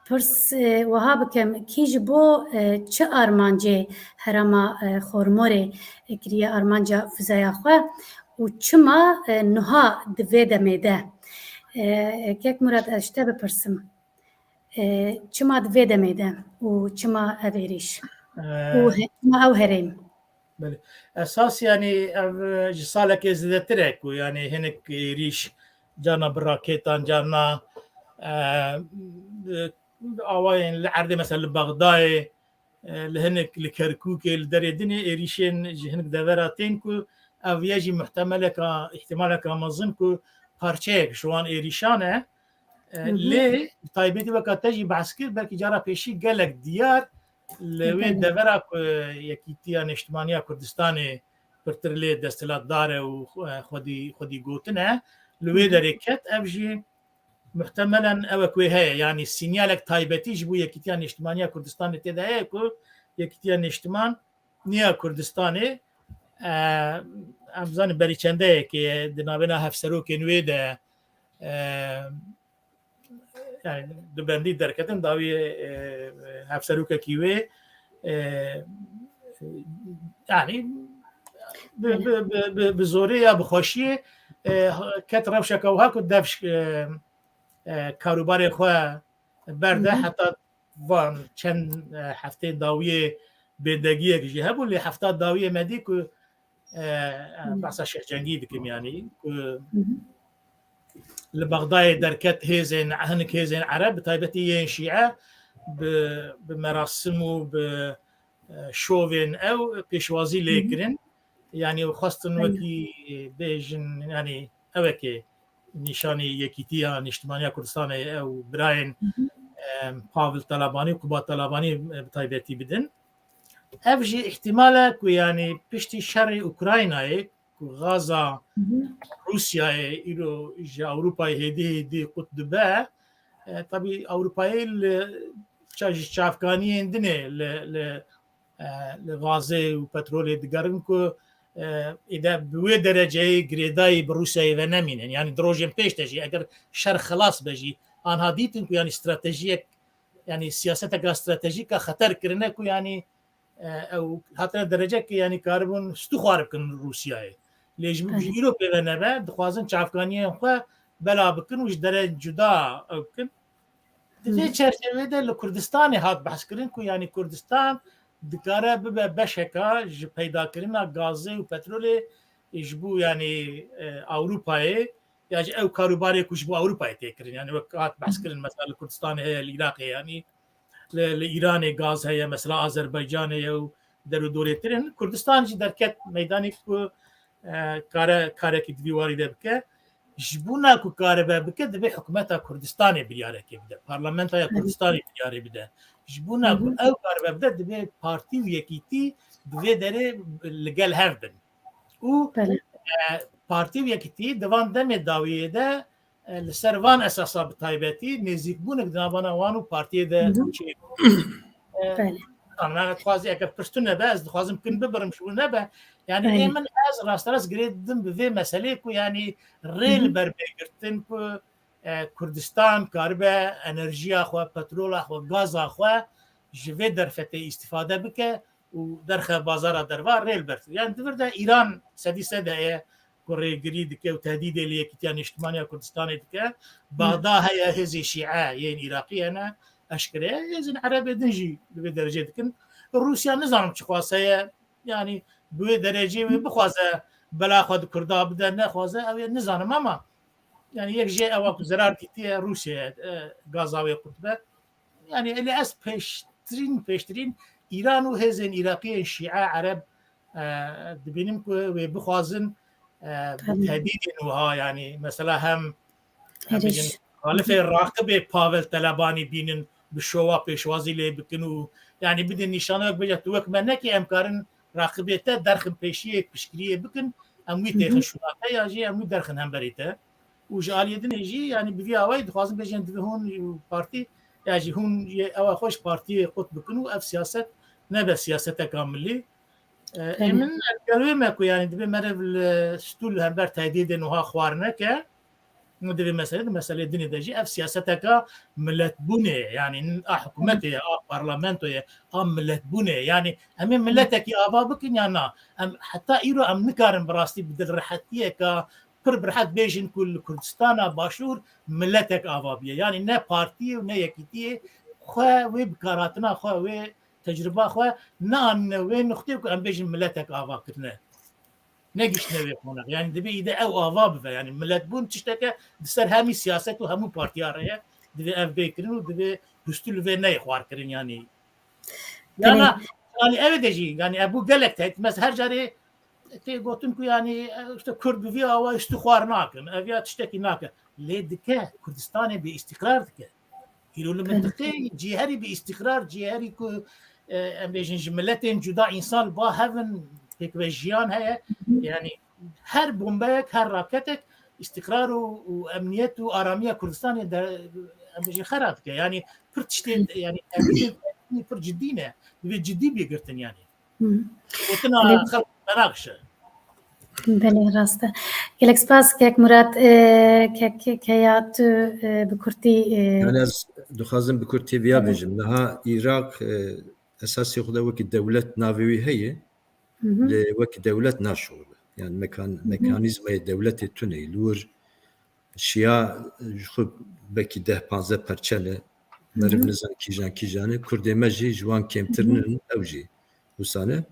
pirs, e, wiha bikim, kî ji bo, e, çi armancê herêma, e, Xormorê, e, kiriye armanca fizeya xwe û çima, e, niha di vê demê de? E, kek Murat, ez ji te bipirsim. E, çima di vê demê de û çima ev êrîş? Û E, he-, çima ew herêm? Belê. Esas, yanî, ev, e, ji salekê zêdetir e ku, yanî, hinek êrîş carna bi rakêtan, carna, e, e, awayên li erdê, mesela li Bexdayê, e, li hinek li Kerkûkê, li derê dinê êrîşên ji hinek devera tên ku ev ye jî muhtemeleka, îhtimaleka mezin ku parçeyek ji wan êrîşan e. E, Hı hı. Lê bi taybetî weka te jî behs kir, belkî cara pêşî gelek diyar li wê Belê. devera ku Yekîtiya Nêştimaniya Kurdistanê pirtir lê desthilatdar e û xwe-, xwedî, xwedî gotin e, li wê Hı hı. derê ket, ev jî muhtemelen ew e ku wê heye, yanî sînyalek taybetî ji bo Yekîtiya Nêştimaniya Kurdistanê tê de heye ku Yekîtiya Nêştiman niya Kurdistanê, e, em zanin berî çendeyekê di navêna hevserokên wê de, e, yani di bendî derketin dawiyê, e, hevserokekî wê, e, yani bi, bi, bi, bi, bi zorê ya bi xweşiyê, e, ket rewşeke wiha ku dev, e, e, karûbarê xwe berde Hı hı. heta van çend, e, hefteyên dawiyê bêdegiyek jî hebû, lê hefta dawiyê me dî ku, e, e, Hı. behsa Şêx Cengî dikim, yanî ku Hı hı. li Bexdayê derket hêzên, hinek hêzên Ereb, bi taybetî yên Şîe, bi, bi merasim û bi, e, şovên ew pêşwazî lê Hı hı. kirin. Yanî xwestin Belê. wekî bêjin, yanî ewekê nîşanî yekîtiya Nîştimaniya Kurdistanê ew birayên, Hı hı. em, Pavil Talabanî û Qubat Talabanî, e, bi taybetî bidin. Ev jî îhtimal e ku, yanî, piştî şerê Ukraynayê ku gaza Hı hı. Rûsyayê îro ji Ewropayê hêdî hêdî qut dibe, e, tabî Ewropayê li ça-, ji çavkaniyên din ê li, li, e, li gazê û petrolê digerin ku, e, êde bi wê dereceyê girêdayî bi Rûsyayê ve nemînin. Yanî di rojên pêş de jî eger şer xilas be jî, anha dîtin ku, yanî, stratejiyek, yanî siyaseteka stratejîk a xeter kirine ku, yanî, e, ew hatine derecek ku, yanî, karibûn stû xwar bikin Rûsyayê. Lê ji, ji Belê. îro pê ve nebe, dixwazin çavkaniyên xwe bela bikin û ji dere cuda ew bikin. Di vê Hı. çerçevê de li Kurdistanê hat behskirin ku, yanî, Kurdistan dikare bibe beşeka ji peydakirina gazê û petrolê ji bo, yanî, e, Ewropayê, ya jî ew karûbarê ku ji bo Ewropayê tê kirin. Yanî wek hat behskirin, mesela li Kurdistanê heye, li Iraqê, yanî li, li Îranê gaz heye, mesela Azerbaycanê ye û derûdorêtir in. Kurdistan jî derket meydanê ku, e, kare, karekî di vî warî de bike. Ji bona ku karibe bike, divê hikûmeta Kurdistanê biryarekê bide, parlamentaya Hı hı. Kurdistanê biryarê bide. Ji bona Hı ku hı. ew karibe bide, divê partî û yekîtî bi vê derê li gel hev bin. Û, Belê. e, partî û yekîtî di van demê dawiyê de, e, li ser van esasa bi taybetî nêzîkbûnek di navana wan û partiyê de Hı hı. çêbû. E, Belê. Nizanim, ez dixwazim, eger pirs tune be, ez dixwazim kin bibirim, ji bo nebe. Yani ê min, ez rasterast girê didim bi vê meselê ku yani rê li ber bê girtin ku, e, Kurdistan karibe enerjiya xwe, petrola xwe, gaza xwe ji vê derfetê îstîfade bike û derxe bazara derva rê li ber. Yani di vir de Îran sedî sed heye ku rêgirî dike û tehdîdê li Yekîtiya Niştimaniya Kurdistanê dike. Bexda heye, hêzê Şîe yên Iraqî hene, eşkere ye. Hêzên Erebê din jî li vê derecê dikin. Rûsya nizanim çi xwaz heye, yani bi wê derecê wê bixwaze bela xwe di Kurda bide, nexwaze, ew ê nizanim, ama yani yek jê ewa ku zerar dîtiye Rûsya ye, e, gaza wê qut be. Yani, elê ez pêştirîn, pêştirîn Îran û hêzên Iraqiyên Şîe Ereb, e, dibînim ku wê bixwazin, e, bi Tabii. Tedîdên wiha, yani, mesela hem, hem Hêriş. Bêjin, muxalifê raqibê Pavel Telebanî bînin, bi şowa pêşwazî lê bikin û, yani, bidin nîşaneyek, bêje, tu wek me nekî, em karin raqibê te derxin pêşiyê, piştgiriyê bikin, em wî têxin şûna te ya jî em wî derxin hemberî te. Û ji aliyê dinê jî, yani bi vî awayî dixwazin bêjin, divê hûn partî, ya jî hûn yê ewa xwe ji partiyê qut bikin û ev siyaset nebe siyaseteka milî. E, ê Belê. Min, ez gel wê me ku yani divê meriv li stûl li hember tehdîdên wiha xwar neke. Divê mesele, di meselê dinê de jî ev siyaseteka miletbûnê ye, yani a hikûmetê ye, a parlamentoyê, a miletbûnê ye. Yani em ê miletekî ava bikin ya na? Em heta îro em nikarin bi rastî bi dilrehetiyeka pir bi rehet bêjin ku li Kurdistana Başûr miletek ava bûye. Yani ne partiyê û ne yekîtiyê xwe wê bikarhatina xwe, wê tecrûba xwe neanine wê nuqteyê ku em bêjin miletek ava kirine. Negiştine wê qonax. Yani divê îde ew ava bibe. Yani miletbûn tişteke di ser hemî siyaset û hemû partiya re ye. Divê ev bê kirin û divê rûstû li vê neyê xwar kirin yani. Belê. Yana, yani ev de jî, yani ev bû gelek tehdît. Mesela her carê tê gotin ku yani, e, işte Kurd bi vî awayî stû xwar nakin, ev ya tiştekî nake. Lê dike, Kurdistanê bêîstîqrar dike. Îro li Belê. Mintiqê cîherî bêîstîqrar, cîherî ku, e, em bêjin ji miletên cuda însan li ba hev in, pêkve jiyan heye. Yani her bombeyek, her raketek îstîqrar û, û emniyet û aramiya Kurdistanê de, em bêjin xera dike. Yani pir tiştên, yani tehdîdên pir cidî ne. Divê cidî bê girtin yani. Hı. Gotina Belê. Xelk menaxişe. Belê, rast e. Gelek spas, kek Murat, e, kek, kek Heya, tu, e, bi kurtî, e, Yani ez dixwazim bi kurtî viya Hı hı. Bêjim. Niha Iraq, e, esasê xwe de wekî dewlet navê wî heye, Hı hı. Lê wekî dewlet naşuxile. Yani mekan-, Hı hı. Mekanîzmayê dewletê tune ye. Li wir Şîa ji xwe belkî deh panzdeh perçe ne. Meriv Hı hı. Nizan kîjan kîjan e. Kurdê me jî ji wan kêmtir Hı hı. Nin, ew jî wisa ne.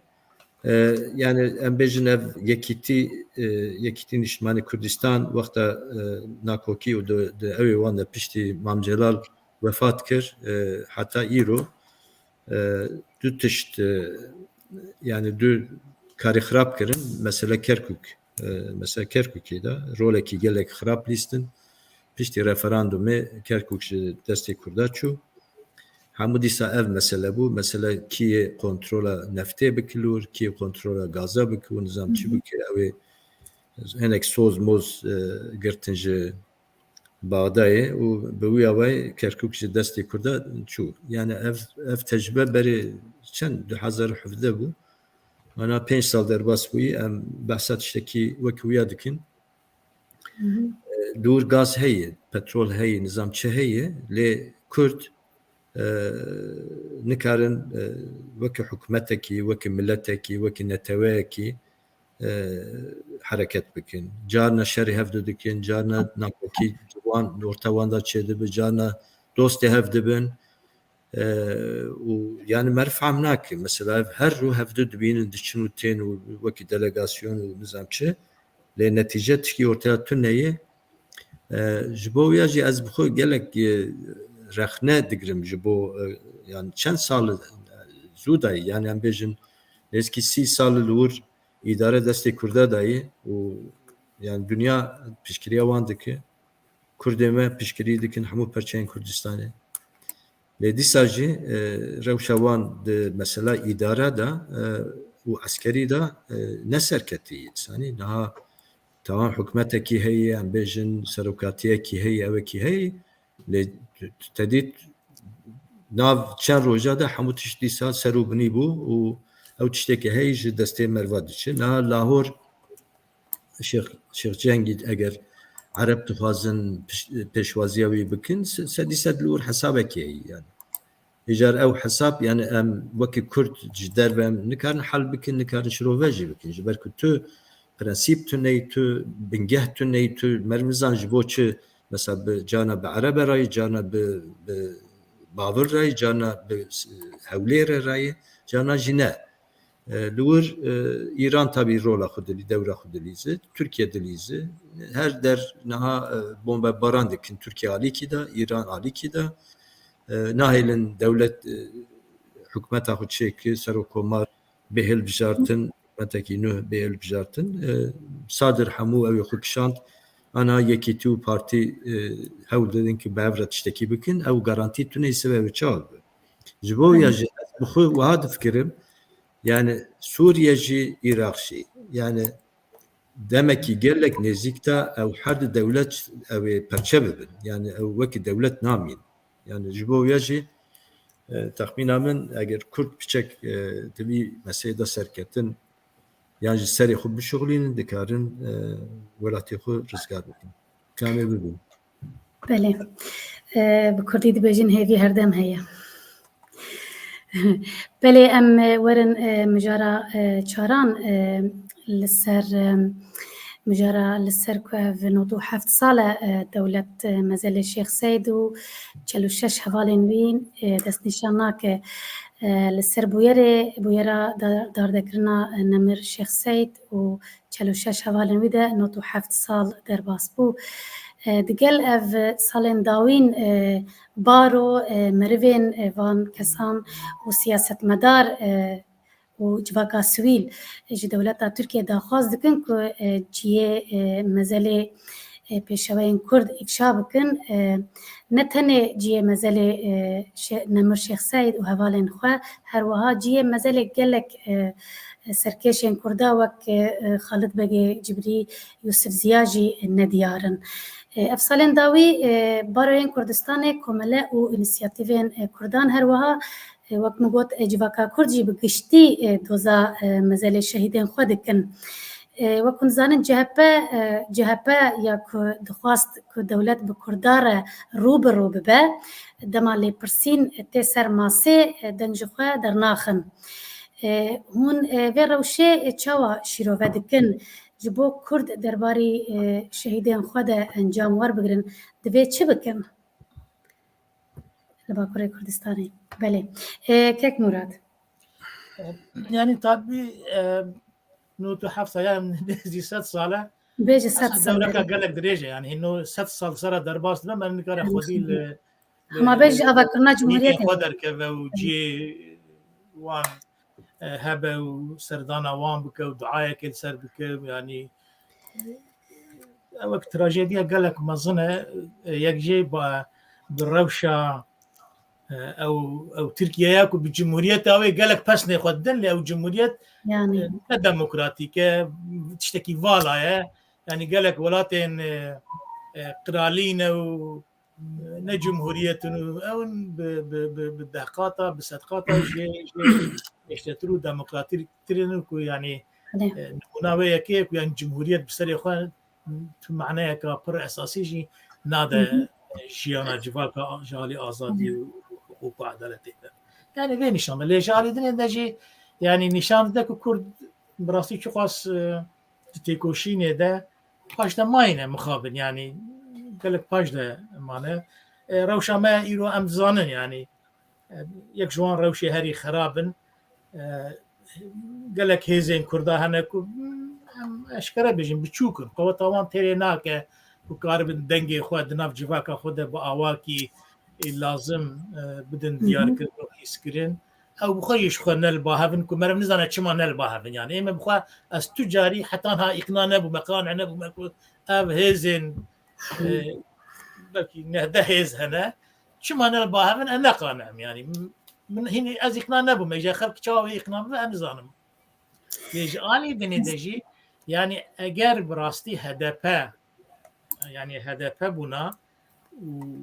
E, yani em bêjin ev yekîtî, e, yekîtî niştimanê Kurdistan wexta, e, nakokî û di, di ew ê wan de piştî Mam Celal wefat kir, e, heta îro, e, du tişt, e, yani du karê xirab kirin. Mesela Kerkûk, e, mesela Kerkûkê de rolekî gelek xirab lîstin. Piştî referandumê Kerkûk ji destê Kurda çû. Hemû dîsa ev mesele bû. Mesela kî yê kontrola neftê bike li wir, kî yê kontrola gaza bike û nizam çi Hı hı. Bike. Ew ê hinek soz moz, e, girtin ji Bexdayê û bi wî awayî Kerkûk ji destê Kurda çû. Yani ev, ev tecrube berê çend, du hezar û hevdeh bû. Ana pênc sal derbas bûyî, em behsa tiştekî wekî wîya dikin. Hı hı. E, li wir gaz heye, petrol heye, nizam çi heye, lê Kurd, e, nikarin, e, wekî hikûmetekî, wekî miletekî, wekî neteweyekî, e, hereket bikin. Carna şerê hevdu dikin, carna nakokî wan, orta wan de çêdibe, carna dostê hev dibin. E, û yani meriv fehm nake. Mesela ev her rû hevdu dibînin, diçin û tên û wekî delegasyon û nizam çi. Lê netîce tişkî ortaya tune ye. E, ji bo wîya jî ez bi xwe gelek, e, rexne digirim ji bo, e, yani çend sal, e, zû dayî, yani em bêjin nêzîkî sî sal li wir îdare destê Kurda dayî û yani dinya piştgiriya wan dike. Kurdê me piştgirî dikin hemû perçeyên Kurdistanê. Lê dîsa jî, e, rewşa wan di mesela îdare de, e, û eskerî de, e, ne serketî yî însanî. Niha tamam hikûmetekî heye, em bêjin serokatiyekî heye, ewekî heye. Lê tu, tu te dît nav çend roja de hemû tişt dîsa ser û binî bû û ew tiştekî heye ji destê meriva diçe. Niha Lahor Şêx, Şêx Cengî eger Ereb dixwazin piş-, pêşwaziya wî bikin, se-, sedî sed li wir hesabekê heye yani. Îcar ew hesab, yani em wekî Kurd ji derve em nikarin hel bikin, nikarin şirove jî bikin. Ji ber ku tu prensîp tune yî, tu bingeh tune yî, tu meriv nizan ji bo çi, mesela bi cana bi Erebe re yî, cana bi, bi Bavir re yî, cana bi s-, Hewlêrê re yî, cana jî ne. E, li wir, e, Îran tabî rola xwe dilî, dewra xwe dilîze, Tirkiye dilîze. Her der niha, e, bombebaran dikin Tirkiye alîkî de, Îran alîkî de. E, nahêlin dewlet, e, hikûmeta xwe çêke, serokkomar bê hilbijartin, hikûmetekî nû bê hilbijartin. E, Sadir hemû ew ê xwe kişand, ana Yekîtî û partî, e, hewl didin ku bi hev re tiştekî bikin, ew garantî tune yî sibê wê çawa bibe. Ji bo ya jî ez bi xwe wiha difikirim, yani Sûriye jî, Iraq jî, yani demekî gelek nêzîk de ew her du dewlet ew ê perçe bibin. Yani ew wekî dewlet namîn. Yani ji bo ya jî, e, texmîna min eger Kurd piçek, e, di vî meselê de serketin, yan ji serê xwe bişuxulînin, dikarin, e, welatê xwe rizgar bikin. Kamê bibin. Belê. E, bi kurdî dibêjin hêvî herdem heye. Belê, em, e, werin, e, mijara, e, çaran, e, li ser, e, mijara li ser ku ev nod û heft sal e, e, dewlet, e, mezelê Şêx Seyd û çel û şeş hevalên wî, e, destnîşan nake. E, li ser bûyerê, bûyera da-, dardekirina, e, nemir Şêx Seyd û çel û şeş hevalên wî de nod û heft sal derbas bû. E, digel ev salên dawîn, e, baro, e, merivên, e, van kesan û siyasetmedar, e, û civaka sivîl ji dewleta Tirkiye daxwaz dikin ku, e, cihê, e, mezelê, e, pêşeweyên Kurd îfşa bikin. E, ne tenê cihê mezelê, e, Şê-, Nemir Şêx Seîd û hevalên xwe, her wiha cihê mezelê gelek, e, serkêşên Kurda wek, e, Xalid Begê Cibrî, Yûsif Ziya jî nediyar in. E, ev salên dawî, e, baroyên Kurdistanê komele û înîsiyatîvên, e, Kurdan her wiha, e, wek min got, e, civaka Kurd jî bi giştî, e, doza, e, mezelê şehîdên xwe dikin. E, wek hûn dizanin C H P, e, C H P ya ku dixwast ku dewlet bi Kurda re rû bi rû bibe, dema lêpirsîn tê ser masê, e, deng ji xwe dernaxin. E, hûn, e, vê rewşê, e, çawa şîrove dikin? Ji bo Kurd derbarî, e, şehîdên xwe de encam werbigirin, divê çi bikin? Li Bakurê Kurdistanê. Belê. E, Kek Murad. Yani tabii, e, nod û heft sal, yani nêzî sed sal e. Bêje sed sal. Dewreka gelek dirêj e, yani hîno sed sal sera derbas dibe, me nikare xwedî li, li, Hema bêje avakirina Cumhuriyetê xwe derkeve û cihê wan, e, hebe û serdana wan bike û duayekê li ser bike, yani ew wek trajediya gelek mezin e, e, yek jê ba-, bi rewşa, e, ew, ew Tirkiyeya ku bi cumhuriyeta wê gelek pesnê xwe didin, lê ew cumhuriyet, Yani. e, ne demokratîk e, tiştekî vala ye. Yani gelek welatên, e, e, qiralî ne û ne cumhuriyet in û ew in bi, bi, bi, bi dehqata, bi sedqata jê, jê pêştetir û demokratîktir in ku yani, Belê. e, nimûna wê yekê ye ku yani cumhuriyet bi serê xwe tu maneyeka pir esasî jî nade Hı hı. jiyana civaka ji alî azadî Hı. û hiqûq û edaletê de. Yani vê nîşan de. Lê ji alî dinê de jî yani nîşan dide ku Kurd bi rastî çiqas, e, di têkoşînê de paş de mayîne mixabin, yani gelek paş de mane. E, rewşa me îro em dizanin, yani, e, yek ji wan rewşê herî xerab in. E, gelek hêzên Kurda hene ku, em eşkere bêjin, biçûk in. Qeweta wan têrê nake ku karibin dengê xwe di nav civaka xwe de bi awakî, e, lazim, e, bidin Hı hı. diyarkirin û hîskirin. Ew bi xwe yê ji xwe ne li ba hev in ku meriv nizane çima ne li ba hev in. Yani ê me bi xwe, ez tu carî heta niha îqna nebûme, qane nebûme ku ev hêzên, e, belkî neh deh hêz hene. Çima ne li ba hev in, ez ne qane im. Yani min hînî ez îqna nebûme. Ji xelk çawa wê îqna bibe, ez nizanim. Lê ji alî dinê de jî, yani eger bi rastî H D P, yani H D P bûna û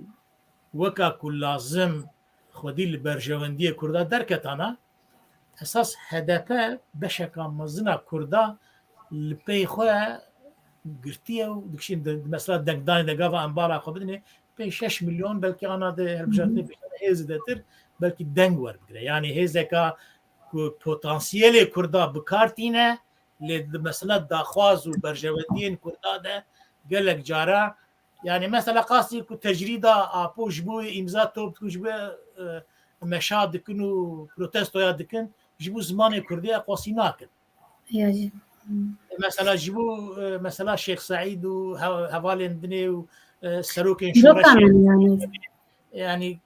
weka ku lazim xwedî li berjewendiyê Kurda derketana, esas H D P beşeka mezin a Kurda li pey xwe girtiye û dikişîn, di, mesela dengdanê de gava em bala xwe bidinê, pê şeş milyon, belkî ana de hilbijartinê pêşanê hê zêdetir, belkî deng werbigire. Yanî hêzeka ku potansiyelê Kurda bi kar tîne, lê di mesela daxwaz û berjewendiyên Kurda de gelek cara, yanî mesela qasî ku tecrîda Apo ji bo wê îmza top dikin, ji bo wê, e, meşa dikin û protestoya dikin, ji bo zimanê Kurdî eqwasî nakin. Ya jî. Mesela ji bo, e, mesela Şêx Seîd û he-, hevalên dinê û, e, serokên Dîrokan şoreşê, in yani. Yanî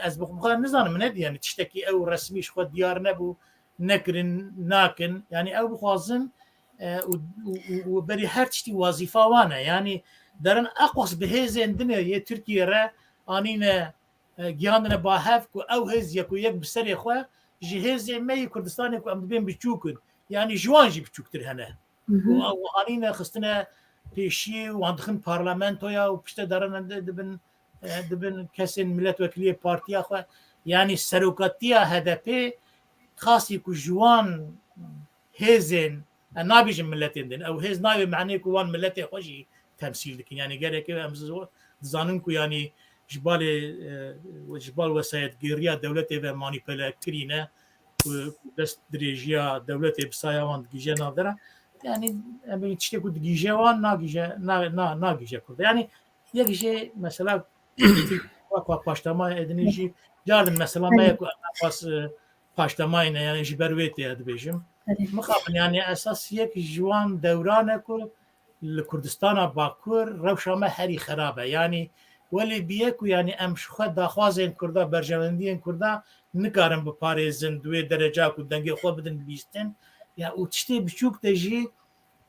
ez bi xwe nizanim, ne, yanî tiştekî ew resmî ji xwe diyar nebû, nekirin, nakin. Yanî ew bixwazin, e, û, û, û, û berî her tiştî wazîfa wan e. Yanî derin eqwas bi hêzên din e yê Tirkiye re anîne, e, giyandine ba hev ku ew hêz yek û yek bi serê xwe ji hêzên me yê Kurdistanê ku em dibên biçûk in. Yanî ji wan jî biçûktir hene. Û ew anîne xistine pêşiyê û wan dixin parlamentoya û pişte derine de dibin, e, dibin kesên milletvekiliyê partiya xwe. Yanî serokatiya H D P qasî ku ji wan hêzên, e, nabêjin milletên din. Ew hêz nayê manê ku wan milletê xwe jî temsîl dikin. Yanî gerek e em zi-, dizanin ku yanî ji balê, e, ji bal wesayetgêriya dewletê ve manîpule kirîne, ku dest dirêjiya dewletê bi saya wan digihîje nav de re. Yanî em ê tiştê ku digihîje wan nagihîje, na, na, nagihîje Kurda. Yanî yek jê mesela pa-, paştama edinê jî cardin mesela me ye ku eqwas, e, paştamayî ne, yanî ji ber wê tê dibêjim. Belê. Mixabin, yanî esas yek ji wan dewran e ku li Kurdistana Bakur rewşa me herî xerab e. Yanî welê bîye ku yanî em ji xwe daxwazên Kurda, berjewendiyên Kurda nikarin biparêzin di wê dereca ku dengê xwe bidin bihîstin. Ya û tiştê biçûk de jî,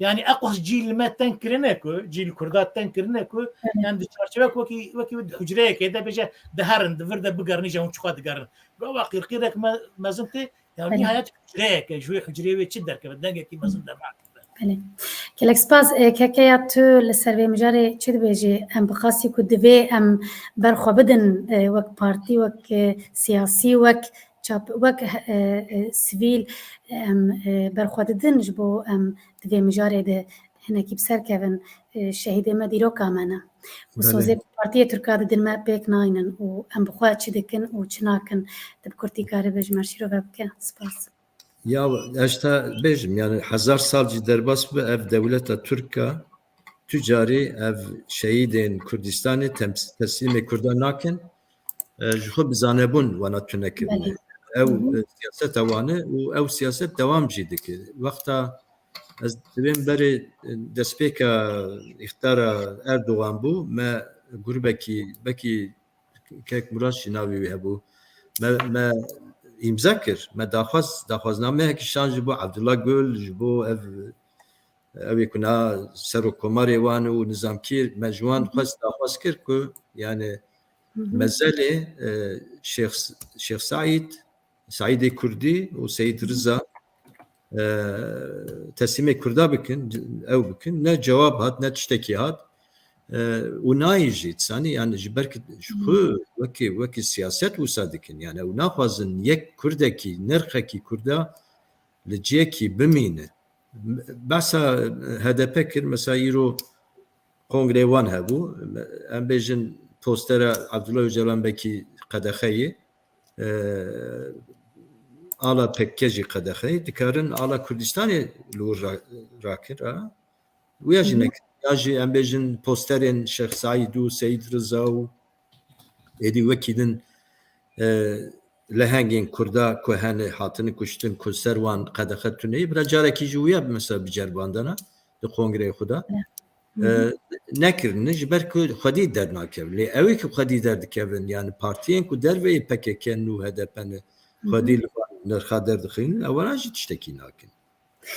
yanî eqwas cî li me teng kirine ku, cî li Kurda teng kirine ku, yanî di çarçevek wekî, wekî di hucreyekê de bêje diherin, di vir de bigerin, îja hûn çiqa digerin. Gava qîrqîrek me-, mezin tê, ya Belê. Nihayet hucreyek e, ji wê hucreyê wê çi derkeve, dengekî mezin dernakive. Belê. Gelek spas. E, Kekeya, tu li ser vê mijarê çi dibêjî? Em bi qasî ku divê em ber xwe bidin, e, wek partî, wek, e, siyasî, wek çap, wek, e, e, sivîl, em, e, ber xwe didin ji bo em di vê mijarê de hinekî bi ser kevin, e, şehîdê me dîroka me ne. Û Belê. Sozê ku partiyê Tirka didin me pêk naynin û em bi xwe çi dikin û çi nakin, tu bi kurtî karibê ji me şîrove bike. Spas. Ya, ez te bêjim, yani hezar sal jî derbas bibe, ev dewleta Tirk e, tu carî ev şehîdên Kurdistanê tems-, teslîmê Kurdan nakin, e, ji xwe bi zanebûn wana tune kirine. Belê. Ew, Hı hı. e, siyaseta wan e û ew siyaset dewam jî dike. Wexta ez divêm berê, e, destpêka îxtara Erdogan bû, me grûbekî, bekî Kek Murat jî navê wî hebû. Me, me îmza kir. Me daxwaz, daxwaznameyekî şand ji bo Abdullah Gül, ji bo ev, ew ê ku niha serokkomarê wan û nizamkî, me ji wan Hı hı. xwest daxwaz kir ku, yani, Hı hı. mezelê, e, Şêx, Şêx Saîd, Saîdê Kurdî û Seyîd Riza, e, teslîmê Kurda bikin, ew bikin. Ne cewab hat, ne tiştekî hat. E, û nayê jî, disanî, yani ji ber ku ji xwe wekî, wekî siyaset wisa dikin. Yani ew naxwazin yek Kurdekî, nirxekî Kurda li cihekî bimîne. Behsa H D P kir, mesela îro kongrê wan hebû. Em bêjin postera Abdullah Öcalan belkî qedexeyê, e, ala P K K jî qedexeyê, dikarin ala Kurdistanê li wir ra-, rakir, ha? Wîya jî Hı hı. nekir. Ya jî em bêjin posterên Şêx Saîd û Seyîd Riza û êdî wekî din, e, lehengên Kurda ku hene hatine kuştin, ku ser wan qedexe tune ye, bira carekî jî wîya mesela biceribandana di kongreyê xwe de. Hı hı. E, nekirine ji ber ku xwedî dernakevin. Lê ew ê ku xwedî derdikevin, yani partiyên ku derveyê P K K nû H D P ne, Hı hı. xwedî li van nirxa derdixînin, ewana jî tiştekî nakin.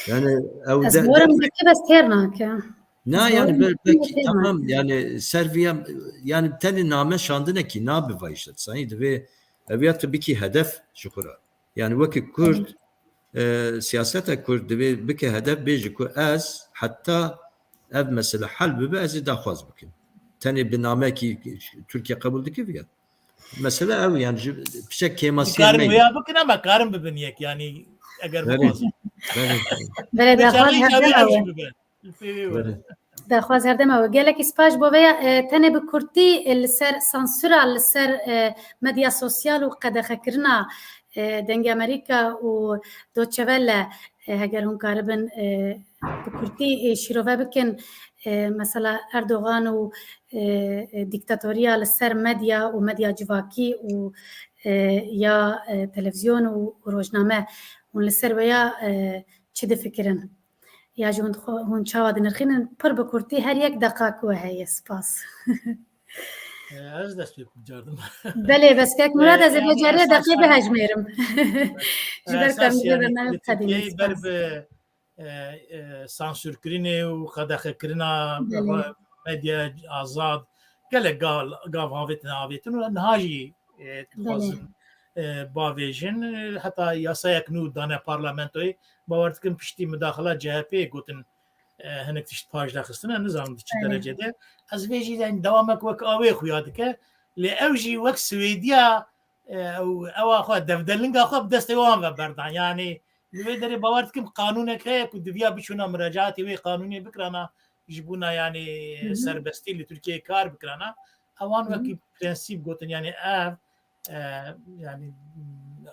Yani ew Ez de, bi we re de muzakere têr nake. Na, Ez bi we yani re ber-, muzakere belkî têr tamam, nake. Yani ser vîya, yani tenê name şandinekî nabe vayişet. Sanî divê ev ya tu bikî hedef ji xwe re. Yani wekî Kurd, Evet. e, siyaseta Kurd divê bike hedef, bêje ku ez heta ev mesele hel bibe, ez ê daxwaz bikim. Tenê bi namekî Tirkiye qebûl dike viya. Mesele ew, yani ji piçek kêmasiyê Dikarin me. Wêya bikin ama karin bibin yek, yani eger Belê. bixwazin. Belê. Belê, Mesela daxwaz rêka hevdem wê ew ew e. jî bibin. Li pê wê were. Belê. Daxwaz hevdem ew e. Gelekî spas bo vêya, e, tenê bi kurtî, e, li ser sansura, li ser, e, medya sosyal û qedexekirina, e, Dengê Amerîka û Doçevele, e, heger hûn karibin, e, bi kurtî, e, şîrove bikin, e, mesela Erdogan û, e, e, dîktatoriya li ser medya û medya civakî û, e, ya, e, televîzyon û, û rojname, hûn li ser wêya, e, çi difikirin? Ya jî hûn dixwe-, hûn çawa dinirxînin? Pir bi kurtî, her yek deqa ku we heye. Spas. E, ez dest pê bicardim. Belê, bes kek Murad, ez ê E, yani vê carê esas deqê yani- bihejmêrim. Ji ber ku em Esas digê yani bername li xedînê. Tirkiyeyê ber Spas. bi, e, e, sansûrkirinê û qedexekirinê Belê. medya azad gelek gav, gav avêtin avêtin û niha jî, e, dixwazin, e, bavêjin, e, heta yasayek nû dane parlamentoyê. Bawer dikim piştî mudaxila C H P gotin, e, hinek tişt paş de xistine, nizanim di çi Belê. Derecede. Ez vê jî yani dewamek wek awê xuya dike. Lê ew jî wek Swêdiya, e, ew, ewa xwe, devdelinga xwe bi destê wan ve berdan. Yani li wê derê bawer dikim qanûnek heye ku diviya biçûna muracaatê wê qanûnê bikirana ji bona yani Hı hı. serbestî li Tirkiyeyê kar bikirana. Ewan Hı hı. wekî prensîp gotin yani ev, e, yani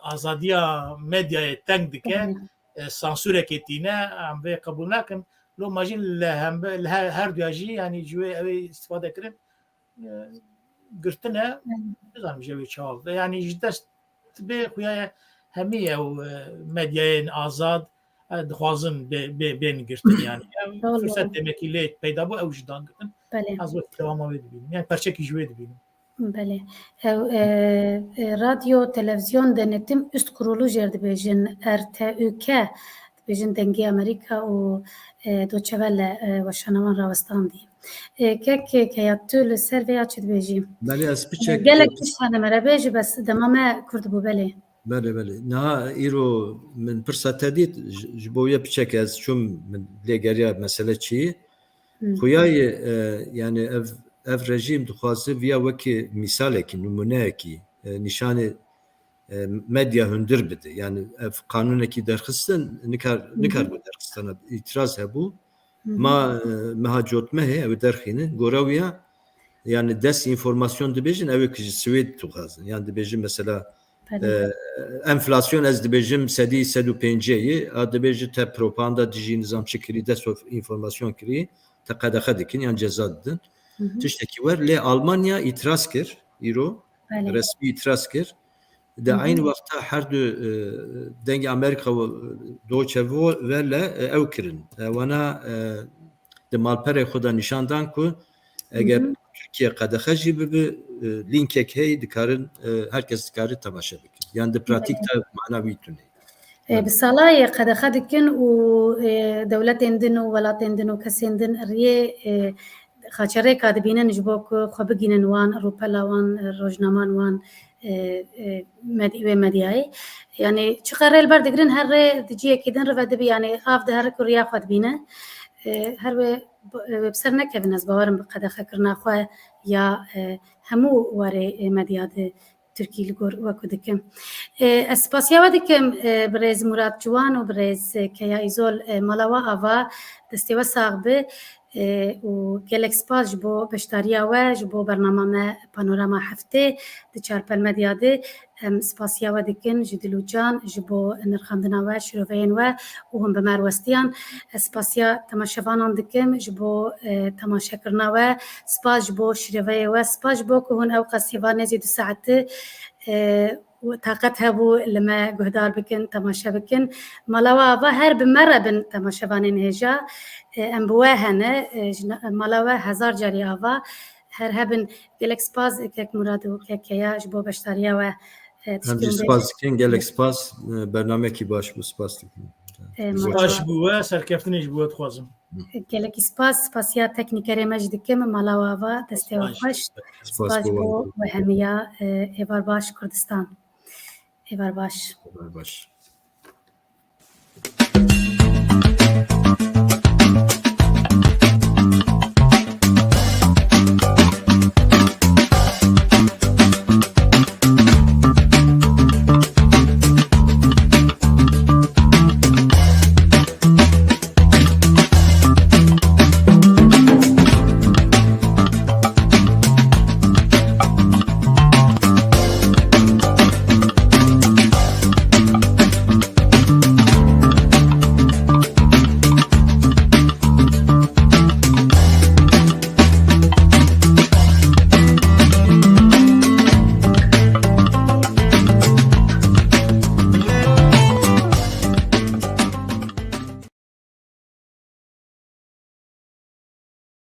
azadiya medyayê teng dike, Hı hı. e, sansurekê tîne, em vê qebûl nakin. Loma jî li hembe-, li her, her duya jî yani ji wê ew ê îstifade kirin, e, girtine, Hı. nizanim ji wê çawa. Yani ji dest bê xuya ye hemî ew, e, medyayên azad, e, dixwazin bê, bê, bên girtin yani. Ew Doğru, furset doğru. demekî lê peyda bû, ew jî dan girtin. Belê. Ez wek dewama wê dibînim. Yani perçekî ji wê dibînim. Belê. Ew, e, e, radyo, televizyon denetim üst kurulu jêr dibêjin, R T Ü K, dibêjin Dengê Amerîka û, e, Doçevele, e, weşana wan rawestandî. E, kek, e, Keya, tu li ser vê ya çi dibêjî? Belê, ez E, piçek gelek tişt hene mere bêjî, bes dema me kurt bû, belê. Belê, belê. Niha îro min pirsa te dît, ji, ji bo ye piçek ez çûm, min lê geriya mesele çi. Hı. Xuya ye, e, yani ev, ev rejîm dixwaze viya wekî mîsalekî, nimûneyekî, e, nîşanê, e, medya hundir bide. Yani ev qanûnekî derxistin, nikar, Hı hı. nikar bû derxistana, îtiraz hebû. Hı hı. Ma, e, meha cotmehê, ew derxînin, gora wî ya, yani desinformasyon dibêjin, ew ê ki ji Swêd dixwazin. Yani dibêjin mesela, Belê. e, enflasyon ez dibêjim sedî sed û pêncî ye, a dibêji te propaganda dijî nizam çi kirî, desinformasyon kirî, te qedexe dikin, yan ceza didin. Hı hı. Tiştekî wer, lê Almanya îtiraz kir, îro, Belê. resmî îtiraz kir. Di Hı hı. eyn wexta her du, e, Dengê Amerîka û Deutsche Welle, e, ew kirin. E, wana, e, di malperê xwe de nîşan dan ku eger Hı hı. Tirkiye qedexe jî bibe, e, lînkek heye dikarin, e, herkes dikare temaşe bikin. Yan di pratîk Belê. de mana wî tune. E, Evet. Bi salayê qedexe dikin û, e, dewletên din û welatên din û kesên din riyê, e, xaçerêka dibînin ji bo ku xwe bigînin wan, rûpela wan, e, rojnaman wan, e, e, med-, wê medyayê. Yani çiqas rê li ber digirin, her rê di cihekî din rive dibî, yani av dihere ku riya xwe dibîne. E, her wê b-, e, wê bi ser nekevin, ez bawerim bi qedexekirina xwe ya, e, hemû warê, e, medya di Tirkî li gor we ku dikim. E, ez spasiya we dikim, e, birêz Murat Ciwan û birêz, e, Keya Îzol, e, mala we ava, destê we sax bi, e, û gelek spas ji bo beşdariya we, ji bo bernama me Panorama Heftê di Çarpel Medya de. Em spasiya we dikin ji dil û can, ji bo nirxandina we, şiroveyên we û hûn bi me re westiyan. Ez spasiya temaşevanan dikim ji bo, e, temaşekirina we. Spas ji bo şireveyê we. Spas ji bo ku hûn ew qas hêva nêzî du saetî, e, û taqet hebû li me guhdar bikin, temaşe bikin. Mala we ava her bi me re bin temaşevanên hêja. E, em bi we hene. E, ji na-, mala we hezar carî ava. Her hebin. Gelek spas kek Murad û kek Keya ji bo beşdariya we. E, Em jî tiştî hûn spas bêjin. dikin. Gelek spas. E, bernamekî baş bû. Spas dikin. E, Zor. Spas ji bo we, serkeftinê ji bo we dixwazim. Gelekî spas, spasiya teknîkerê me jî dikim, mala we ava, destê we Spas. xweş. Spas Spas ji bo bo we. we hemiya, e, êvar baş Kurdistan. Êvar baş. Êvar baş.